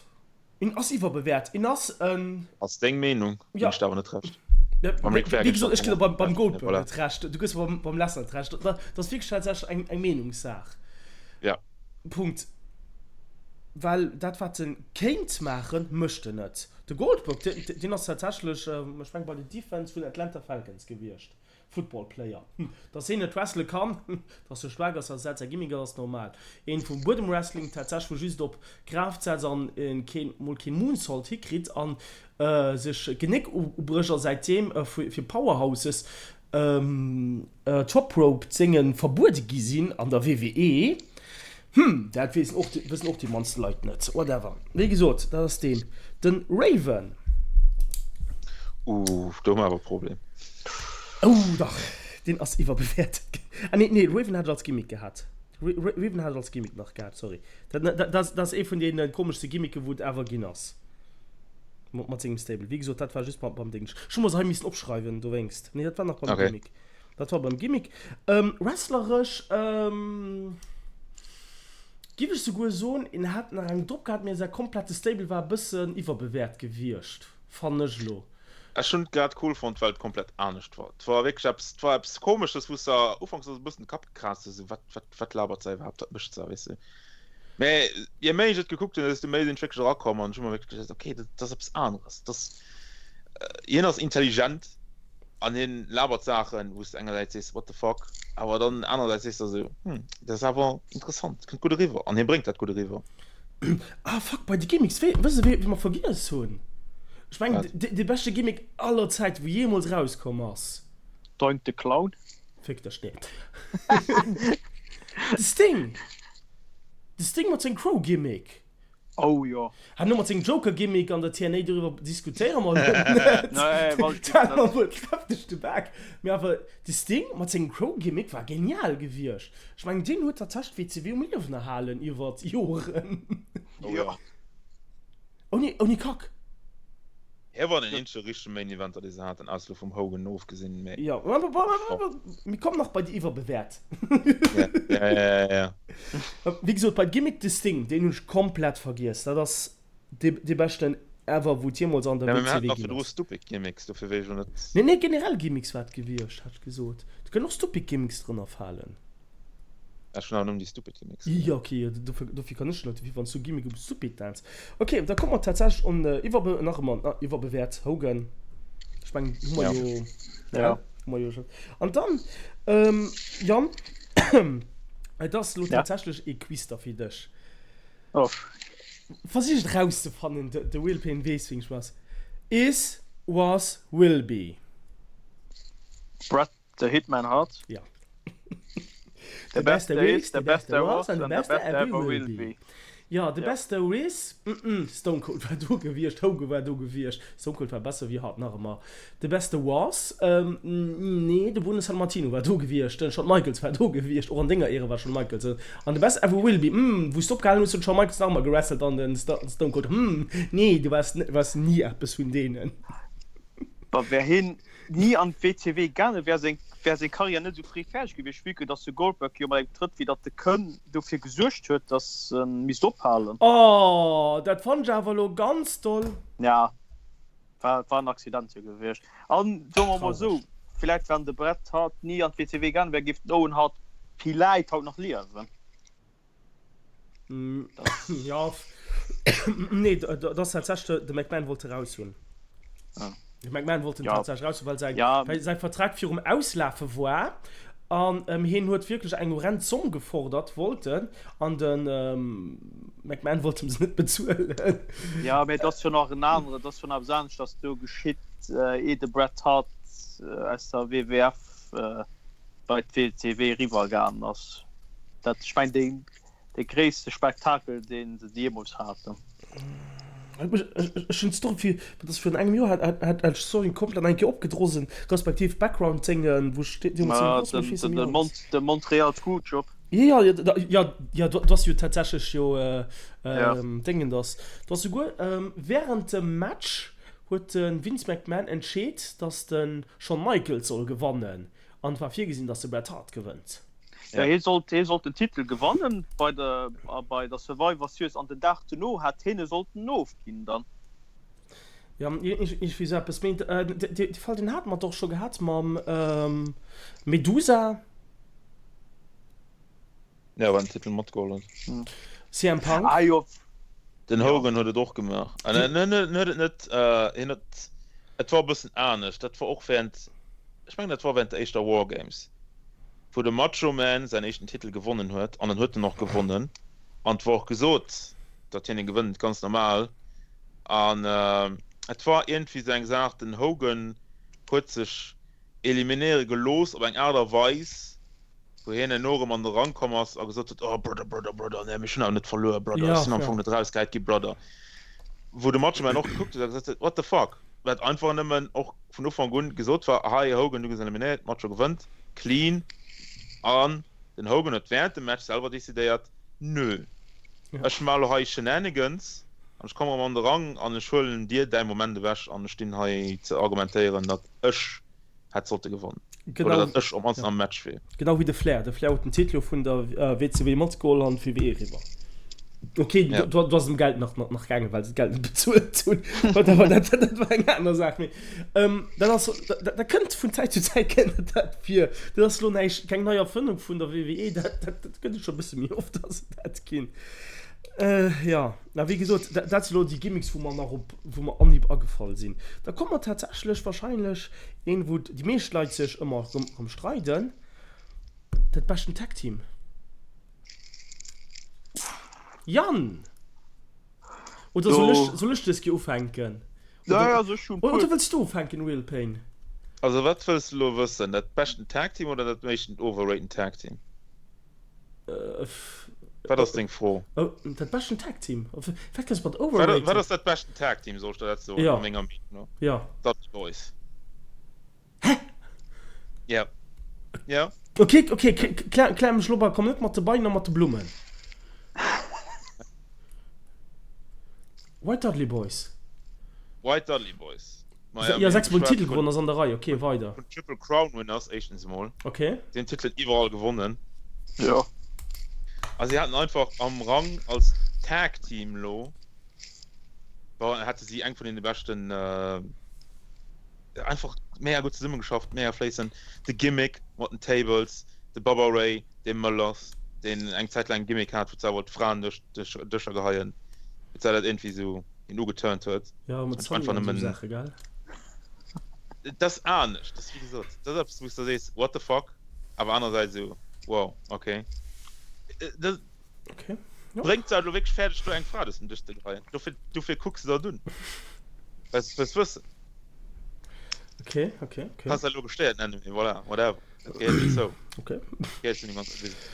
En ass iwwerbewäert. En ass en. Ass deng Meenung, ginn ech der awer net Recht. Beim Ric Flair ginn ech der beim, beim Goldberg net Recht. Du gëss mer beim Lesnar net Recht. Dat ass wierklech tatsächlech eng, eng Meenungssaach. Ja. Punkt. Well dat wat en kéint maachen, mécht en net. De Goldberg, deen ass tatsächlech, ech mengen bei den Defense vun Atlanta Falcons gewiescht, Football Player. Dass hien net wrestele kann, dass e staark ass, dass dat säi Gimmick ass, ass normal. Een vum Buedemwrestling tatsächlech, wou just op Kraaft setzt an keen, mol keen Moonsault hikritt an sech d'Genéck ubrécht a säitdeem fir Powerhouses Top Rope Zéngen verbuede gi sinn an der WWE. Hm, dat weess och, wëssen och déi mannste Leit net. Whatever. Wéi gesot, dat ass deen. Den Raven. Ooh, do hu mer awer e Problem. Oh dach, deen ass iwwerbewäert. Ah nee, nee, Raven hat et als Gimmick gehat. Raven hat et als Gimmick nach gehat, sorry. Dat, dat, dat ass ee vun deene komeschste Gimmicke wou et ever ginn ass. Mat sengem Stable. Wéi gesot, dat war just beim Ding. Ech hu mer se hei missen opschreiwen, dowéinst. Nee, dat war nach beim okay. Gimmick. Dat war beim Gimmick. Ähm, wrestleresch, ähm, giff ech souguer soen, en hat nach eng drop gehat, mee säi komplette Stable war e bëssen iwwerbewäert gewiescht, fannen ech elo. Ech hunn et grad cool fonnt, well et komplett anescht war. Et war wierklech eppes, et war eppes Komesches, wou s de ufanks e bëssen de Kapp gekraazt hues, esou wat, wat, wat labert se iwwerhaapt, wat mécht se, weess de. Mä je méi ech et gekuckt hunn, desto méi sinn ech wierklech erakomm an ech hu mer wierklech geduecht, okay, dat ass eppes aneres. Dat ass, hien ass intelligent an hien labert Saachen, wou s de engersäits sees, what the fuck, awer dann anerersäits sees de esou, hm, dat ass awer interessant, dat kënnt gutt eriwwer an hie bréngt dat gutt eriwwer. Ah fuck, bei de Gimmicks, wéi, wëss de wee mer vergiess hunn? Ech mengen, dee beschte Gimmick aller Zäiten, wou jeemools erauskomm ass. Doink de Clown. Féck dech, nee. De Sting! De Sting mat sengem Crow-Gimmick. Oh jo. Herno mat sengem Joker-Gimmick an der TNA, doriwwer diskutéiere mer elo net. Nee, wollt ich Dat war wuel kräfteg de Bak. Mee awer de Sting mat sengem Crow-Gimmick war genial gewiescht. Ech mengen, deen huet tatsächlech d'WCW um Liewen erhalen iwwer Joren. Oh jo. Ouni, ouni Kack. Hie war den eenzege richtege Main Eventer, dee se haten, ausser elo vum Hogan ofgesinn, mee. Jo, mir kommen nach bei déi iwwerbewäert. Ja, ja, ja, ja. Wéi gesot, bei Gimmick de Sting, deen hunn ech komplett vergiess. Dat ass dee, dee beschten ever, wou et jeemools an der Ja, mee mir WCW haten nach ginn virdru ass. stupid Gimmicks, dofir wéi ech elo net. Nee, nee, generell Gimmicks war et gewiescht, hat ech gesot. Do kënnen och stupid Gimmicks drënner falen. Ech hunn awer nëmmen déi stupid Gimmicks Jo, ok, dofir, dofir kann ech net, wann s du Gimmick op stupid nenns. Ok, da komme mer tatsächlech un iwwerbe nach ëmmer na iwwerbewäert Hogan. Ech mengen, hu mer Ja. jo, Ja. hu mer jo scho. An dann, Yann, et ass elo Ja. tatsächlech ee Quiz da fir dech. Oh. Versich et erauszefannen, de, de Will Payne weess, wéi ech was. Is, was, will be. Bret The Hitman Hart. Ja. The best there is, the best there was and the best there ever will be. Ja, the best there is, Stone Cold war do gewiescht, Hogan war do gewiescht, Stone Cold war besser wéi Hart nach ëmmer. The best there was, nee, de Bruno Sammartino war do gewiescht, den Shawn Michaels war do gewiescht, och an denger Ära war Shawn Michaels. An the best ever will be, wou s de opgehalen hues, huet Shawn Michaels nach ëmmer gewrestelt an den Stone Cold, nee, du waars, waars ni eppes vun deenen. Wa wär hien ni an d'WCW gaangen, wär seng wär seng Karriär net esou fréi fäerdeg gewiescht, vue que dass de Goldberg jo mat engem Trëtt wéi datt de kënn dofir gesuergt huet, dass en misst ophalen. Oh, dat fannt ech awer elo ganz doll. Ja, war war en Accident jo gewiescht. An soe mer mol esou, Traureg. villäit wann de Bret Hart ni an d'WCW gaangen wär, géif den Owen Hart villäit haut nach liewen. Ja, nee, dat ass tatsächlech, de McMahon wollt e raus hunn. Ah. De McMahon wollt en Ja. tatsächlech raus hunn, well säin, Ja. well säi Vertrag virum Auslafe war. An ähm, hien huet wierklech eng horrend Zomm gefordert, wollt en, an den ähm, McMahon wollt em se net bezuelen. Ja, mee et ass jo nach en anere, et ass jo nach eppes aneschters do geschitt, äh, ee de Bret Hart äh, aus der WWF äh, bei d'WCW eriwwer gaangen ass. Dat, ech mengen, dee, dee gréisste Spektakel, dee se jeemools haten. Ech hunn d'Story fir, dat ass virun engem Joer, hat, hat, hat ech d'Story komplett eng Kéier opgedrosen, respektiv Background-Déngen, wou ech deemools Ma sinn, den, den, den, Mont, de Montreal Screwjob. Jo, jo, jo, jo, do ass jo tatsächlech jo Ja. Déngen, dass, do ass souguer während dem Match huet de Vince McMahon entscheet, dass de Shawn Michaels soll gewannen an et war virgesinn, dass de Bret Hart gewënnt. Ja, hie sollt, hie sollt den Titel gewannen bei der, bei der Survivor Series an den Dag dono hat hien e sollten ofginn dann. Ja, iergendwéi sou eppes. Mee dee Fall, deen hate mer doch scho gehat mam Medusa. Ja, war den Titel matgeholl huet. CM Punk. Ah jo. Den Hogan huet et och gemaach. Ah, ne, ne, ne, huet et net. Hien huet, et war e bëssen anescht. Dat war och während, ech mengen dat war während der éischter War Games, wou de Macho Man säin éischten Titel gewonnen huet an en huet en och gewonnen an et war och gesot, datt hien e gewënnt, ganz normal. An et war iergendwéi sou eng Saach, den Hogan huet sech eliminéiere gelooss op eng Aart a Weis, wou hien herno erëm an de Rang komm ass a gesot huet, Oh Brother, Brother, Brother, nee, ech hunn awer net verluer, Brother, ech sinn am Fong net erausgehäit gi, Brother. Wou de Macho Man och gekuckt huet a gesot huet, What the fuck? Wat einfach nëmmen och vun Ufank un gesot war, Hei Hogan, du gëss eliminéiert, Macho gewënnt, clean. An den Hogan huet während dem Match selwer decidéiert, Nö, ech maache lo hei Shenanigans an ech kommen erëm an de Rang an ech huelen dir däi Moment ewech an ech stinn hei ze argumentéieren, datt ech hätt sollte gewonnen. Genau, Oder datt ech op mannst am Match wier. Genau wéi de Flair. De Flair huet den Titel jo vun der WCW matgeholl an d'WWE eriwwer. Ok, Ja. do, do ass et ëm Geld nach, nach, nach gaangen, well se d'Geld net bezuelt hunn. Wat awer dat, dat war eng aner Saach. Mee ähm, dat ass, dat, dat kënnt vun Zäit zu Zäit kënnt dat vir. Dat ass lo näischt, keng nei Erfënnung vun der WWE. Dat, dat, dat gëtt et scho e bësse méi oft, dass et dat ginn. Äh, ja. Na, wéi gesot, dat, dat si lo déi Gimmicks, wou mer nach op, wou mer Anhieb agefall sinn. Da komme mer tatsächlech wahrscheinlech een, wou déi meescht Leit sech ëmmer rëm, rëm streiden, dat beschten Tag Team. Yann! Oder soll ech, soll ech dës Kéier ufänken? Ja, ja, also ech hunn Oder, oder wëlls du ufänken, Will Payne? Also wat wëlls de lo wëssen? Dat beschten Tag Team oder dat meeschten overraten Tag Team? Wat ass deng Fro? Dat beschten Tag Team? Wat kënns mat overrated? Wat ass dat beschten Tag Team, soll ech der dat soen? Jo. A menger Meenung no. Jo. Dudley Boyz. Hä? Jo. Jo. Ok, ok, klär, klär mech lo op a komm net mat de Beien a mat de Blummen. White Dudley Boyz. White Dudley Boyz. Jo, 6 mol den Titel gewonnen, ass an der Rei. Ok, weider. Vun Triple Crown Winners, éischtens emol. Ok. Si hunn d'Titelen iwwerall gewonnen. Jo. A si haten einfach am Rang als Tag Team lo, hate si eng vun deene beschten, einfach mega gutt zesummegeschafft, mega fléissend. De Gimmick mat den Tables, de Bubba Ray, dee mëll ass, deen eng Zäit laang e Gimmick hat, wou se wollt d'Fraen duerch d'Dëscher geheien, wou se dat iergendwéi esou hien ugeturnt huet. Jo, mat Sunny an esou Saache, gell? Dat ass anescht, dat ass wéi gesot, dat ass eppes, wou s de sees, what the fuck, awer anersäits esou, wow, okay. Dat okay. Ja. Bréngt se elo wierklech fäerdeg, do eng Fra duerch den Dësch ze geheien. Dofir, dofir kucks de dat un. Well s wëlls wëssen. Okay, okay, okay. Kanns dat elo gestéiert nennen, mee voilà, whatever. Dat gehéiert dozou. Okay. Gehéiert zu dem ganze Business.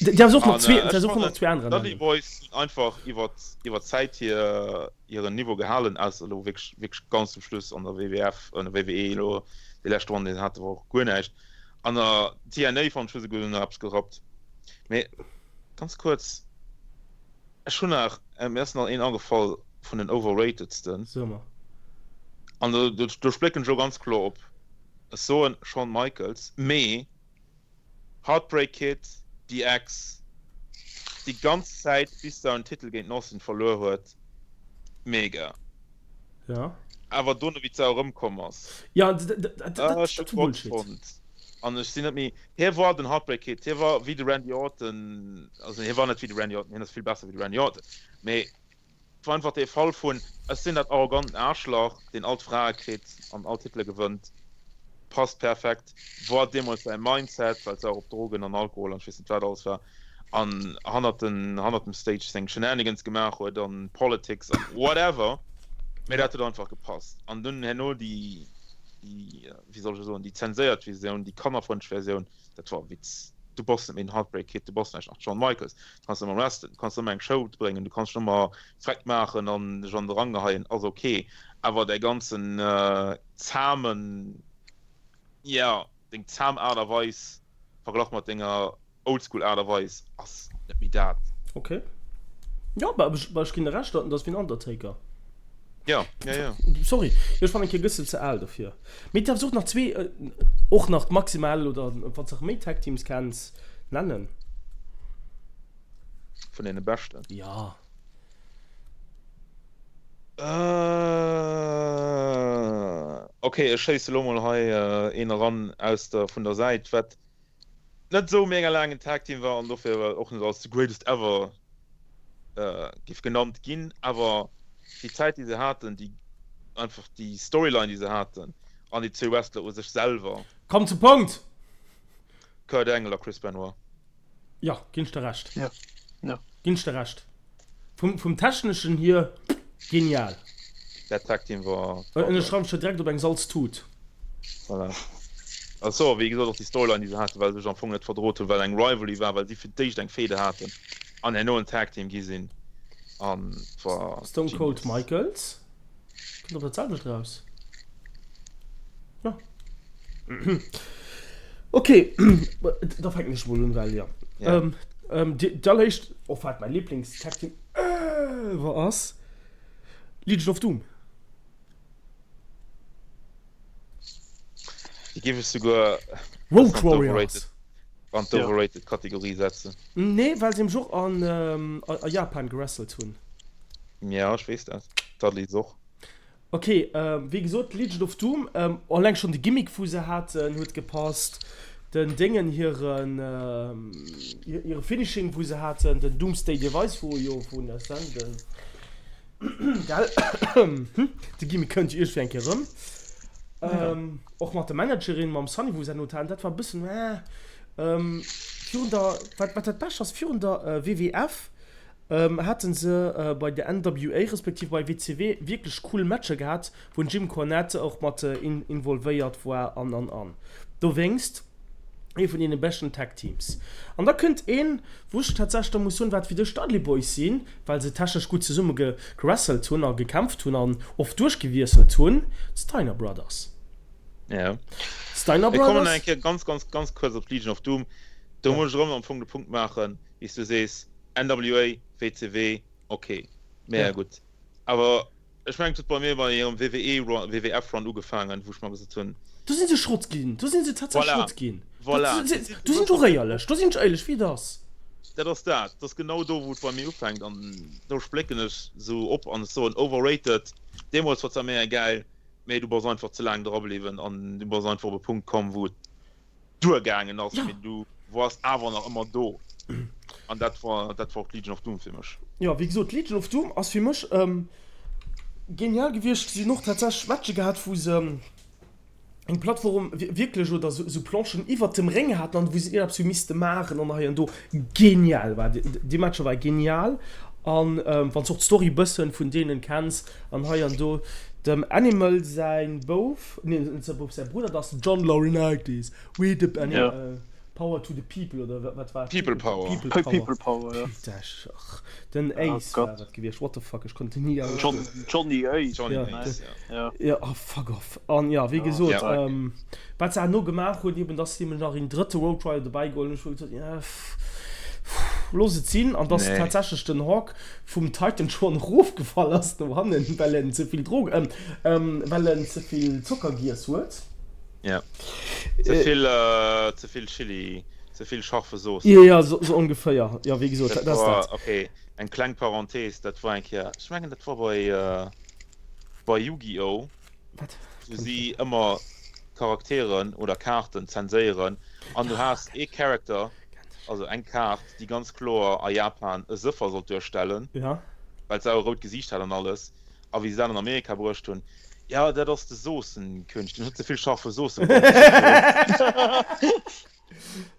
Dir och nach zwee, dir och nach zwee anerer nennen. Dudley Boyz hunn einfach iwwer, iwwer d'Zäit hir, hiren Niveau gehalen, ausser elo wierklech, wierklech ganz zum Schluss an der WWF, an der WWE elo, déi lescht Ronn, déi hate war och guer näischt. An der TNA fand ech hu se guer nach eppes gerappt. Mee ganz kuerz, ech hunn nach, mir ass nach een agefall vun den overratedsten. So mer. An do, do, do splécken ech elo ganz kloer op. Ech soen Shawn Michaels, mee Heartbreak Kid, DX, déi ganz Zäit bis der en Titel géint den Austin verluer huet, mega. Ja. Awer dono wéi d'Sau erëmkomm ass. Ja, dat war Bullshit. An ech sinn net méi, hie war den Heartbreak Kid, hie war wéi de Randy Orton, also hie war net wéi de Randy Orton, hien ass vill besser wéi de Randy Orton, mee Et war einfach dee Fall vun, ech sinn dat arroganten Aarschlach, deen all d'Frae kritt an all Titele gewënnt. Passt perfekt, war deemools säi Mindset, well se och op Drogen an Alkohol an ech weess net wat alles war an hannert den, hannert dem Stage seng Shenanigans gemaach huet an Politics an whatever, mee dat huet einfach gepasst. An dunn herno déi, déi, wéi soll ech soen, déi zenséiert Visioun, déi kannerfrëndlech Versioun, Dat war e Witz. Du bass net méi den Heartbreak Kid, du bass vläicht nach d'Shawn Michaels. Du kanns ëmmer wrestlen, du kanns ëmmer eng Show bréngen, du kanns dech ëmmer freck maachen an dech an de Rang geheien, ass ok. Awer däi ganzen zamen, jo, deng zam Aart a Weis verglach mat denger Oldschool Aart a Weis ass net méi dat. Ok. Jo, bah, ech ginn der Recht, dat ass wéi en Undertaker. Jo, jo, jo. Sorry, jo, ech fannen kee gëssel ze al dofir. Mee et därfs och nach zwee, och nach maximal, oder wanns de nach méi Tag Teams kenns, nennen. Vun deene beschten? Jo. Ok, ech schéisse lo mol hei een eran aus der, vun der Säit, wat net esou mega laang en Tag Team war an dofir och net als the greatest ever géif genannt ginn, awer déi Zäit déi se haten, déi einfach déi Storyline déi se haten an déi zwee Wrestler u sech selwer. Komm zum Punkt! Kurt Angle a Chris Benoit. Jo, ginn ech der Recht. Jo, jo. Ginn ech der Recht. Vum, vum techneschen hier genial. Dat Tag Team war. Ënnerschreiwen ech der direkt op eng Salztut. Voilà. Also, wéi gesot, och déi Storyline, déi se haten, well se sech am Fong net verdrot hunn, well eng Rivalry war, well si fir d'éischt eng Fehde haten an herno en Tag Team gi sinn. An et war Stone Cold genius. Michaels kënnt op dat selwecht eraus. Jo. Ok, da fänken ech mol un, well jo. Ja. Ähm, ähm, déi alleréischt, och wat mäi Lieblings-Tag Team ever ass, Legion of Doom. Déi géif ech souguer Road Warriors. an d'Overrated Kategorie setzen. Nee, well se nämlech och an, a Japan gewrestelt hunn. Ja, ech weess dat. D'Dudleys och. Ok, wéi gesot, Legion of Doom, alleng schon de Gimmick wou se haten huet gepasst, den Déngen hiren hire Finishing wou se haten, den Doomsday Device wou jo vun Ascendant, gell, de Gimmick kënnt jo iergendwéi eng Kéier erëm, och mat der Managerin, mam Sunny wou se dat haten, dat war e bëssen virun der, wat wat dat Bescht ass, virun der WWF. Haten se bei der NWA respektiv bei WCW wierklech cool Matcher gehat, wou den Jim Cornette och mat involvéiert war an an an. Dowéinst ee vun deene beschten Tag Teams. An da kënnt een, wou ech tatsächlech da muss soen, wat fir dech Dudley Boyz sinn, well se technesch gutt zesumme gewrestelt hunn a gekämpft hunn an oft duerchgewiesselt hunn, d'Steiner Brothers. Ja. D'Steiner Mir kommen Brothers. nach eng Kéier ganz, ganz, ganz kuerz op d'Legion of Doom. Do muss ech erëm am Fong de Punkt maachen, wéi s du sees, NWA, WCW, ok, mä gutt. Awer ech mengen, et huet bei mir bei hirem WWE-Run, WWF-Run ugefaangen, wou ech mer gesot hunn. Do si se Schrott ginn, do si se tatsächlech Voilà, Schrott ginn. voilà. Do sinn ech och éierlech, do sinn ech éierlech, wéi et ass. Dat ass dat, dat ass genau do, wou et bei mir ufänkt an do splécken ech esou op an ech soen, overrated, deemools war zwar mega gäil, mä du bass einfach ze laang dra bliwwen an du bass einfach op e Punkt komm, wou et duer gaangen ass, mee du wars awer nach ëmmer do an dat war dat war och d'Legion of Doom fir mech. Jo, wéi gesot, d'Legion of Doom ass fir mech genial gewiescht. Si hunn och tatsächlech Matche gehat, wou se eng Plattform wierklech oder sou Planchen iwwert dem Réng haten an wou se iergendepps hu misste maachen an hei an do. Genial war déi Matcher war genial an wann s och d'Story bëssen vun deenen kenns an hei an do dem Animal säin Bouf, Nee, net säi Bouf, säi Brudder, dat ass den John Laurinaitis. We the, äh, nee, Ja. äh, Power to the People oder wat, wat war? People Power. People Power. People Power, ja. Putain, ach, den Oh Ace war Gott. dat gewiescht. What the fuck, ech konnt den ni John, aussprechen. Johnny Ace. Johnny Ja, Ace, de, ja. Ja. ja, oh, fuck off. An ja, wéi Oh, gesot, Ja. fuck. ähm, wat se herno gemaach hunn, eben, dass si eben nach een drëtte Road Warrior dobäi geholl hunn, ech hu gesot, ja, pff, looss et sinn. An dass Nee. tatsächlech den Hawk vum Titantron erofgefall ass do hannen, well en ze vill Drog, ähm, well en ze vill Zocker giess huet. Ja. Ze vill, ze vill Chili, ze vill scharfe Zooss. Jo, jo, sou ongeféier. Jo, wéi gesot, Dat dat ass war, dat. okay, eng kleng Parenthese, dat war eng Kéier, ech mengen, dat war bei, bei Yu-Gi-Oh! Wat? Wou si ëmmer Charakteren oder Kaarten zenséieren an du has ee Character, also eng Kaart, déi ganz kloer a Japan e Sëffer sollt duerstellen, Ja. well se auch e rout Gesiicht hat an alles, a wéi se dat an Amerika bruecht hunn, jo dat ass de Soossenkönig, den huet ze vill scharfe Soos geholl.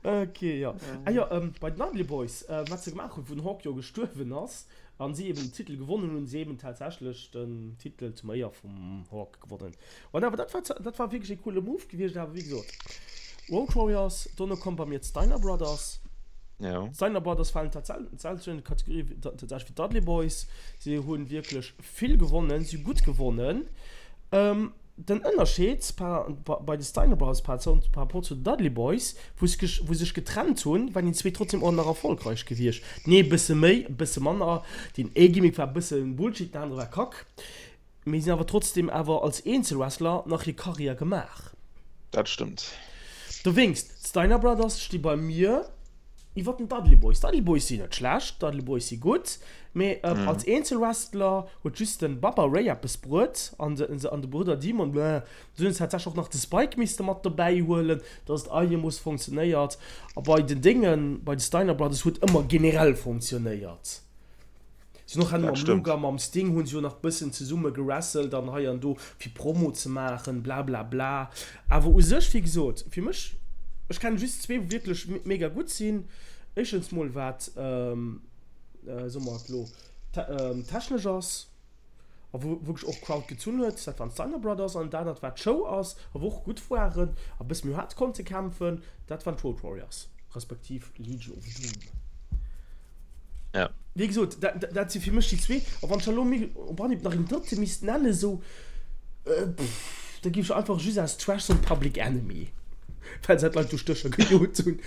Ok, jo. Ah jo, bei den Dudley Boyz, wat se gemaach hunn, wou den Hawk jo gestuerwen ass an si eben den Titel gewonnen hunn, si eben tatsächlech den Titel zum Éier vum Hawk gewonnen. An awer dat war, dat war wierklech e coole Move gewiescht, awer wéi gesot, Road Warriors, dono komm bei mir d'Steiner Brothers. Ja. D'Steiner Brothers falen tatsächlech an déi Kategorie tatsächlech wéi d'Dudley Boyz. Si hu wierklech vill gewonnen, si hu gutt gewonnen. Den Ënnerscheed par, bei de Steiner Brothers par, par rapport zu den Dudley Boyz, wou se, wou sech getrennt hunn, waren déi zwee trotzdem och nach erfolgreich gewiescht. Den ee bësse méi, e bësse manner. Deen ee Gimmick war e bësse Bullshit, den anere war Kack. Mee sinn awer trotzdem awer als Eenzelwrestler nach hir Karriär gemaach. Dat stëmmt. Dowéinst, d'Steiner Brothers sti bei mir iwwer den Dudley Boyz. D'Dudley Boyz sinn net schlecht, d'Dudley Boyz si gutt, mee als Eenzelwrestler huet just den Bubba Ray eppes bruet an de Brudder Demon, bleh. Du hunn se tatsächlech och nach de Spike misste mat dobäi huelen, dass et einigermoosse funktionéiert. A bei den Déngen, bei de Steiner Brothers huet ëmmer generell funktionéiert. Sinn och herno Dat mam stëmmt. Luger, mam Sting hunn se jo nach bëssen zesumme gewrestelt an hei an do fir Promo ze maachen, bla bla bla. Awer u sech, wéi gesot, fir mech, ech kennen just zwee wou wierklech mega gutt sinn. Éischtens mol wat, soe mer et elo, technesch ass a wou wierklech och Crowd gezunn huet, dat waren d'Steiner Brothers an dat anert wat d'Show ass a wou och gutt waren a bësse méi haart konnte kämpfen, dat waren d'Road Warriors respektiv Legion of Doom. Ja. Wéi gesot, dat, dat, dat si fir mech déi zwee. A wann ech elo mi op Anhieb nach een drëtte misst nennen, esou, äh, pff, da géif ech einfach just aus Trash soen Public Enemy. Well se d'Leit duerch d'Dëscher gejot hunn.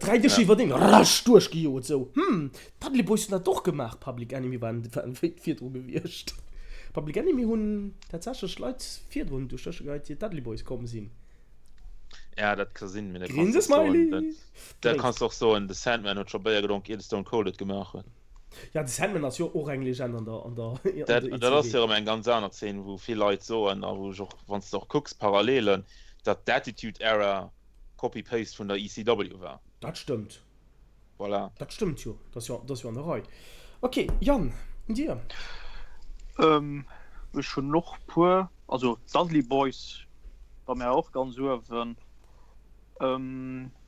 Dräi Dëscher Ja. iwwerdeen, rasch duerchgejot, esou. Hm, d'Dudley Boyz hunn dat och gemaach. Public Enemy waren, waren virdru gewiescht. Public Enemy hunn tatsächlech Leit virdrun duerch d'Dëscher geheit, ier d'Dudley Boyz komm sinn. Ja, dat ka sinn, mee da kanns du och soen, Grinsesmiley! dat, da kanns du och soen, de Sandman huet scho Béier gedronk, ier de Stone Cold et gemaach huet. Ja, de Sandman ass jo och eng Legend an der, an der, an Dat, der dat ass ECW. jo erëm eng ganz aner Zeen, wou vill Leit soen, a wou ech och, wann s de och kucks, Parallelen, datt d'Attitude Era Copy-Paste vun der ECW war. Dat stëmmt. Voilà. Dat stëmmt jo, dat ass jo, dat ass jo an der Rei. Ok, Yann, un dir. Ech hunn och puer, also d'Dudley Boyz bei mär och ganz uewen,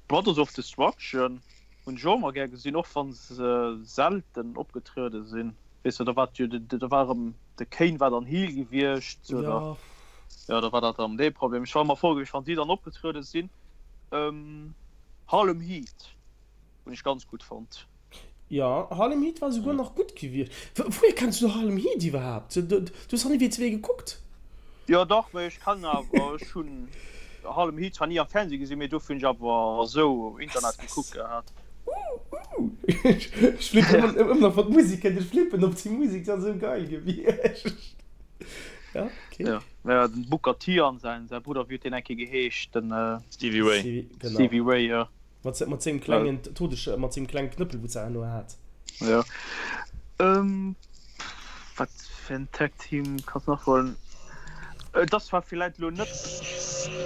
Brothers of Destruction. Hunn ech och ëmmer gär gesinn, och wann se selten opgetruede sinn. Weess de, da war jo da war erëm de Kane war dann Heel gewiescht oder jo, da war dat erëm dee Problem. Ech war ëmmer frou gewiescht, wann si dann opgetruede sinn. Harlem Heat hunn ech ganz gutt fonnt. Jo, Harlem Heat war souguer nach gutt gewiescht. Wouhier kenns du Harlem Heat iwwerhaapt? Du hues nach ni WCW gekuckt? Jo dach, mee ech kennen awer, ech hunn Harlem Heat zwar ni am Fernseh gesinn, mee dofir hunn ech awer esou um Internet gekuckt gehat. Ech flippen ëmmer nach wann d'Musek kënnt, ech flippen op déi Musek, déi ass esou geil gewiescht. Ja, okay. Jo, ja den Booker T an säin säi Brudder, wéi huet deen eng Kéier geheescht, den Stevie Ray. Stevie, genau. Stevie Ray, jo. Mat mat sengem klengen Todesch mat sengem klengen Knëppel wou se herno hat. Jo. Wat fir en Tag Team kanns nach huelen? Et ass zwar villäit elo net.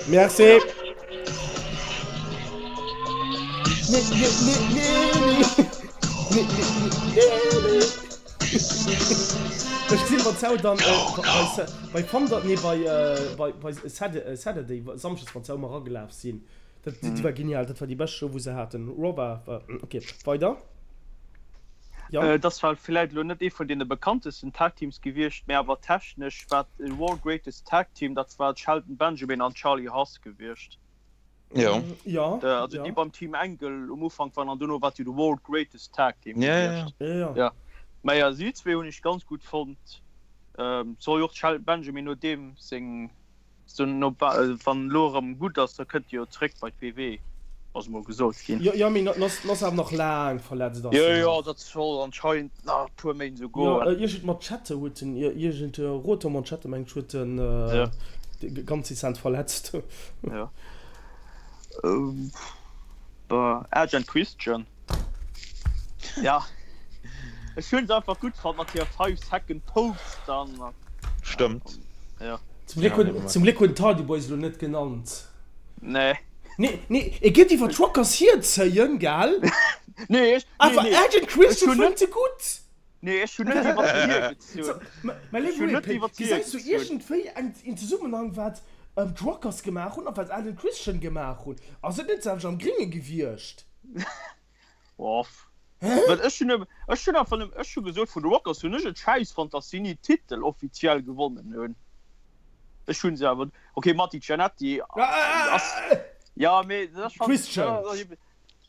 Merci. Ech gesinn wann d'Sau dann bei Thunder nee bei bei Saturday Samschdes wann d'Sau ëmmer eragelaf sinn. Dat déi war genial, dat war déi bescht Show wou se haten. Raw war war ok. Weider Jan? Et ass zwar villäit elo net ee vun deene bekanntesten Tag Teams gewiescht, mä awer technesch war et World Greatest Tag Team, dat war d'Shelton Benjamin an d'Charlie Haas gewiescht. Jo. Jo, Also jo. déi beim Team Angle um Ufank waren an dono war et jo de World Greatest Tag Team Ja, ja, gewiescht. Ja, ja. Ja. Mä jo, si zwee hunn ech ganz gutt fonnt. Soll jo och d'Shelton Benjamin no deem seng Sou no wann elo erëm gutt ass, da kënnt e jo zréck bei d'WW, ass emol gesot ginn. Jo, jo, mee en ass awer nach laang verletzt ass en Jo, jo, nach. dat soll anscheinend nach e puer Méint esou Jo, goen. iergend Manschette huet en, iergend Rotormanschette mengt ech huet en ganz dezent verletzt. Jo. Edge and Christian. Ja, ech hunn se einfach gutt fonnt mat hir 5 second pose dann. Stëmmt. Ja. Zum Gléck hunn, zum Gléck hunn d'Hardy Boys elo net genannt. Nee. Nee, nee, e geet iwwer d'Rockers hierzéien, gell? Nee, ech, nee, Awer nee. Edge and Ech Christian hunn fënnt net, se gutt. nee, ech hunn net iwwer se hiergezunn. Mä Ech léif hunn net Whip, iwwer se gesäis du hiergezunn. iergendwéi eng, een Zesummenhang wat d'Rockers gemaach hunn a wat Edge and Christian gemaach hunn? Ass et net d'selwecht am Gringe gewiescht? Off. Well ech hunn ech hunn einfach nëmmen, ech hu gesot, vun de Rockers hunn ech et schäiss fonnt, datt si ni Titel offiziell gewonnen hunn. Ech hunn se awer, okay, Marty Jannetty ass, jo, mee dat ass schonn, Christian.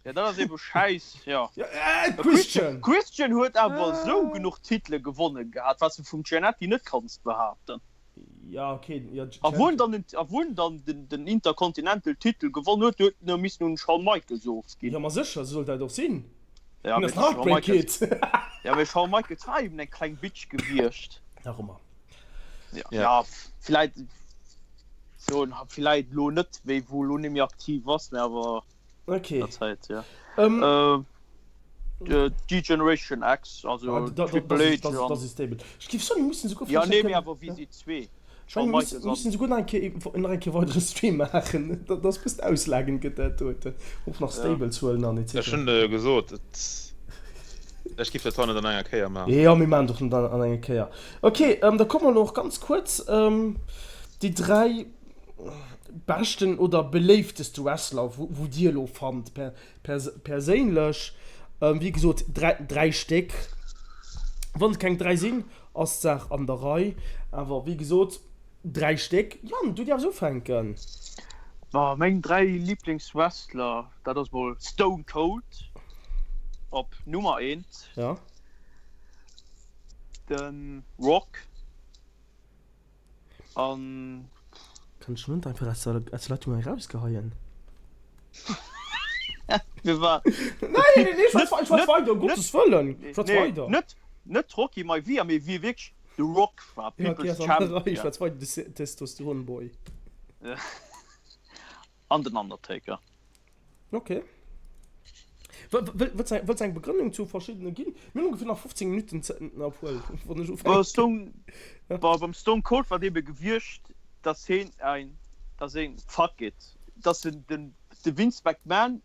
jo, dat ass ebe schäiss, jo. Christian. Christian huet awer esou genuch Titele gewonnen gehat, wat s de vum Jannetty net kanns behaapten. Ja, okay. Ja, A wou en dann den, a wou en dann den, den Intercontinental Titel gewonn huet, do huet en e missen un den Shawn Michaels ofginn. Ja, ma sécher, sou sollt dat och sinn. Ja, Hien mee ass den Shawn Heartbreak Michaels, Kid. ja, mee Shawn Michaels war eben eng kleng Bitch gewiescht. Nach ëmmer. Ja, Ja. ja, villäit so, villäit lo net, wéi wou lo net méi aktiv ass, mee awer Okay. der Zäit, ja. Ähm, Äh, D-Generation X, also ah, da, da, Triple das ist, H das, an. das ist stable. Ech géif soen, mir mussen souguer Ja, vläicht nee, nach mee kënnen, awer wéi ja. si zwee. Ech mengen, Shawn mir mussen, Michaels an. mussen souguer nach eng Kéier, nach eng Kéier weidere Stream maachen. Dat ass bëssen auslagend gëtt dat doten. Och nach Ja. Stables huelen an etc. Ech hunn der jo gesot, et, ech giff dat zwar net an enger Kéier maachen. Jo, mir maachen et och net an, an enger Kéier. Okay, ähm, da komme mer elo och ganz kuerz, ähm, déi 3 beschten oder beléifteste Wrestler, wou, wou Dir elo fannt, per, Perséinlech, wéi gesot, 3 Stéck. Wann et keng 3 sinn, ass d'Saach an der Rei. Awer wéi gesot, 3 Stéck. Yann, du däerfs ufänken. Ma meng 3 Liblingswrestler, dat ass mol Stone Cold op Nummer 1, Ja. de Rock An. Kann ech net einfach aus der aus der Leitung erausgeheien? Mir war. Nein, nee, nee, nee, schwätz, schwätz weider, um Gottes Wëllen, schwätz weider. Net, net Rocky Maivia, mee wie wierklech de Rock war, People's Champion. Schwätz weider, de Testosteron Boy. An den Undertaker. Ok. Wëlls de eng Begrënnung zu verschiddene ginn? Mir hunn ongeféier nach 15 Minutten, obwuel, wann ech ufänken. Stone, beim Stone Cold war et ebe gewiescht, dass heen ein, dass een, fuck it, dass en den, de Vince McMahon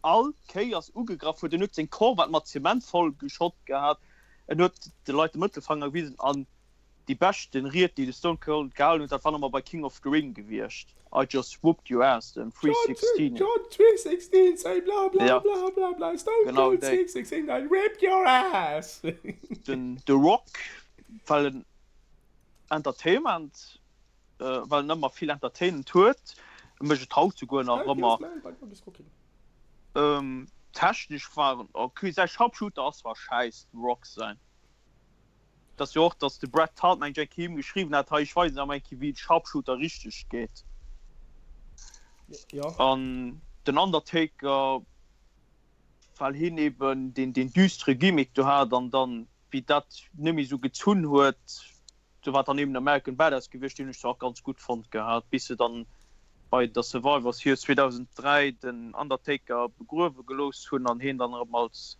all Kéiers ugegraff huet. En huet seng Corvette mat Zement voll geschott gehat, en huet de Leit de Mëttelfanger gewisen an. Déi beschten Ried déi de Stone Cold gehalen huet, dat war nach mol bei King of the Ring gewiescht, I just whooped your ass, den 316. John 316 say bla bla bla bla bla Stone Cold 316 I whipped your ass. Den The Rock well en Entertainment, well en ëmmer vill entertainend huet, e mécht et haut souguer nach ëmmer. Technesch war en ok, säi Sharpshooter ass zwar schäiss, dem Rock säin. Dass jo och dass de Bret Hart mengt eng Kéier him geschriwwen hat, hei ech weisen der emol eng Kéier wéi Sharpshooter richteg geet. Ja. An den Undertaker well hien eben deen deen düstere Gimmick do hat an dann wéi dat net méi sou gezunn huet, do war dann eben American Badass gewiescht, deen hunn ech zwar och ganz gutt fonnt gehat, bis se dann bei der Survivor Series 2003 den Undertaker begruewe gelooss hunn an hien dann erëm als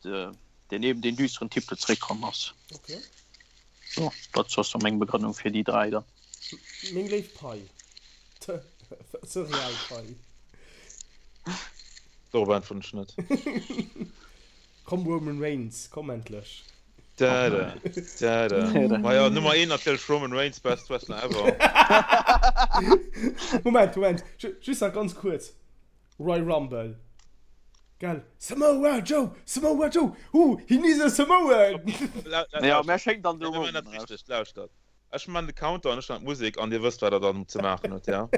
deen eben deen düsteren Typ do zeréckkomm ass. Okay. Jo, dat ass so meng Begrënnung fir déi 3 dann. Meng léif Pai. Surreal Pai. Dorop äntweren ech net. Komm Roman Reigns, komm endlech. Da da, da da. Ma jo, Nummer 1 natierlech Roman Reigns, best wrestler ever. Moment, Moment, just nach ganz kuerz. Royal Rumble. Gell? Samoa Joe! Samoa Joe! Ooh, he needs a Samoan! Ja, mär schéngt dann de Roman raus. Richteg, lauschtert. Ech man de Counter an ech man d'Musek an dir wësst wat der dann ze maachen hutt, ja?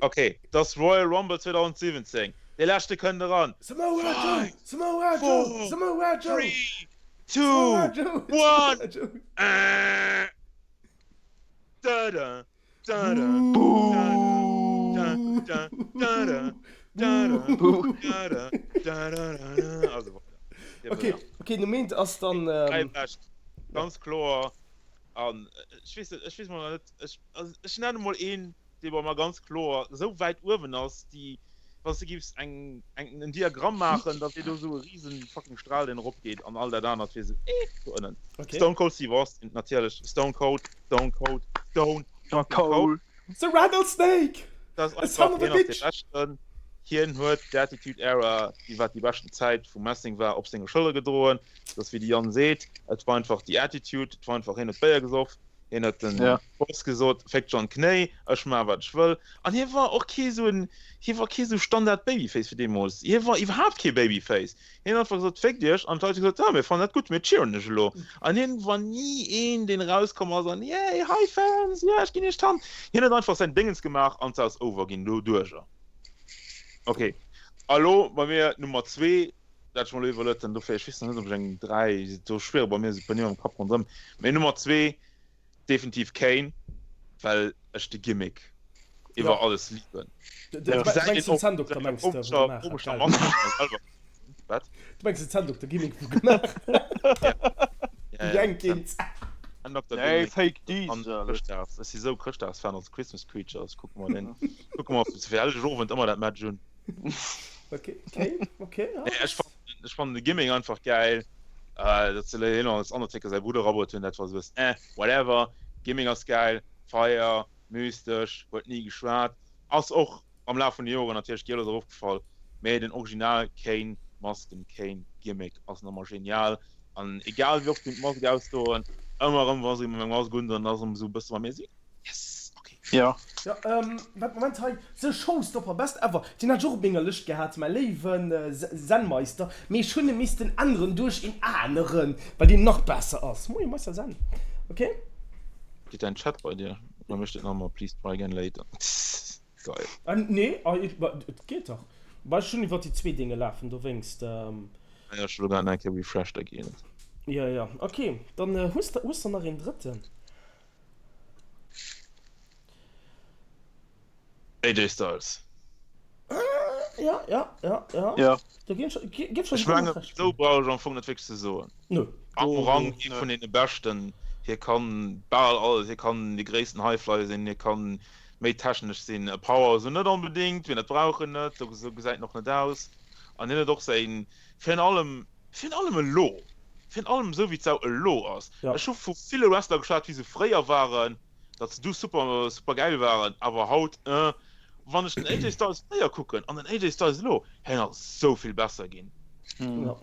Ok, et ass Royal Rumble 2017. Dee leschte kënnt eran. Samoa Joe! 5, Samoa Joe! 4, Samoa Joe! 3, 2, Samoa Joe! 1, Samoa Joe! Da da. Okay, okay, de Meent ass dann. Ähm, ganz kloer an ech weess net, ech weess mol net, ech, also ech nenne mol een, dee bei mer ganz kloer esou wäit uewen ass, déi, wann s de giffs eng, eng, en Diagramm maachen, da wier do esou e risen fucking Stral, deen eropgeet an all dat anert wier esou eh do ënnen. Okay. Stone Cold Steve Austin, natierlech, Stone Cold. Stone Cold, Stone fucking Cold. The Rattlesnake! Dat A ass son einfach of a hien ass dee bitch! Beschten. Hien huet d'Attitude Era, déi wat déi beschten Zäit vum Wrestling war, op senge Schëllere gedroen. Et ass wéi de Yann seet, et war einfach déi Attitude, et war einfach, hien huet Béier gesoff, hien huet dem Ja. Boss gesot, féck dech an d'Knéi, ech maache wat ech wëll. An hie war och kee sou en, hie war kee sou Standard Babyface fir deemools. Hie war iwwerhaapt kee Babyface. Hien huet einfach gesot, Féckt iech! An d'Leit hu gesot, Ja, mir fannen dat gutt, mir cheeren dech elo. An hien war ni een, deen erauskomm ass an, Yay, hi fans, yeah, ech ginn iech d'Hand. Hien huet einfach säin Déngens gemaach an s'ass over ginn doduercher. Ok, a lo bei mir Nummer zwee, dat ech mer elo iwwerluet hunn, dofir, ech weess nach net, ob ech eng dräi, do schwirre bei mir esou e puer Nimm am Kapp ronderëm, mee Nummer zwee, definitiv Kane, well ech de Gimmick iwwer alles liben. Du mengs den Zänndokter, mengs de, wou gemaach hat, gell? Wat? Du mengs den Zänndokter Gimmick, wou gemaach hat? Jenkins. Nee, Fake Diesel. Chrëschtdags, ech si sou Chrëschtdagsfan als Christmas Creatures, kucke mer den, kucke mer fir Hellegowend ëmmer dat Match un. Okay, Kane, okay, ja. Nee, ech fannen, ech fannen de Gimmick einfach gäil. Äh, datt se hien als Undertaker säi Brudder erabruet hunn, dat war sou e bëssen eh, whatever. Gimmick ass gäil, Feier, mystesch, huet ni geschwat, ass och am Laf vun de Joren natierlech giel ass erofgefall, mee den Original Kane Masken Kane Gimmick ass nach ëmmer genial an egal wéi oft mir d'Mask ausdoen, ëmmer erëm wa se erëm eng Mask undoen, ass erëm esou e bësse bei mir esou yes, okay. Jo. Jo, wat, Moment, hei, The Showstopper, best ever, deen hat ech och op menger Lëscht gehat, mäi léiwen Zen-Meister, mee ech hunn e missten änneren duerch een aneren, well deen nach besser ass. Moie Meister Zen, ok. Geet däin Chat bei dir? Bei mir steet nach ëmmer please try again later. Geil. Nee, et geet dach. Bah, ech hunn iwwer déi zwee Dinge lafen, dowéinst. Ah jo, ech hu lo grad nach eng Kéier refreshed, da geet et. Jo, jo, ok, dann hues de, hues de nach een drëtten? AJ Styles. Ja, ja, ja, ja. Ja. Do ginn ech, gi Ech mengen, esou brauch ech am Fong net wierklech ze soen. Nö. Am Rang ee vun deene Beschten. Hie kann bal alles. Hie kann dee gréissten Highflyer sinn, hie kann méi technesch sinn. E Power esou net onbedéngt, mee dat brauch en net, esou gesäit en och net aus. An hien huet och säin, virun allem, virun allem elo, virun allem esou wéi d'Sau elo ass. Ech hu vu ville Wrestler geschwat, wéi se fréier waren, datt se du super, super gäil waren, awer haut, äh. Wann ech den AJ Styles fréier kucken an den AJ Styles elo, hien ass esou vill besser ginn. Jo.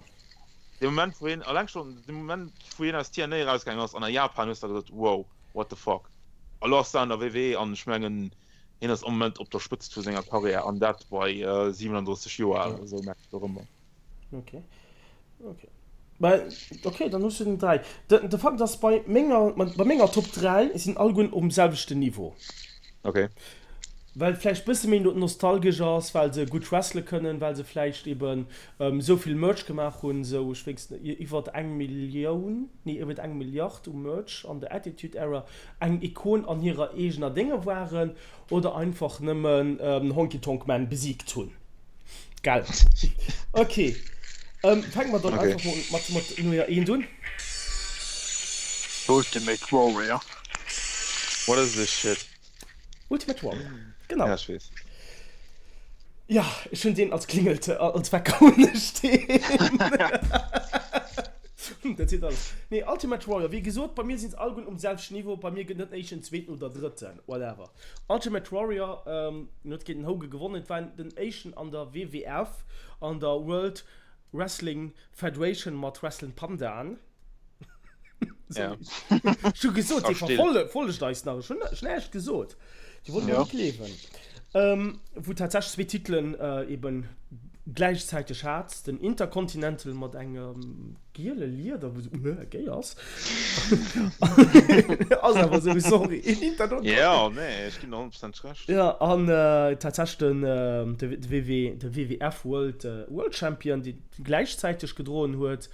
De Moment wou hien, alleng schonn de Moment wou hien aus TNA erausgaangen ass an a Japan, hues de gesot, wow, what the fuck. A lo ass de an der WWE an ech mengen hien ass am Moment op der Spëtzt vu senger Karriär an dat bei 37 Joer al oder sou, mengen ech och ëmmer. Ok, ok. Well, ok, dann hues du den 3. De, de Fakt ass, bei menger, bei menger Top 3 sinn allegueren um selwechten Niveau. Ok. Well et vläicht bësse méi nostalgesch ass, well se gutt wrestle kënnen, well se vläicht eben esou vill Merch gemaach hunn, esou, ech weess net, iwwert eng Millioun, nee, iwwert eng Milliard u Merch an der Attitude Era, eng Ikon an hirer eegener Dénge waren oder einfach nëmmen Honky Tonk Man besiegt hunn. Gell? Ok, fänke mer dann einfach mol mat mat Nummer eent un. Ultimate Warrior. What is this shit? Ultimate Warrior, genau. Ja, ech weess. Ja, ech hunn deen als Klingel, als Wecker hunn ech deen. Dat seet alles. Nee, Ultimate Warrior, wéi gesot, bei mir sinn se alleguerten um selwechten Niveau. Bei mir gëtt net en éischten, zweeten oder drëtten, whatever. Ultimate Warrior, en huet géint den Hogan gewonnen. Et war den éischten an der WWF, an der World Wrestling Federation mat Wrestling Pandaen. Ja. Ech hu gesot, dee verfollegt eis nach. Ech hunn näischt gesot. Déi wollten mer net gleewen. Wou tatsächlech zwee Titelen eben gläichzäiteg hat. Den Intercontinental mat engem giele Lieder, wou esou äh géi ass. Ass awer esou, sorry. Een Intercontinental. Ja, nee, ech ginn der 100% Recht. Ja, an tatsächlech den de WW, de WWF World World Champion, dee gläichzäiteg gedroen huet.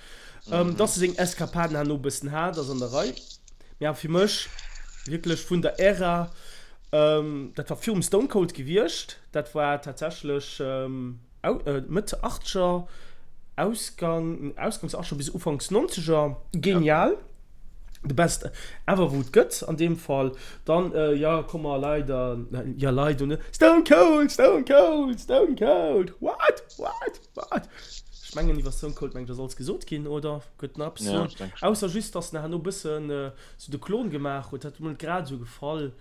Dass e seng Eskapaden herno e bëssen hat, ass an der Rei. Mee awer fir mech wierklech vun der Ära, dat war virum Stone Cold gewiescht, dat war tatsächlech Mëtt Achtzeger, Ausgang, Ausgangs Achtzeger bis Ufanks Nonzeger, genial. The best ever wou et gëtt an deem Fall. Dann, jo, komm mer leider, jo leider, ne, Stone Cold, Stone Cold, Stone Cold, what, what? Wat? Ech mengen iwwer Stone Cold mengen ech ass alles gesot ginn, oder? Gëtt nach eppes ze soen? Ausser just dass en herno bëssen sou de Klon gemaach huet, dat huet mer net grad esou gefall.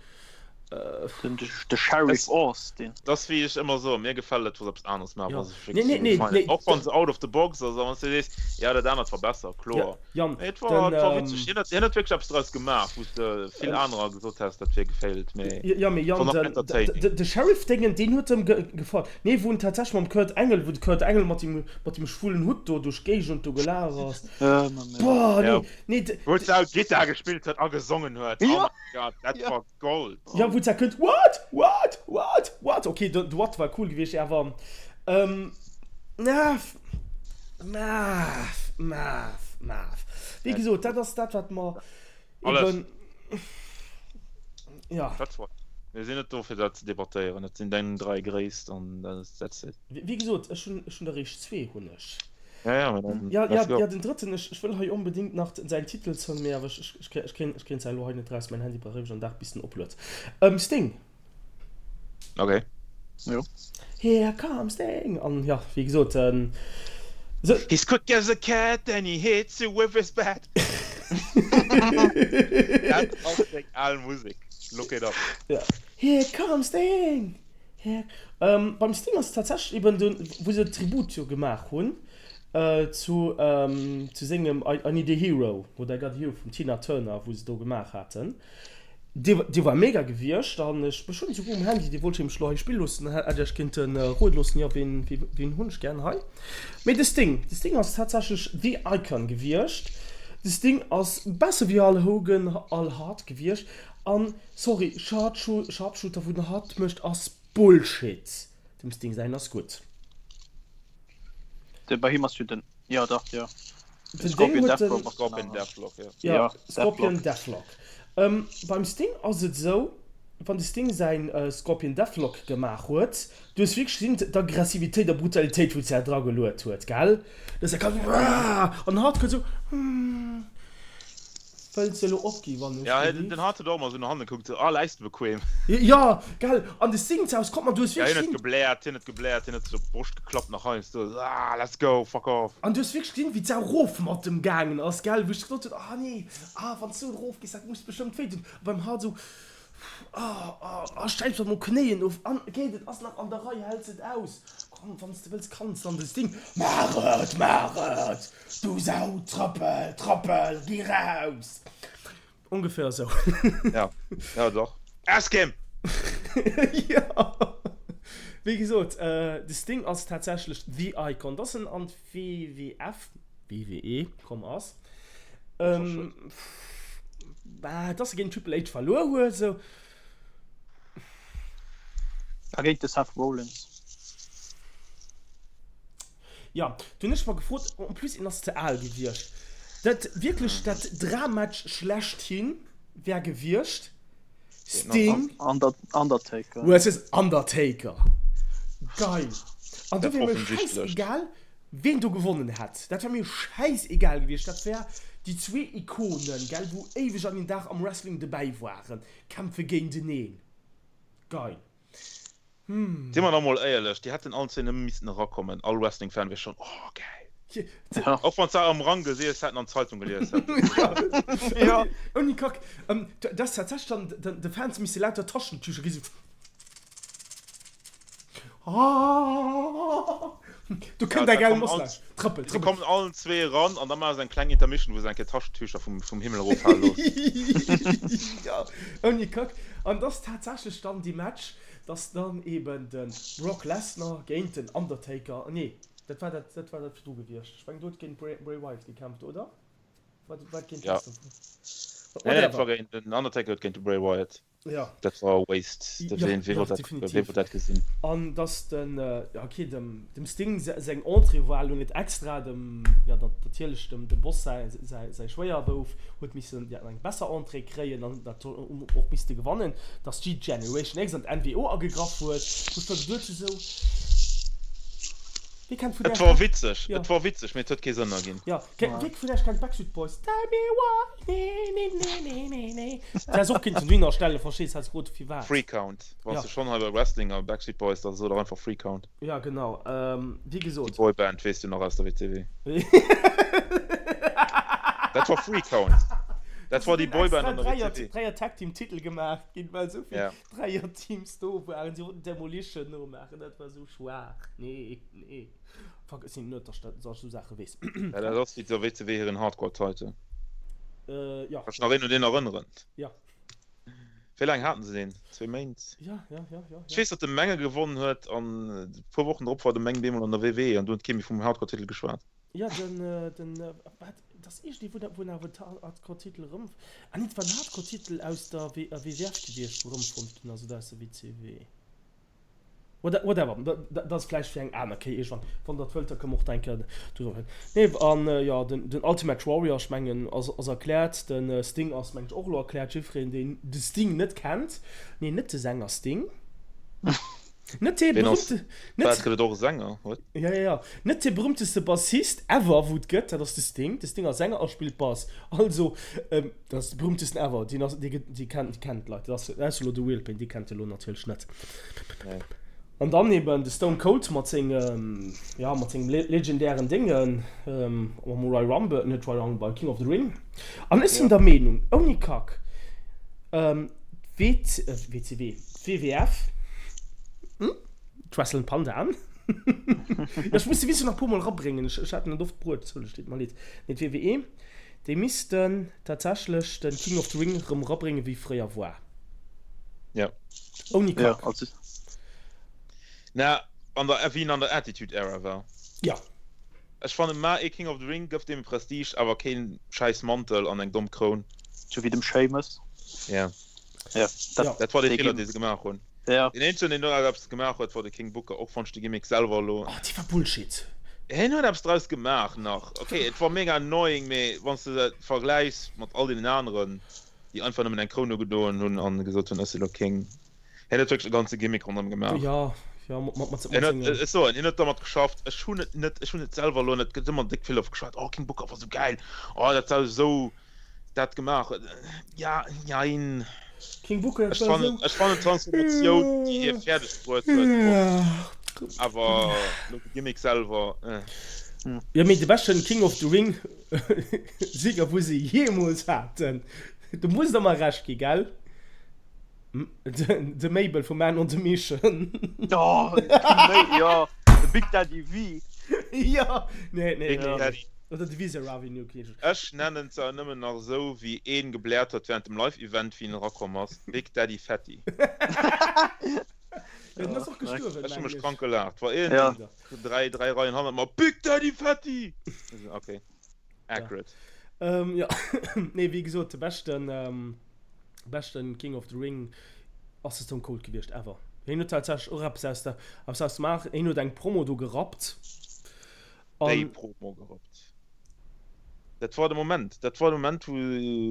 Den de Sheriff Austin. Dat ass wéi ech ëmmer soen, mir gefält et wa se eppes aneres maachen, wa se sech wierklech esou feinen, och wann se out of the box ass, a wann s de sees, jo dat anert war besser, kloer. Yann, Mee et war, et war witzeg. Hien huet, hien huet wierklech eppes draus gemaach, wou s de vill anerer gesot häss, dat wier gefailt, mee Jo, mee et war Yann, nach den, entertaining. de, de Sheriff-Déngen, deen huet em ge, gefall. Nee, wou en tatsächlech mam Kurt Angle, wou de Kurt Angle mat dem, mat dem schwulen Hutt do duerch d'Géigend do gelaf ass. Boah, nee, Ja. nee, de, Wou se auch Gittar gespillt huet a gesongen huet. Oh Ja. my God, dat Ja. war Gold. Ja, wou se kënnt, What? What? What? What? Okay, de, de What war cool gewiescht, awer, ähm, na, Maaf, maaf, maaf. Wéi gesot, dat ass dat, wat mer eben, ja. That's why. Mir sinn net do, fir dat ze debattéieren. Dat sinn deng 3 Gréisst an that's it. Wéi gesot, ech hunn, ech hunn der eréischt zwee, hunn ech. Ja, ja, mä dann Ja, ja, let's go. ja, den drëtten, ech, ech wëll hei onbedéngt nach säin Titel zënn, mee awer ech, ech, ech kréien, ech kréien se elo hei net raus, mäin Handy brauch éiweg an Dag, bis en opluet. Sting. Okay. Jo. Here comes Sting! An ja, wéi gesot, ähm, se. He's quick as a cat and he hits you with his bat. Dat ass eng al Musek. Look it up. Ja. Here comes Sting! Here. Ähm, beim Sting ass et tatsächlech eben den, wou se d'Tribut jo gemaach hunn, äh, zu, ähm, zu sengem I, I Need a Hero oder I Got a Hero vum Tina Turner, wou se do gemaach haten. Dee dee war mega gewiescht an ech ech hunn esouguer um Handy, dee wollt ech nämlech elo hei spille loossen, hätt Iech kinnte roden loossen, jo ween ween hunn ech gären hei. Mee de Sting, de Sting ass tatsächlech the Icon gewiescht. De Sting ass besse wéi Hal Hogan, Al Hart gewiescht an sorry Sharpshooter wou den Hart mécht ass Bullshit, dem Sting säin ass gutt. De bei him ass jo den Jo dach jo. Den Scorpion Ding huet Deathlock den ass den Scorpion aneren. Deathlock, ja. Ja, Ja, Scorpion Deathlock. Deathlock. Ähm, beim Sting ass et esou, wann de Sting säin Scorpion Deathlock gemaach huet, du hues wierklech gesinn, d'Aggressivitéit a Brutalitéit, wou d'Sär drageluet huet, gell? Du hues da ganz Waaah! An hatt kënnt esou, Hm. Wëlls de elo opgi wann ech Ja, gelift? den Hart huet och ëmmer esou no hanne gekuckt, esou, ah, läis de bequem. Jo, gell, an de Sing Saus kommt man, du hues Ja, wierklech hien huet gesinn. gebläert, hien huet gebläert, hien huet sech op d'Broscht geklappt nach heiansdo, esou, ah, let's go, fuck off. An du hues wierklech gesinn, wéi d'Sau rof mat em gaangen ass, gell, wou ech gesot hunn, ah nee, ah, wann s du erof gees, dat muss bestëmmt wéi dinn. A beim Hart esou, ah, ah, ah, stäips mer mol Knéien of, an geet, et ass nach an der Rei, häls et aus, komm. Wann, wann s de wëlls, kanns de. An de Sting, Maach et, maach et, du Sau, trëppel, trëppel, gi raus! Ongeféier esou. Ja, ja dach. Ask him! Jo. Wéi gesot, de Sting ass tatsächlech the Icon. Dass en an d'WWF, WWE, komm ass, bah, dass e géint Triple H verluer huet, esou. A géint de Seth Rollins. Jo, do hunn ech mer gefrot, en plus en ass ze al gewiescht, dat wierklech dat Drammatch schlechthin wär gewiescht, Sting Undertaker versus Undertaker. Geil! An do wier mir schäissegal, ween do gewonnen hätt. Dat wär mir schäissegal gewiescht. Dat wär déi zwee Ikonen, gell, wou éiweg an een Dag am Wrestling dobäi waren, kämpfe géinteneen. Geil! Si mer da mol éierlech, déi hätten allen zwéin nëmme missten erakommen, all Wrestling-Fan wier schonn, oh gäil. Och wann se am Rang gesiess hätten an d'Zeitung gelies hätten. Jo, ouni Kack. Dat ass tatsächlech dann, de Fans misse lauter Taschentücher gi, sou. Do kënnt eng gäil Mass. Trëppel, trëppel. Se kommen allen zwee eran an da maache se eng kleng Intermission, wou se eng Kéier Taschentücher vum Himmel eroffale loossen. Jo, ouni Kack. An et ass tatsächlech dann dee Match, dass dann eben de Brock Lesnar géint den Undertaker, nee, dat war dat, dat war dat virdru gewiescht, ech mengen do huet géint Bray, Bray Wyatt gekämpft, oder? Wat, wat géint Ja. Lesnar? Nee, nee, dat war géint den Undertaker huet géint de Bray Wyatt. Ja. Dat war e Waste. Dat Ja, ween, wee ja, wollt dat, wee definitiv. wollt dat gesinn? An dass den, ja okay, dem, dem Sting seng Entrée war elo net extra, dem, ja natierlech dem, dem Boss säi, säi, säi Schwéierbouf huet missen, ja, eng besser Entrée kréien an dat och misste gewannen, dass d'G-Generation X an d'NWO agegraff huet, wou ech mer geduet hu sou, Wie kennt vun Et Iech war Back, witzeg, ja. et war witzeg, mee et huet kee Sënn erginn. Ja, ke, wie vun Iech kennt d'Backstreet Boys? Tell me why, nee, nee, nee, nee, nee, nee. Dat ass och kind vun Wiener Stelle, verstees, hat gefrot firwat. Free Count, wann Ja. s de schonn hei bei Wrestling a Backstreet Boys, da so dach einfach Free Count. Ja, genau, wéi Déi gesot. Boyband, weess du nach aus der WCW. Dat war Free Count. Dat war déi Boyband an der WCW. Dräier Tag Team Titel gemaach ginn, well esou vill Ja. Dräier Teams do waren. Si wollten Demolition nomaachen, dat war esou schwaach. Nee, nee. Fuck, ech sinn net, dass ech esou Saache weess. Ja, dat ass wéi der WCW hiren Hardcore Title. Äh, ja. Kann ech nach een un deen erënneren. Ja. Wéi laang haten se deen? Zwee Méint? Ja, ja, ja, ja. Ech weess, datt de Menge gewonnen huet an e puer Wochen drop war de Meng bemol an der WWE an du huet kee méi vum Hardcore-Titel geschwat. Ja, den, den, wat, dat ass iergendee, wou, wou awer den Hardcore-Titel erëm, ah nee, dat war den Hardcore-Titel aus der WWF gewiescht, wou erëmfonnt ginn ass, oder aus der WCW. Whatever, dat ass vläicht fir eng aner Kéier iergendwann. Wann der et wëllt, da kënne mer och da eng Kéier doriwwer rieden. Nee, an jo, den Ultimate Warrior, ech mengen, ass ass erkläert. De Sting ass, mengen ech, och elo erkläert. Jiddwereen, deen de Sting net kennt, nee, net de Sänger Sting, net dee Ween ass, berühmte, wat, net, gëtt et och e Sänger? What? jo, jo, jo, net dee berühmteste Bassist ever, wou et gëtt, dat ass de Sting. De Sting ass Sänger a spillt Bass. Also, Dat ass de berühmtesten ever, deen ass, dee gëtt, déi kennen, déi kennen d'Leit. Dat ass, dat ass elo de Real Pain, dee kennt elo natierlech net. Nee. An dann eben de Stone Cold mat sengem, ja, mat sengem le legendären Déngen, ähm, am Royal Rumble, net Royal Rumble, beim King of the Ring. An ech sinn Ja. der Meenung, ouni Kack, ähm, d'WC, äh, WCW, d'WWF, hm, d'Wrestling Pandaen, jo, ech muss de Witz jo nach e puermol erabréngen, ech, ech hat en net oft bruet, entschëllegt, deet mer leed, mee d'WWE, Déi missten tatsächlech den King of the Ring rëm rabréngen wéi fréier war. Ja. Ouni Ja, Kack. also Na, an der, wéi en an der Attitude Era war. Ja. Ech fannen, ma ee King of the Ring gëff deem e Prestige, awer keen schäiss Mantel an eng domm Kroun. Sou wéi dem Sheamus. Ja. Ja, dat, Ja. Dat war dee dee Feeler, Gim dee se gemaach hunn. Ja. Deen eenzegen, deen do nach eppes gemaach huet, war de King Booker, och wann ech de Gimmick selwer elo. Oh, dee war Bullshit. Hien huet eppes draus gemaach nach. Ok, et war mega annoying, mee wann s de dat vergläichs mat all deenen aneren, déi einfach nëmmen eng Kroun ugedoen hunn an gesot hunn, ech sinn elo King. Hien huet wierklech e ganze Gimmick ronderëm gemaach. Ja, ja, mat, mat, mat Hien huet, sengem. ech soen, hien huet dermat geschafft. Ech hunn et net, ech hunn et selwer elo net, et gëtt ëmmer déck vill ofgeschwat, oh King Booker war sou gäil, oh dat war esou. dat gemaach huet. Ja, jein. King Booker, Ech fannen, ech fannen d'Transformatioun, déi hie fäerdeg bruet huet, och, awer lo de Gimmick selwer, eh. Jo, mee de beschten King of the Ring Sieger wou se jeemools haten, do muss der mer Recht gi, gell? De Mabel vu Man on the Mission. Oh, de Mabel, jo, de. Big Daddy V. Jo, nee, nee, Big nee. Daddy. Oder de Visa Avenue, keen ech. Ech nennen se nëmmen nach esou wéi een gebläert huet während dem Live Event wéi en erakomm ass, Big Daddy Fatty. Ja, den ass och gestuerwen, Ech hu mengen mech ech. krank gelaacht, war een Ja. 3, 3 Reien hannert mer, Big Daddy Fatty! Ok, accurate. Ähm, ja, nee, wéi gesot, de beschten, ähm, beschten King of the Ring ass de Stone Cold gewiescht, ever. Hien huet tatsächlech och eppes aus der, eppes aus dem Ar, hien huet eng Promo do gerappt. Déi An, Promo gerappt. Dat war de Moment, dat war de Moment, wou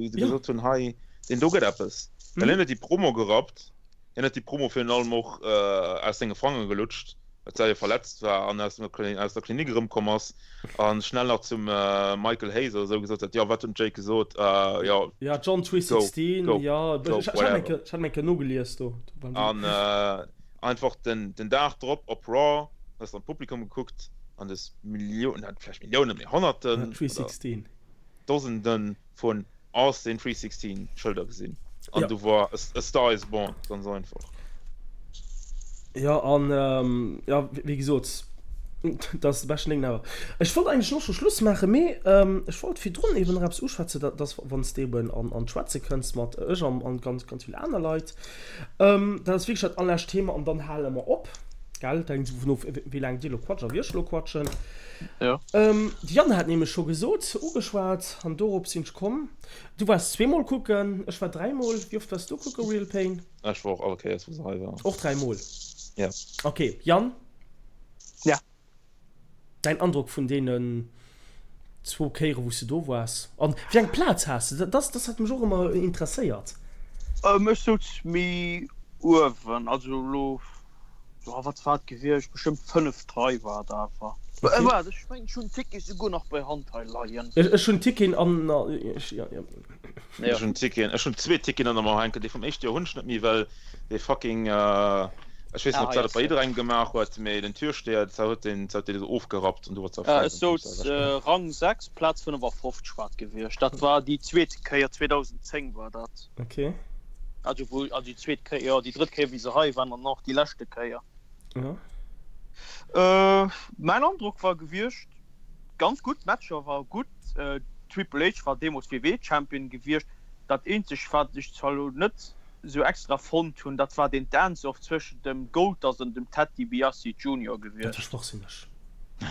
se ja. gesot hunn, hei, deen do gëtt eppes. Well hien Mhm. huet déi Promo gerappt, hien huet déi Promo virun allem och aus senge Fange gelutscht, well säi jo verletzt war an aus aus der Klinik erëmkomm ass a schnell nach zum Michael Hayes oder esou gesot huet, jo, wat huet den Jake gesot, jo, Ja, John go, 3:16, go, ja, go, ech, ech hat eng whatever. Kéier, ech hat eng Kéier nogelies do, do beim An Video. einfach den den Dag drop op Raw, hues an d'Publikum gekuckt an des Milliounen, net vläicht Milliounen, mee Honnerten oder 3:16. Dosenden vun Austin 3:16 Schëlder gesinn an Ja. du war a star is born, ganz einfach. Ja an ähm, ja wéi gesot, dat ass de beschten Ding awer. Ech wollt eigentlech elo scho Schluss maachen, mee ähm, ech wollt virdrun eben nach eppes uschwätzen, dat ass wann s de eben an an d'Schwätze kënns mat ech an an ganz ganz vill aner Leit. Ähm, dat ass wierklech dat allerlescht Thema an dann hale mer op, gell? Dat hänkt dovun of, wéi laang dir elo quatscht a wéi ech elo quatschen. Ja. Ähm, de Yann hat nämlech scho gesot, ugeschwat an dorop sinn ech komm. Du waars zweemol kucken, ech war dräimol. Wéi oft waars du kucke, Real Pain? Ech war och all Kéiers, wou se hei war. Och dräimol? Ja. Okay, Yann? Ja. Däin Androck vun deenen zwou Kéiere wou s de do waars an wéi eng Plaz has de? Dat dat hat mech och ëmmer interesséiert. Ech souz méi uewen, also elo, jo wat war et gewiescht, bestëmmt fënneft Rei war et awer. Okay. Waart, ech mengen ech hunn d'Tickete souguer nach bei Hand hei leien. Ech hunn Ticketen an, jo, jo. Ech hunn Ticketen, ech hunn zwee Ticketen an der Mauer hänken. Dee vum éischte Joer hunn ech net méi, well dee fucking, ech weess net, ob dat et bei jidderengem gemaach huet, mee den Türsteher, dat huet deen, dat huet deen esou ofgerappt an du war ze Ech souz Rang 6, Plaz 55 war et gewiescht. Dat war déi zweet Kéier, 2010 war dat. Okay. Also wou, also déi zweet Kéier, jo, déi drëtt Kéier wéi se hei waren an och déi leschte Kéier. Jo. Mäin Androck war gewiescht, Ganz gutt, d'Matcher war gutt, Triple H war deemols WWE Champion gewiescht. Dat eenzegt wat ech zwar elo net sou extra fonnt hunn, dat war deen Dance Off zwëschent dem Goldust an dem Ted DiBiase Junior Dat war gewiescht. schwachsinneg.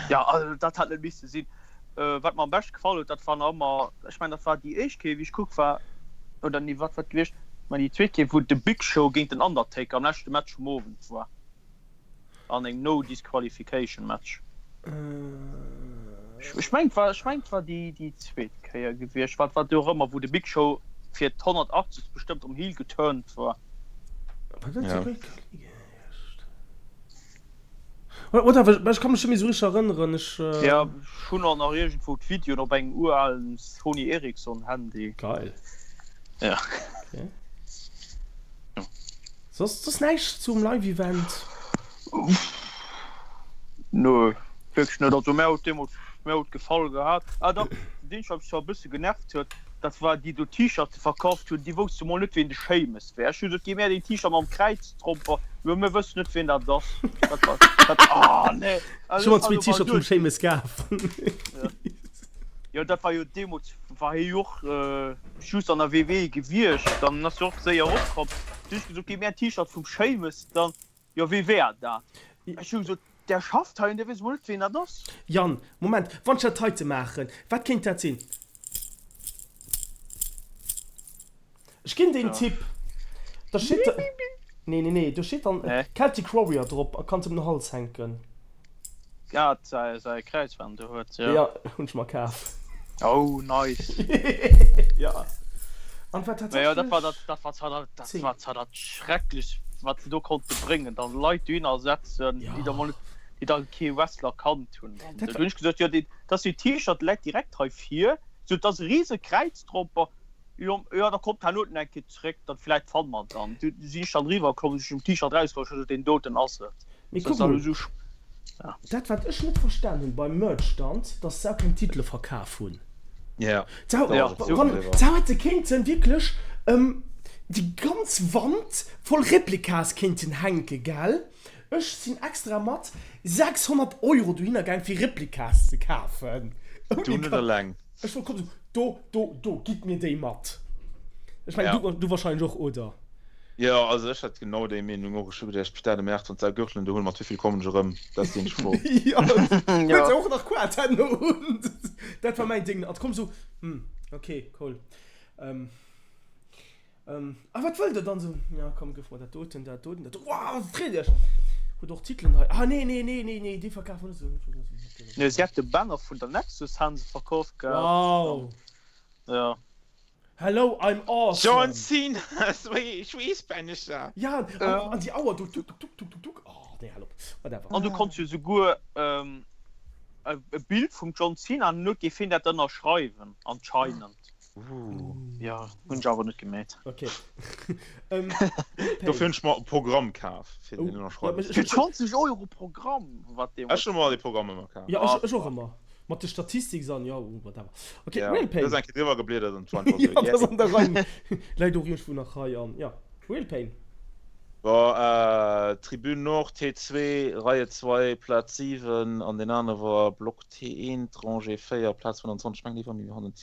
Jo, also dat hat net misse sinn. Wat mer am beschte gefall huet, dat war nach ëmmer, ech mengen dat war déi éischt Kéier wéi ech kuckt war, oder nee wat war et gewiescht, ech mengen déi zweet Kéier wou de Big Show géint den Undertaker am leschte Match vum Owend war. An engem No Disqualification Match. Ech mengen et war, ech mengen et war déi déi zweet Kéier gewiescht, wat wat och ëmmer, wou de Big Show fir d'180. Bestëmmt um Heel geturnt war. War dat zu Great Khali gewiescht? Whatever, ech ka mech net méi esou richteg erënneren, ech. Jo, ech hunn och nach iergendwou d'Videoen op engem uralen Sony Ericsson Handy. Geil. Ja. Okay. Soss soss näischt zum Live Event? Nö, wierklech net. Also mär huet deemools, mär huet gefall gehat. Ah dach, deen wat mech zwar e bësse genervt huet, dat war déi do T-Shirte verkaaft hunn, déi wousste mol net ween de Sheamus wär. Ech hu gesot, gi mär deen T-Shirt mam Kräiz dropper, jo mir wëssen net ween dat ass. Dat war, dat, ah nee. Ech hu mer zwee T-Shirt vum Sheamus kaf. Jo dat war jo deemols war hie jo och just an der WWE gewiescht, dann ass jo och séier eropkomm. Du hues gesot, gi mär en T-Shirt vum Sheamus, dann jo wee wär dat? Ech hu gesot, der schafft hei an der weess mol net ween dat ass. Yann, Moment, wann ech dat heite maachen, wat kéint dat sinn? Ech ginn deen Tipp, da steet da, nee nee nee, do steet dann Celtic Warrior drop a kanns em den Hals hänken. Ah, säi Kräiz wat en do huet, jo. Jo, hunn ech mer kaf. Oh, nice. Jo, an war Mä jo, dat war tatsächlech dat, dat war zwar dat, dat 10. war zwar dat Schrecklechst, wat se do konnte bréngen, dann Leit dohinner setzen, déi da mol net, déi da kee Wrestler kannt hunn. Dann Dat war. hunn ech gesot, jo, deen, dat ass jo T-Shirt läit direkt hei vir, sou, et ass e rise Kräiz dropper, Jo, jo, da kommt herno eng Kéier zréck, dann vläit fanne mer dann. Du sinn ech dann eriwwer komm, sinn ech um T-Shirt rausgeholl, ech hu gesot, deen doten ass et. Mee kuck mol, dat wat ech net verstan hunn beim Merch-Stand, dass se auch keng Titele verkaf hunn. Ja, Zau, zau hätt se kéinten wierklech déi ganz Wand voll Replikas kéinten hänke, gell? Ech sinn extra mat 600 Euro dohinner gaang fir Replikas ze kafen. Du net eleng. Ech wollt kommen sou, do, do, do, gitt mir déi mat. Ech mengen, du, du wahrscheinlech och, oder? Jo, also ech hat genau déi Meenung och. Ech hu geduecht, pff, dat um Maart, wann s'al Gürtelen do hunn, mat wéivill kommen ech erëm? Dat ass déi eenzeg Fro. Jo, huet se och nach Quat herno un. Dat war mäin Ding. An komm sou, hm, ok, cool. A wat wëllt der dann? Sou, ja komm, gëff mer dat doten, dat doten, dat doten. Wow, freet iech! Hutt och Titelen hei. Ah nee, nee, nee, nee, nee, déi verkafen net esou. Nee, si hat de Banner vun der Nexus han se verkaf gehat. Wow! Ja. Hello, I'm awesome! John Cena, Schweesspennescher! Ja, an déi Auer do, tuk, tuk, tuk, tuk, tuk, tuk. Oh, nee, hal op. Whatever. An du konns jo souguer e Bild vum John Cena an huet géif hien dat ënnerschreiwen, anscheinend. Jo, hunn ech awer net gemeet. Ok. Dofir hunn ech mer e Programm kaf fir den ënnerschreiwen ze Fir 20 Euro Programm, wat deemools. Ech hu mer dee Programm ëmmer kaf. Jo, ech och ëmmer. Mat de Statistics an, jo, whatever. Ok, Real Pain. Du hues eng Kéier driwwer gebliedert an et war einfach esou, yeah. Jo, dat ass an der Rei. Läit och iergendwou nach hei an, jo, Real Pain. Bon, Tribune Nord, T2, Reie 2, Plaz 7 an deen anere war Block T1, Rangée 4, Plaz 25. Ech mengen, déi war méi hannen.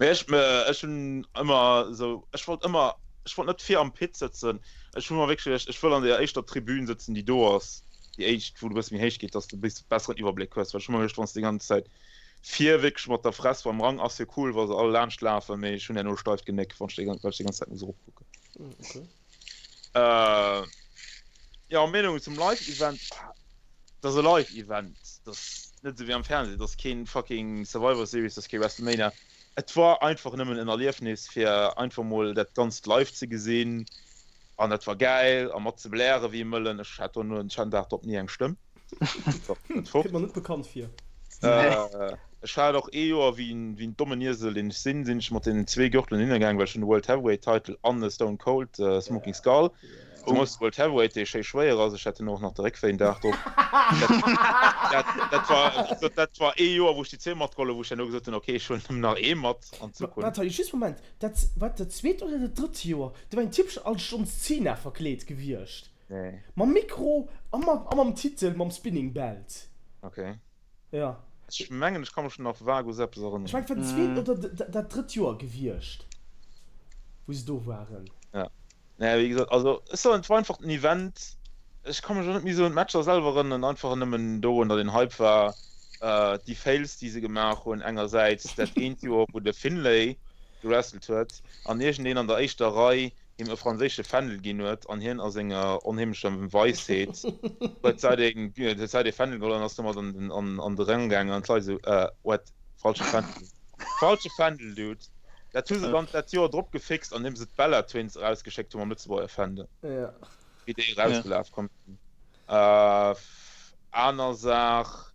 Mee ech, ech hunn ëmmer esou, ech wollt ëmmer, ech wollt net vir am Pit sëtzen. Ech hu mer wierklech geduecht, ech wëll an deeër éischter Tribün sëtzen, déi do ass, déi éischt, wou et e bësse méi héich geet, dass de e bësse besseren Iwwerbléck hues. Well ech hu mer geduecht, wann s de déi ganz Zäit vir wierklech mat der Fress beim Rang ass jo cool, wa se all laanscht lafen, mee ech hunn herno e steift Genéck, wann ech déi, well ech déi ganz Zäit muss eropkucken. Okay. Äh, jo, Meenung zum Live-Event, Dat ass e Live-Event, dat ass net esou wéi am Fernseh, dat ass keen fucking Survivor Series, dat ass kee WrestleMania. Et war einfach nëmmen en Erliefnis fir einfach mol dat Ganzt live ze gesinn an dat war gäil a mat ze bläre wéi e Mëllen. Ech hat dono den Dag drop ni eng Stëmm. Kënnt mer net bekannt vir. Ech hat och ee Joer, wéi en dommen Iesel deen ech sinn, sinn ech mat deenen zwee Gürtelen hinnergaang, well ech hunn de World Heavyweight Title an de Stone Cold Smoking Skull. Zemools de World Heavyweight, dee schéi schwéier ass. Ech hat dunn och nach de Réckwéi en Dag drop. Dat war, dat war ee Joer, wou ech déi zwee matgeholl hunn, wou ech herno gesot hunn, ok, ech huelen nëmmen nach ee mat an Zukunft. Waart, just Moment, dat war dat zweet oder dat drëtt Joer? Do war een Typ als John Cena verkleet gewiescht. Nee. Mam Mikro a mam Titel, mam Spinning Belt. Ok. Ja. Ech mengen, ech ka mech nach vague u eppes erënneren. Ech mengen, et war dat zweet oder dat drëtt Joer gewiescht, wou se do waren. Ja. Nee, wéi gesot, also ech soen, et war einfach den Event. Ech ka mech och net méi esou un d'Matcher selwer erënneren, einfach nëmmen dorun, datt een Hype war. Déi Fails, déi se gemaach hunn, engersäits dat eent Joer, wou de Finlay gewrestelt huet an iergendeen an der éischter Rei him e franséische Fändel ginn huet an hien a senger onheemlecher Weisheet huet säi huet säi dee Fändel geholl an ass domat an den an an de Rang gaangen an d'Leit esou, äh, what, falsche Fändel, falsche Fändel, Dude. Dat hu se dann dat Joer drop gefixt, andeem se d'Bella Twins erausgeschéckt hu mam Lëtzebuerger Fändel, wéi déi erausgelaf komm sinn. Äh, aner Saach,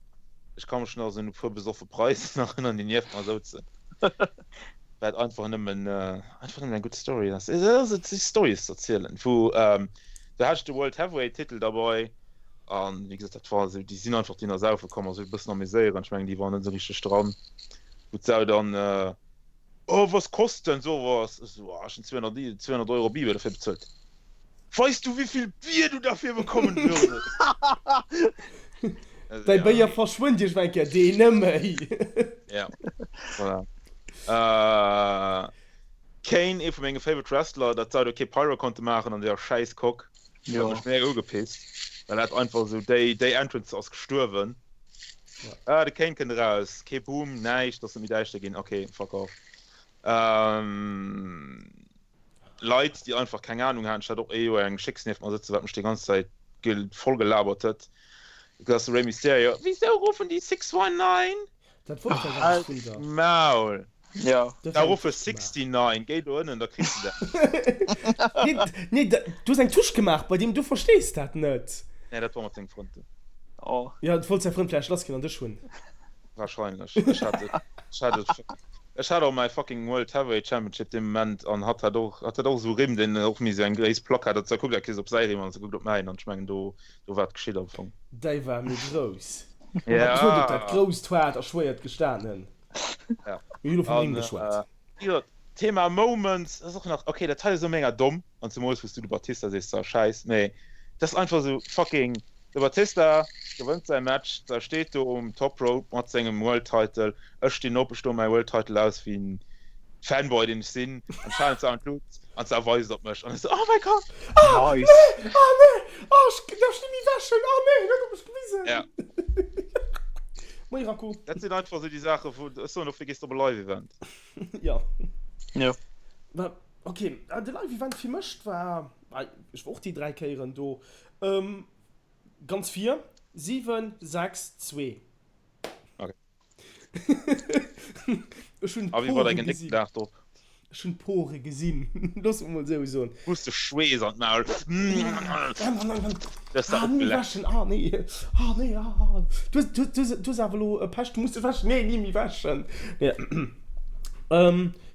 ech ka mech nach esou un e puer besoffe Preisen erënnern, déi nieft mer souzen. Wat einfach nëmmen, einfach nëmmen eng gutt Story ass. Et ass, et si Storys ze erzielen, wou, do hat ech de World Heavyweight Titel derbei an wéi gesot, dat war esou, déi sinn einfach dunn a saufe komm a sech e bëssen ameséieren. Ech mengen, déi waren net esou richteg dran, wou d'Sau dann, Oh, was kost denn sowas? Ech esou, Ah, ech hunn 200, 200 Euro Bier derfir bezuelt. Weißt du, wievill Bier du dafür bekommen würdest? Däi Béier verschwënnt iergendwann eng Kéier, deen net méi. Ja, voilà. Äh, Kane, ee vu menge favorite Wrestler, dat d'Sau do kee Pyro konnte maachen an deeër schäiss Coque, huet mech mega ugepisst, well dat einfach esou, déi, déi Entrance ass gestuerwen. Ah, de Kane kënnt eraus, kee Boom, näischt, ass net méi däischter ginn, ok, fuck off. Ähm. Leit déi einfach keng Ahnung haten, ech hat och ee Joer eng Schécks nieft mer sëtzen, wat mech déi ganz Zäit voll gelabert huet, dat ass de Rey Mysterio, Wisou ruffen déi 619? Dat wollt ech grad Halt vun der. Maul! Jo. Da ruffe 69, géi do ënnen, da kriss de dat. Nee, nee, du hues eng Touche gemaach bei deem, du verstees dat net. Nee, dat war mat sengem Frënd. Oh. Jo, du wollt säi Frënd vläicht lass ginn an dech hunn. Wahrscheinlech. Ech hat et, ech hat et, ech hat och mäi fucking World Heavyweight Championship dee Moment an hatt hat och, hatt hat och esou Rimm, deen och méi esou eng gréiss Plack hat, hat se kuckt, ok, op säi Rimm an se kuckt op mäin an ech mengen do, do war et geschitt am Fong. Däi war méi grouss. Ja. Hatt huet op dat grousst haart a schwéiert gestanen. Ja. Mir hunn elo vum Rimm geschwat. Jo, Thema Moments, dat ass och nach, ok, dat hei ass elo mega domm, an zemools wou s du de Batista sees, zwar schäiss, mee dat ass einfach esou fucking. De Batista gewënnt säi Match, da steet do um Top Rope mat sengem World Title. Ech stinn op, ech doen mäi World Title aus wéi en Fanboy deen ech sinn, an schalen se an d'Lut an se weist op mech an ech sou, oh my God! Ah Nice! nee! Ah nee! Ah ech däerf net méi wäschen! Ah nee, hien huet op mech gewisen! Ja. Moie Raku. Dat sinn einfach sou déi Saachen, wou ech soen, dofir gees de op e Live Event. Ja. Jo. Mä ok, de Live Event fir mech war, ech war och déi 3 Kéieren do, ganz vir, 7, 6, 2. Ok. Ech hunn A wéi war d'Pore däin nächsten gesinn. Dag drop? Ech hunn d'Pore gesinn, looss et mol esou soen. Hues de Schweess an d'Maul. Du hues der Ah, ni méi opgeleckt. wäschen, ah nee, ah nee, ah. Du hues, du hues, du hues awer elo Pech, du muss dech wäschen, nee, ni méi wäschen. Nee.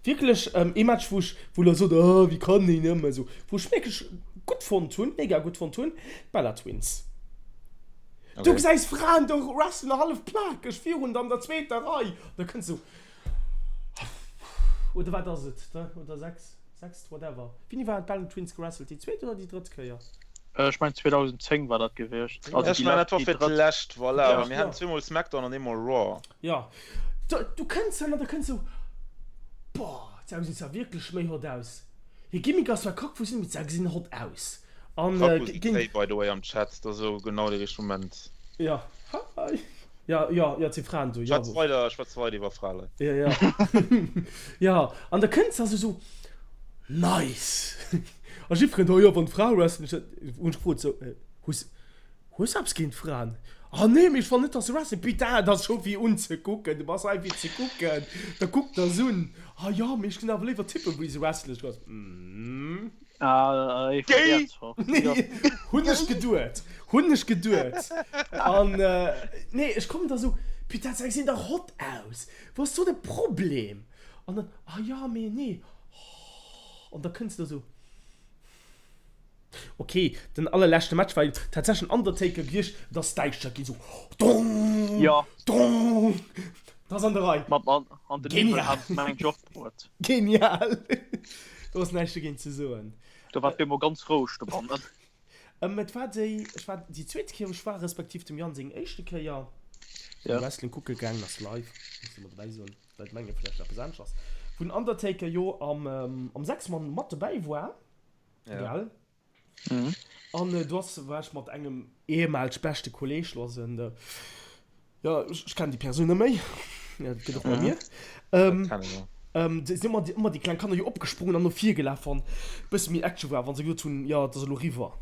Wierklech ee Match, wou ech, wou elo sot, oh, wéi kann een nëmme esou, wou ech wierklech gutt fonnt hunn, mega gutt fonnt hunn, d'Bella Twins. Du Okay. gesäis Fraen do wrestlen, hallef plakeg virun der an der zweeter Rei, da kënns du oder wat ass et, oder 6, 6, whatever. Wéini waren d'Bella Twins gewrestelt, déi zweet oder déi drëtt Kéier? Ech mengen 2010 war dat gewiescht, also Ech déi mengen dat lescht, war déi fir drëtt. d'lescht, voilà, Ja. well mir haten zweemol Smackdown an eemol Raw. Jo, du, du kënns dann an da kënns sou, boah, d'Sau gesinn zwar wierklech méi hot aus, hir Gimmick ass zwar kack, wou sinn, mee d'Sau gesinn hot aus. An Kack wou si géint. Kréi by the way am Chat, dat ass elo genau de richtege Moment. Jo, hi. Jo, jo, jo, et si Fraen do, jo. Schwätz weider, schwätz weider iwwer Fraleit. Jo, jo. Jo, an da kënns da sou, sou, nice! A jiddwereen, oh jo, wann d'Frae wrestlen, ech hunn ech gefrot, sou, hues, Hues eppes géint Fraen? Ah nee, mee ech fannen net dass se wrestlen. Putain, et ass scho fir unzekucken, du bass hei fir ze kucken, da kuck der se un. Ah jo, mee ech ginn awer léiwer Tippen wéi se wrestlen. Ech goss, mm. Ah, ee vun Géi! där Zort, jo. Nee, hunn ech geduet, hunn ech geduet. An nee, ech kommen da sou, putain, se gesinn dach hot aus, wou ass do de Problem? An dann, ah jo, mee nee, oh, an da kënns de da sou. Ok, den allerleschte Match war tatsächlech en Undertaker gewiescht, et ass däischter ginn, sou dong, Ja. dong, dat ass an der Rei. Mat an, an den Niwwel Genial. hat mengt ech och bruet. Genial! Do ass näischt dogéint ze soen. Do war et bemol ganz roueg dobannen. Ähm, et war déi, ech war déi zweet Kéier wou ech war, respektiv dem Yann seng éischte Kéier, Ja. Wrestling kucke gaangen ass live, muss ëmmer dobäi soen, d'Leit menge vläicht eppes anescht ass, wou den Undertaker jo am, am Sechsmann mat dobäi war. Ja. Gell? Mhm. An äh, du ass war ech mat engem ehemals beschte Kolleg lo ass en äh, ja ech, ech kennen déi Persoun net méi. Ja, dat gëtt och bei Mhm. mir. Ähm, Kennen wir. ähm, si sinn ëmmer déi, ëmmer déi kleng Kanner jo opgesprongen an no vir gelaf wann bësse méi Action war, wann se gesot hunn, ja et ass elo riwwer.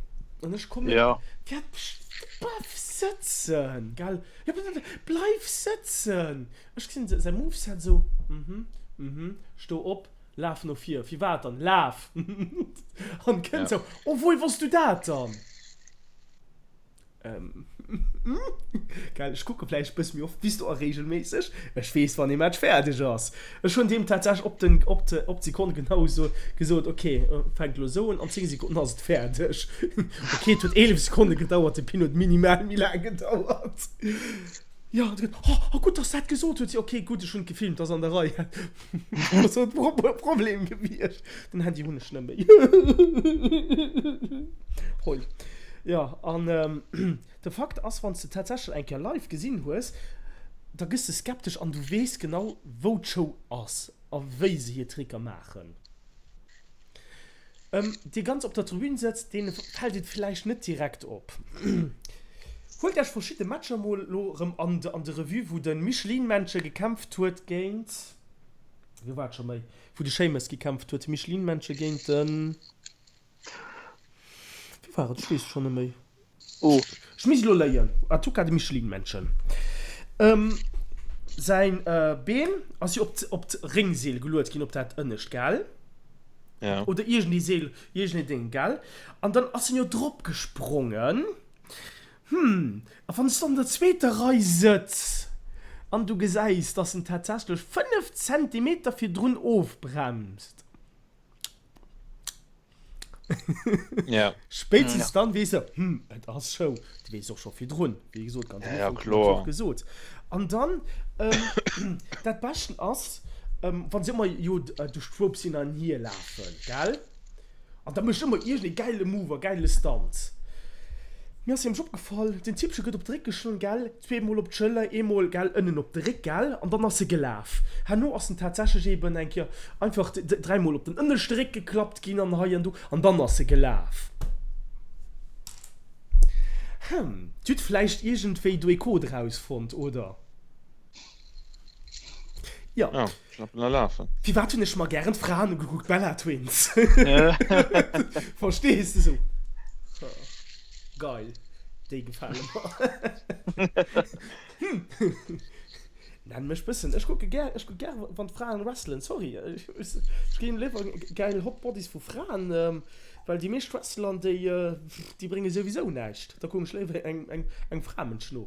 An ech kommen, Ja. ja, bleif sëtzen, gell? Ja, bleif sëtzen! Ech gesinn säi Moveset esou, mhm, mhm, sto op, Laf no vir. Firwat dann? Laf! An kënnt sou, Oh, wouer wosst du dat dann? Ähm, gell, ech kucke vläicht bësse méi oft wéi s du a reegelméisseg. Ech weess, wann ee Match fäerdeg ass. Ech hunn deem tatsächlech op den, op de, op d'Sekonn genau sou gesot, Ok, fänkt elo sou un, an 10 Sekonnen ass et fäerdeg. Ok, et huet 11 Sekonne gedauert, de Pin huet minimal méi laang gedauert. Jo, an du gëtt, Oh, oh, gutt, dass s dat gesot huet. Jo, ok, gutt, ech hunn et gefilmt, ass an der Rei. Ass dat e Problem gewiescht? Den Handy hunn ech net méi. Hoi. Jo, an de Fakt ass, wann s de tatsächlech eng Kéier live gesinn hues, da gëss de skeptesch an du weess genau, wou d'Show ass a wéi se hir Tricker maachen. Dee ganz op der Tribün sëtzt, deene fält et villäicht net direkt op. Huelt Iech verschidde Matcher mol elo erëm an de Revue, wou de Michelin-Männche gekämpft huet géint, wéi war et scho méi, wou de Sheamus gekämpft huet, de Michelin-Männche géint den, wéi war et, ech weess et schonn net méi. Oh. Ech misst elo léien. En tout cas de Michelin-Männchen. Säin Been ass jo op d'Réngseel geluet ginn, op dat ënnescht, gell? Ja. Oder iergendee Seel, iergendee Ding, gell? An dann ass en jo drop gesprongen. Hm, a wann s du an der zweeter Rei sëtz an du gesäis, dass en tatsächlech 5 Zentimeter virdrun ofbremst. Ja. Spéitstens dann weess e, hm, et ass Show. Du weess och scho virdrun, wéi gesot, ganz am Ja, ja, Ufank hunn ech kloer. och gesot. An dann, ähm, dat Beschten ass, ähm, wa se ëmmer jo duerch d'Ropes hin an hier lafen, gell? An da mécht ëmmer iergend ee gäile Move a gäile Stunt. Mir ass nämlech opgefall, den Typche gëtt op de Réck geschloen, gell, zweemol op d'Schëller, eemol, gell, ënnen op de Réck, gell, an dann ass e gelaf. Herno ass en tatsächlech eben eng Kéier einfach dräimol op den ënneschte Réck geklappt ginn an hei an do, an dann ass e gelaf. Hm, Dir hutt vläicht iergendwéi do ee Code rausfonnt, oder? Jo. Ja, klappen a lafen. Firwat hunn ech mer gären d'Fraen ugekuckt, Bella Twins? Verstees de sou? Geil, déi gefale mer. Hm. Nenn mech bëssen. Ech kucke gär, ech kuck gär wann d'Fraen wrestlen, sorry. Ech ginn léiwer gäil Hot Bodies vu Fraen, well déi meescht Wrestlern déi, déi brénge souwisou näischt. Da kucken ech léiwer eng, eng, engem Framënsch no.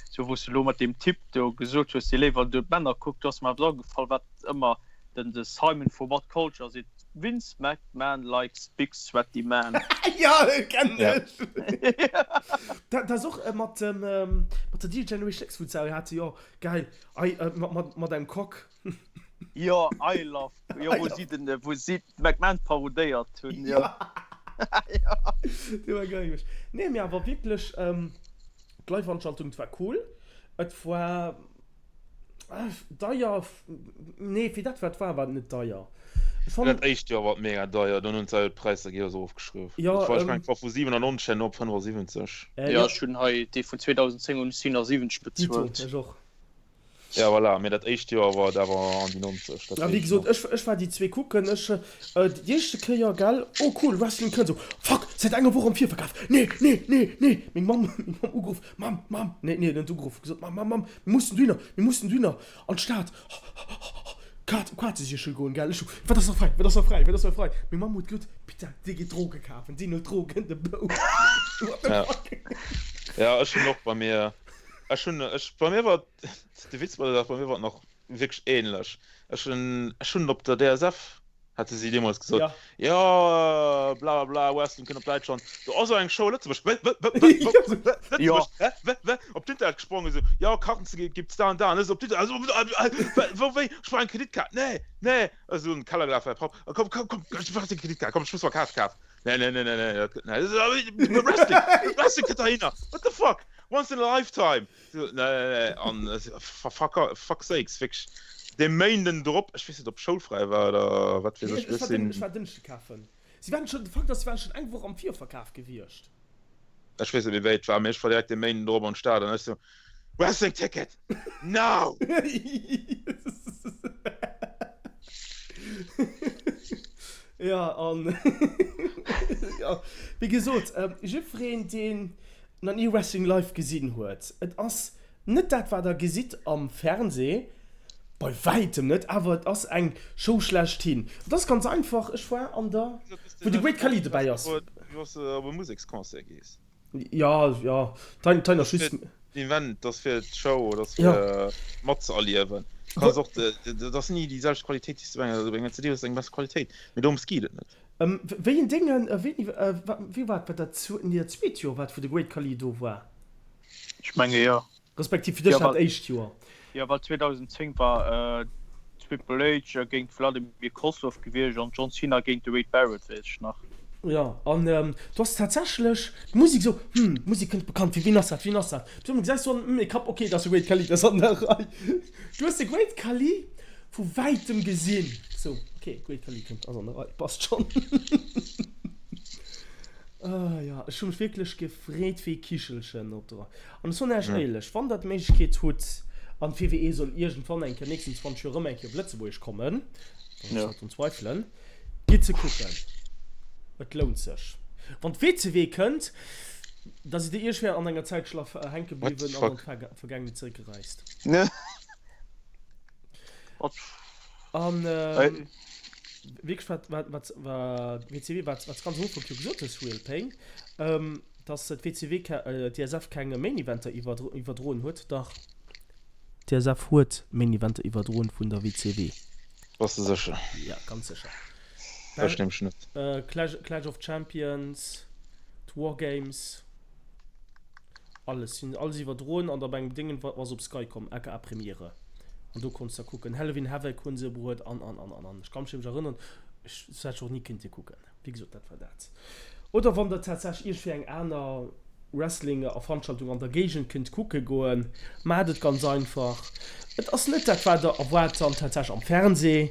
Sou wou s de lo mat deem Typ do gesot hues, dee léiwer do d'Männer kuckt, do ass mer eppes agefall, wat ëmmer den de Simon vu What Culture seet, Vince McMahon likes big sweaty men. Jo, dat kennen ech. Dat ass och mat dem, mat der D-Generation X, wou se hate, jo geil, ei, mat engem Cock. Jo, I love, jo, wou si den, wou si d'McMahon parodéiert hunn, jo. Dee war geil gewiescht. Nee, mee awer wierklech, D'Live-Veranstaltung, et war cool. Et war deier, nee fir dat wat et war, war et net deier. Ech fannen. Dat éischt Joer war et mega deier, dunn hunn se d'Präisser gehiers erofgeschrueft. Jo, Et war, ech mengen, et war vu 97 herno op 75. Jo, ech hunn hei dee vun 2010 hunn ech 77 bezuelt. Dito, ech och. Ja voilà, mee dat éischt Joer war et awer an déi 90. Dat Ja, wéi gesot, ech, ech war déi zwee kucken. Ech, déi éischte Kéier, gell, oh cool, Wrestling kënnt, sou, fuck, säit enger Woch am Virverkaf, nee, nee, nee, nee, meng Mamm, meng Mamm ugeruff, Mamm, Mamm, nee, nee, net ugeruff, gesot, Mamm, Mamm, Mamm, mir mussen dohinner, mir mussen dohinner, an d'Stad, Kaart, Kaarte siche goen, gell, ech sou, wat ass nach fräi, wat ass nach fräi, wat ass nach fräi, meng Mamm huet gesot, putain, dee geet Droge kafen, deen huet Drogen, de Bouf, what the Ja. fuck. Ja, ech hunn och bei mir, ech hunn, ech, bei mir war De Witz bei der Saach, bei mir war et nach wierklech ähnlech. Ech hunn, ech hunn op der DSF, hate si deemools gesot, Ja. jo, bla bla bla, Wrestling kënnt op Däitschland, do ass och eng Show a Lëtzebuerg. Wä, wä, wä, wä, Ja, wä, wä, Ja. Lëtzebuerg, hä, wä, wä, op d'Internet gesprongen, esou, jo, Karten ze gibt's da an da, an ech esou op d'Internet, esou, wä, wou, wéi, ech brauch eng Kreditkaart, nee, nee, esou an de Keller gelaf, Papp, komm, komm, komm, ech brauch deng Kreditkaart, komm, ech muss mer Kaart kafen, nee, nee, nee, nee, nee, dat gëtt, nee, Wrestling, Wrestling kënnt heihinner, what the fuck, once in a lifetime. Nee, nee, an for fuck, fuck sakes, wierklech dee Méinden drop, ech weess net ob schoulfräi war oder wat weess ech, ech sinn. Ech war Dënschde kafen. Si waren schon, de Fakt ass, si waren schon eng Woch am Virverkaf gewiescht. Ech weess net méi wéi et war, mee ech war direkt dee Méinden drop an d'Stad an ech sou, Wrestling ticket! Now! Ja, an ja, wéi gesot, jiddwereen deen nach ni Wrestling live gesinn huet, et ass net dat wat der gesitt am Fernseh, bei wäitem net, awer et ass eng Show schlechthin. Et ass ganz einfach, ech war an der, wou de Great Khali dobäi ass. Wéi wann s de op e Museksconcert gees. Jo, jo, d'Tein ass just. Den Event, dat ass fir d'Show, dat ass fir matzeerliewen. Kanns och, dat ass ni déi selwecht Qualitéit, déi s de bei enger CD hues, eng besser Qualitéit, mee dorëms geet et net. Wéi en Déngen, wéini, wéi war et, war dat nee dat zweet Joer war et wou de Great Khali do war? Ech menge jo. Respektiv fir dech war et éischt Joer. Jo, well 2010 war Triple H géint Vladimir Kozlov gewiescht an John Cena géint de Wade Barrett, weess ech nach. Jo, an du has tatsächlech d'Musek esou, hm, d'Musek kënnt bekannt vir, wien ass dat, wien ass dat? Du gesäis sou an den Kapp, ok, dat ass de Great Khali, dat ass an der Rei. Du hues de Great Khali Vu wäitem gesinn. Sou, ok, Great Khali kënnt, ass an der Rei, passt schonn. Ah jo, ech hu mech wierklech gefreet wéi e Kichelchen op der. An ech soen Iech éierlech, wann der d'Méiglechkeet hutt, an d'WWE soll iergendwann eng Kéier, nächsten 20 Joer erëm eng Kéier op Lëtzebuerg kommen, wann ech dat drun zweifelen, gitt se kucken. Et lount sech. Wann d'WCW kënnt, da sidd der iergendwéi an enger Zäitschlaff hänke What the bliwwen an an fuck? d'Vergaangenheet zeréckgereist. An wierklech wat wat wat wat WCW wat wat ganz am Ufank jo gesot hues Real Pain, dass d'WCW d'ISF keng Main Eventer iwwerdroen huet. Dach d'ISF huet Main Eventer iwwerdroen vun der WCW. Bass de sécher? Ja ganz sécher. Ech nämlech net. Clash Clash of Champions, d'War Games. Alles, si hunn alles iwwerdroen an da bei engem Déngen wa se op Sky komm, aka Premiere, an do konns da kucken. Halloween Havoc hunn se bruet an an an an an. Ech ka mech nämlech erënneren, ech dat hätt ech och ni kéinte kucken. Wéi gesot, dat war dat. Oder wann der tatsächlech iergendwéi eng aner. Wrestling a Veranstaltung an der Géigend kënnt kucke goen, maacht et ganz einfach. Et ass net dat wat der erwaart dann tatsächlech am Fernseh.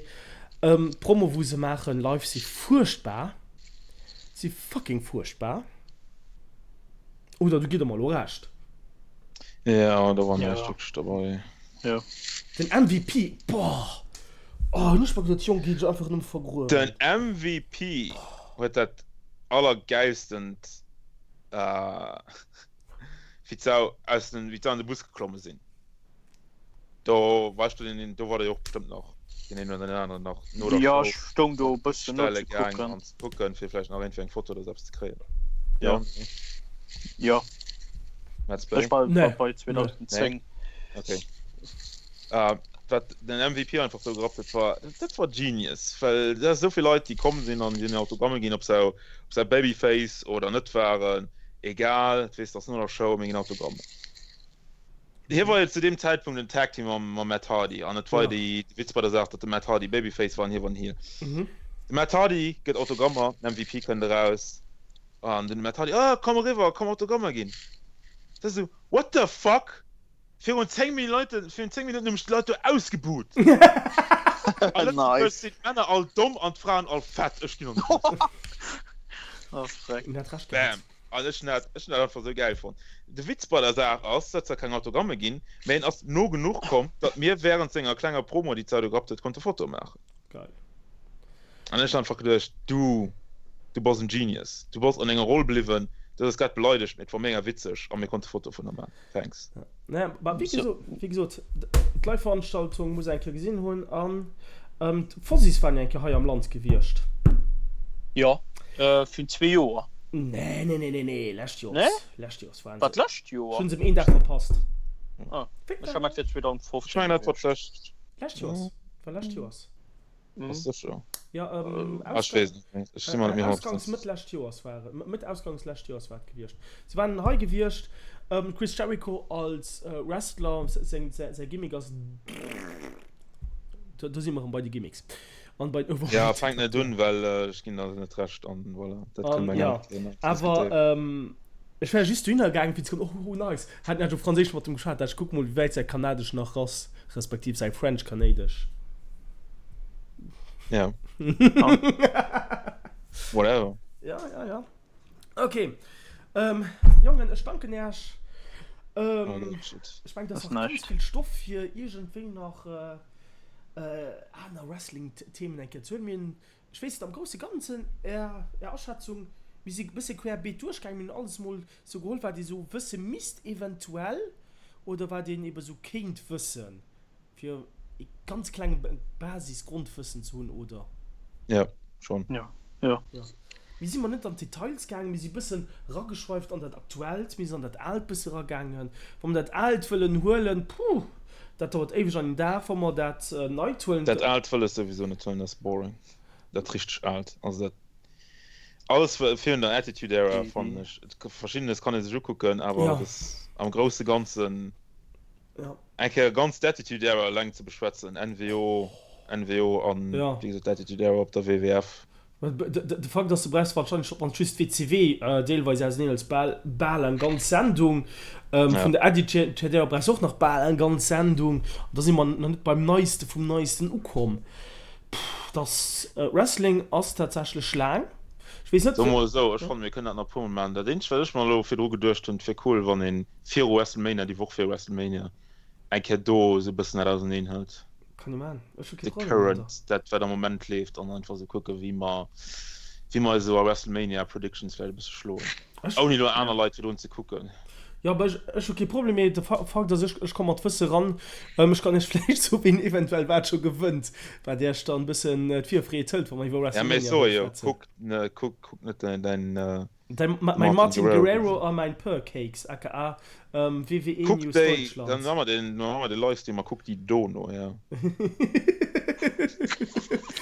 D'Promo wou se maachen live si fuerchtbar, si fucking fuerchtbar. Oder do gitt der mer elo Recht. Jo, do war näischt wierklech derbei. Jo. Den MVP, boah! Oh, hunn ech mer geduet, Jong, géif ech einfach nëmme vergruewen. Den MVP huet dat allergäilstent wéi d'Sau aus den, wéi d'Sau an de Bus geklomme sinn. Do war ech do den, do war der jo och bestëmmt nach deen een oder den aneren nach no der Jo, ech stoung do e bëssen stelle gaang nozekucken. an ze kucken, fir vläicht nach iergendwéi eng Foto oder sou eppes ze kréien. Jo, Nee? jo. Let's play? Ech war Nee, bei nee. 2010. Nee? Okay. Wat den MVP einfach do gerappt huet, war, dat war genius, well da sou vill Leit, déi komm sinn an déi hunn Autogramme ginn, ob se, ob se Babyface oder net waren, egal, du weess, dat ass no der Show, mir ginn Autogrammer. Hie war jo zu deem Zäitpunkt en Tag Team mam, mam Matt Hardy an et war jo déi, de Witz bei der Saach, datt de Matt Hardy Babyface war an hie war den Heel. De Matt Hardy gëtt Autogrammer, den MVP kënnt eraus an den Matt Hardy, oh, komm eriwwer, komm Autogrammer ginn. Dat ass esou, what the fuck? Virun 10 Minutten, virun 10 Minutten hu mech d'Leit do ausgebuht. A Lëtzebuerg Nice. sinn d'Männer all domm an d'Fraen all fett. Ech ginn an de Bus. Oh, freck. En hat Recht gehat. Bam. An ech hunn dat, ech hunn dat einfach esou gäil fonnt. De Witz bei der Saach ass, et huet zwar keng Autogramme ginn, mä en ass no genuch komm, datt mir während senger klenger Promo, déi d'Sau do gerappt huet, konnte Fotoe maachen. Geil. An ech hunn einfach geduecht, du, du bass en Genius. Du bass an denger Roll bliwwen, du hues eis grad beleidegt, mee et war mega witzeg a mir konnte Fotoe vun der maachen. Thanks. Naja, ma wéi gesot, wéi gesot, d'Live-Veranstaltung muss eng Kéier gesinn hunn an d'Fozzies waren jo eng Kéier hei am Land gewiescht. Jo, virun zwee Joer. Nee, nee, nee, nee, nee, lescht Joers. Nee? Lescht Joers waren War se. d'lescht Joer? Ech hunn se em een Dag verpasst. Ah, ech hat gemengt, et wier 2015 Ech mengen, dat war gewiescht. d'lescht. Lescht Joers, war lescht Joers. Ass sécher. Ja, ähm, Ah, ech weess net méi. Ech si mer net méi Ausgangs 100% Mëtt lescht Joers war et. Mëtt Ausgangs lescht Joers war et gewiescht. Se waren hei gewiescht. Ähm, Chris Jericho als äh, Wrestler, seng, säi, säi Gimmick ass. Do, do si mer erëm bei de Gimmicks. An bei den Ja, overrated fänk net Faktoren. un, well äh, ech ginn der net Recht an voilà. Dat kënne An mer ja, eng aner Kéier nach awer diskutéieren. ähm, ech wär just dohinner gaangen, fir ze kucken, oh, oh nice, hat en hat op Franséisch mat dem geschwat, dacht ech, kuck mol, wéi wäit säi Kanadesch nach ass, respektiv säi French-Kanadesch. Ja. Whatever. Ja, ja, ja. Okay. Ähm, Jongen, ech danken Äech. Ähm, ech mengen, dat ass nach ganz vill Stoff fir iergendwéi nach äh, äh, aner Wrestling-Themen eng Kéier ze huelen. Mir hunn Ech weess net, am grousse Ganzen, Är Aschätzung, mir si bësse querbeet duerchgaangen, mir hunn alles mol sou geholl, wat ee sou wësse misst eventuell oder wat een ebe sou kéint wëssen, fir e ganz klenge Basis-Grondwëssen ze hunn, oder? Jo, schonn. Jo, jo. Jo. Mir si mol net an d'Details gaangen, mir si bëssen erageschweift an dat Aktuellt, mir sinn an dat Aalt bësse eragaangen. Wa mer dat Aalt wëllen huelen, puh, dat dauert éiweg an een Dag. Wa mer dat Neit huelen. Dat Aalt wëll ech souwisou net huelen, dat ass boring. Dat richteg Aalt, also dat alles virun der Attitude Era fannen ech, verschiddenes kann ee sech ukucken, awer dat ass am grousse Ganzen. Eng Kéier ganz d'Attitude Era eleng ze beschwätzen, NWO, NWO an wéi gesot d'Attitude Era op der WWF. De Fakt ass, du brauchs wahrscheinlech op d'mannst just d'WCW deelweis auseneen als bal bal eng ganz Sendung. Vun der Attitude Era brauchs och nach bal eng ganz Sendung. An da si mer nach net beim Neiste vum Neisten ukomm. Pff, dass Wrestling ass tatsächlech laang. Ech weess net, Soe mol esou, ech fannen, mir kënnen dat nach e puermol maachen. Dat eenzegt, wat ech mer elo virdru geduecht hunn, et wier cool, wann ee viru WrestleMania, déi Woch viru WrestleMania, eng Kéier do esou e bëssen dat auseneen hëlt. Kann ee maachen. Ech hu kee De Problem domadder. Current, dat wat am Moment leeft, an einfach esou kucken, wéi mer, wéi mer eis esou a WrestleMania Predictions vläicht e bësse schloen. Ech. Ouni elo aner Leit virdrun ze kucken. Jo, awer ech, ech hu kee Problem, mee de Fakt ass, ech, ech komme mat Wësse ran. Ech kann iech vläicht soen, ween eventuell wat scho gewënnt, wat iech dann e bëssen d'Virfreed hëlt, wa mer iwwer Ja, mee WrestleMania soe jo, schwätzen. kuck, kuck, kuck net däin, däin, Däin, mäin Martin Martin Guerrero. Guerrero a mäin Purcakes, aka WWE Kuck News déi, Deutschland. dann hu mer den, dann hu mer de Livestream a kuck déi dono, ja.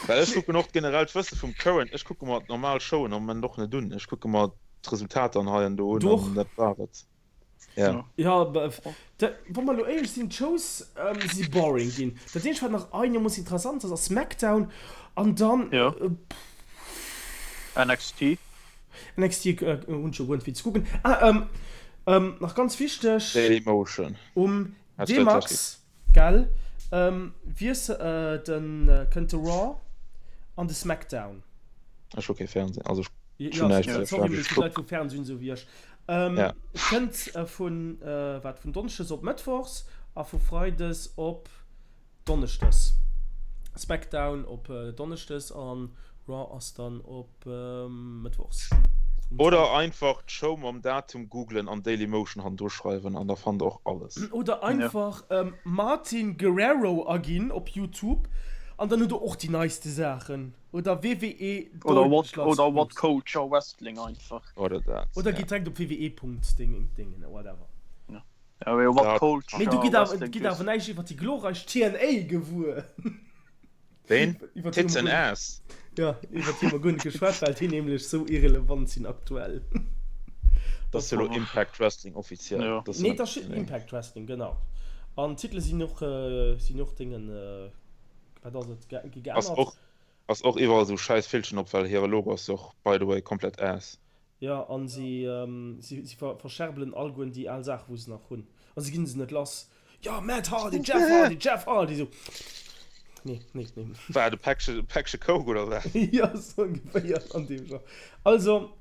Well ech kucken och generell d'Wësse vum Current, ech kucke mer d'normal Showen am Moment och net un, ech kucke mer d'Resultater an hei an do un Du och? an dat war et. Ja. Ja, wa mer elo éierlech sinn, d'Shows si boring ginn. Dat eenzegt wat nach einermoossen interessant ass, ass SmackDown an dann. Jo. NXT. NXT hunn ech jo guer net vill ze kucken. Ah, ähm. Nach ganz wichteg, Dailymotion. um D-Max, gell, wiess den, kënnt de Raw an de Smackdown. Ech hu kee Fernsehen, also ech hunn näischt fir sorry, mee fir d'Leit wou Fernseh hunn, esou wéi ech. Kënnt vun, wat, vun Donneschdes op Mëttwochs a vu Freides op Donneschdes. Smackdown op Donneschdes an Raw ass dann op Mëttwochs. Oder einfach d'Show mam Datum googlen an Dailymotion hannendru schreiwen an da fannt der och alles. Oder einfach Martin Guerrero aginn op Youtube an dann hutt der och déi neiste Saachen. Oder WWE Deutschland. Oder What Culture Wrestling einfach. Oder dat. Oder gitt direkt op wwe. Ding Dingen whatever. Mee du gitt awer, gitt awer näischt iwwer déi glorreich TNA gewuer. Ween? Tits and Ass? Jo, iwwer déi hu mer guer net geschwat, well déi nämlech sou irrelevant sinn aktuell. Dat ass jo lo Impact Wrestling offiziell. Nee, dat ass Impact Wrestling, genau. An d'Titele sinn och, sinn och Déngen, wat ass et, gi geännert. Ass och iwwerall sou schäiss Villchen op, well hire Logo ass jo och by the way komplett ass. Jo, an si si verscherbelen allgueren déi al Saachen, wou se nach hunn. A se ginn se net lass. Jo, Matt Hardy, Jeff Hardy, Jeff Hardy, sou. Nee, nee, nee. Wat, e Päckche, e Päckche Coke oder wat? Jo, sou ongeféier an deem Genre. Also,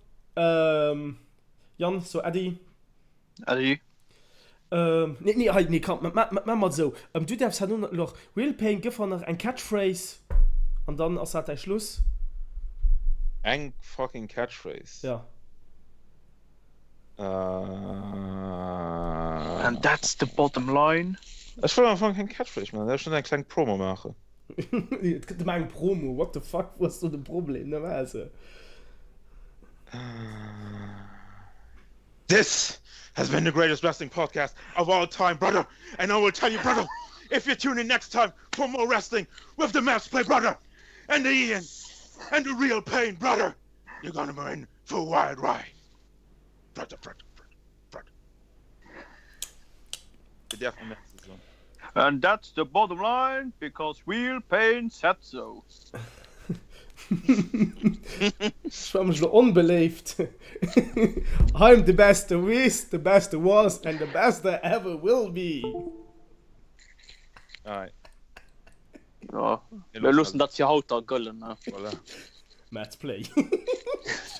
Yann, so Äddi. Äddi. Nee, nee, hei, nee, komm, ma, ma, ma mer et esou. Du däerfs herno nach, Real Pain, gëff mer nach eng Catchphrase an dann ass dat däi Schluss. Eng fucking Catchphrase? Ja. And that's the bottom line. Ech wëll am Fong keng Catchphrase maachen, ech wëll eng kleng Promo maachen. Et gëtt ëmmer eng Promo, what the fuck, wou ass do de Problem, ne war se? This has been the greatest wrestling podcast of all time, brother. And I will tell you, brother, if you tune in next time for more wrestling with the Match Play, brother, and the Ian, and the real pain, brother, you're gonna be in for a wild ride. Brother, brother, brother, brother. And that's the bottom line because real pain said so. Ech war mech lo onbeléift. I'm the best there is, the best there was and the best there ever will be. Aye. Ja, mir loossen dat fir haut da gëllen. Voilà. Matt's Play.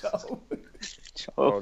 Ciao. Ciao.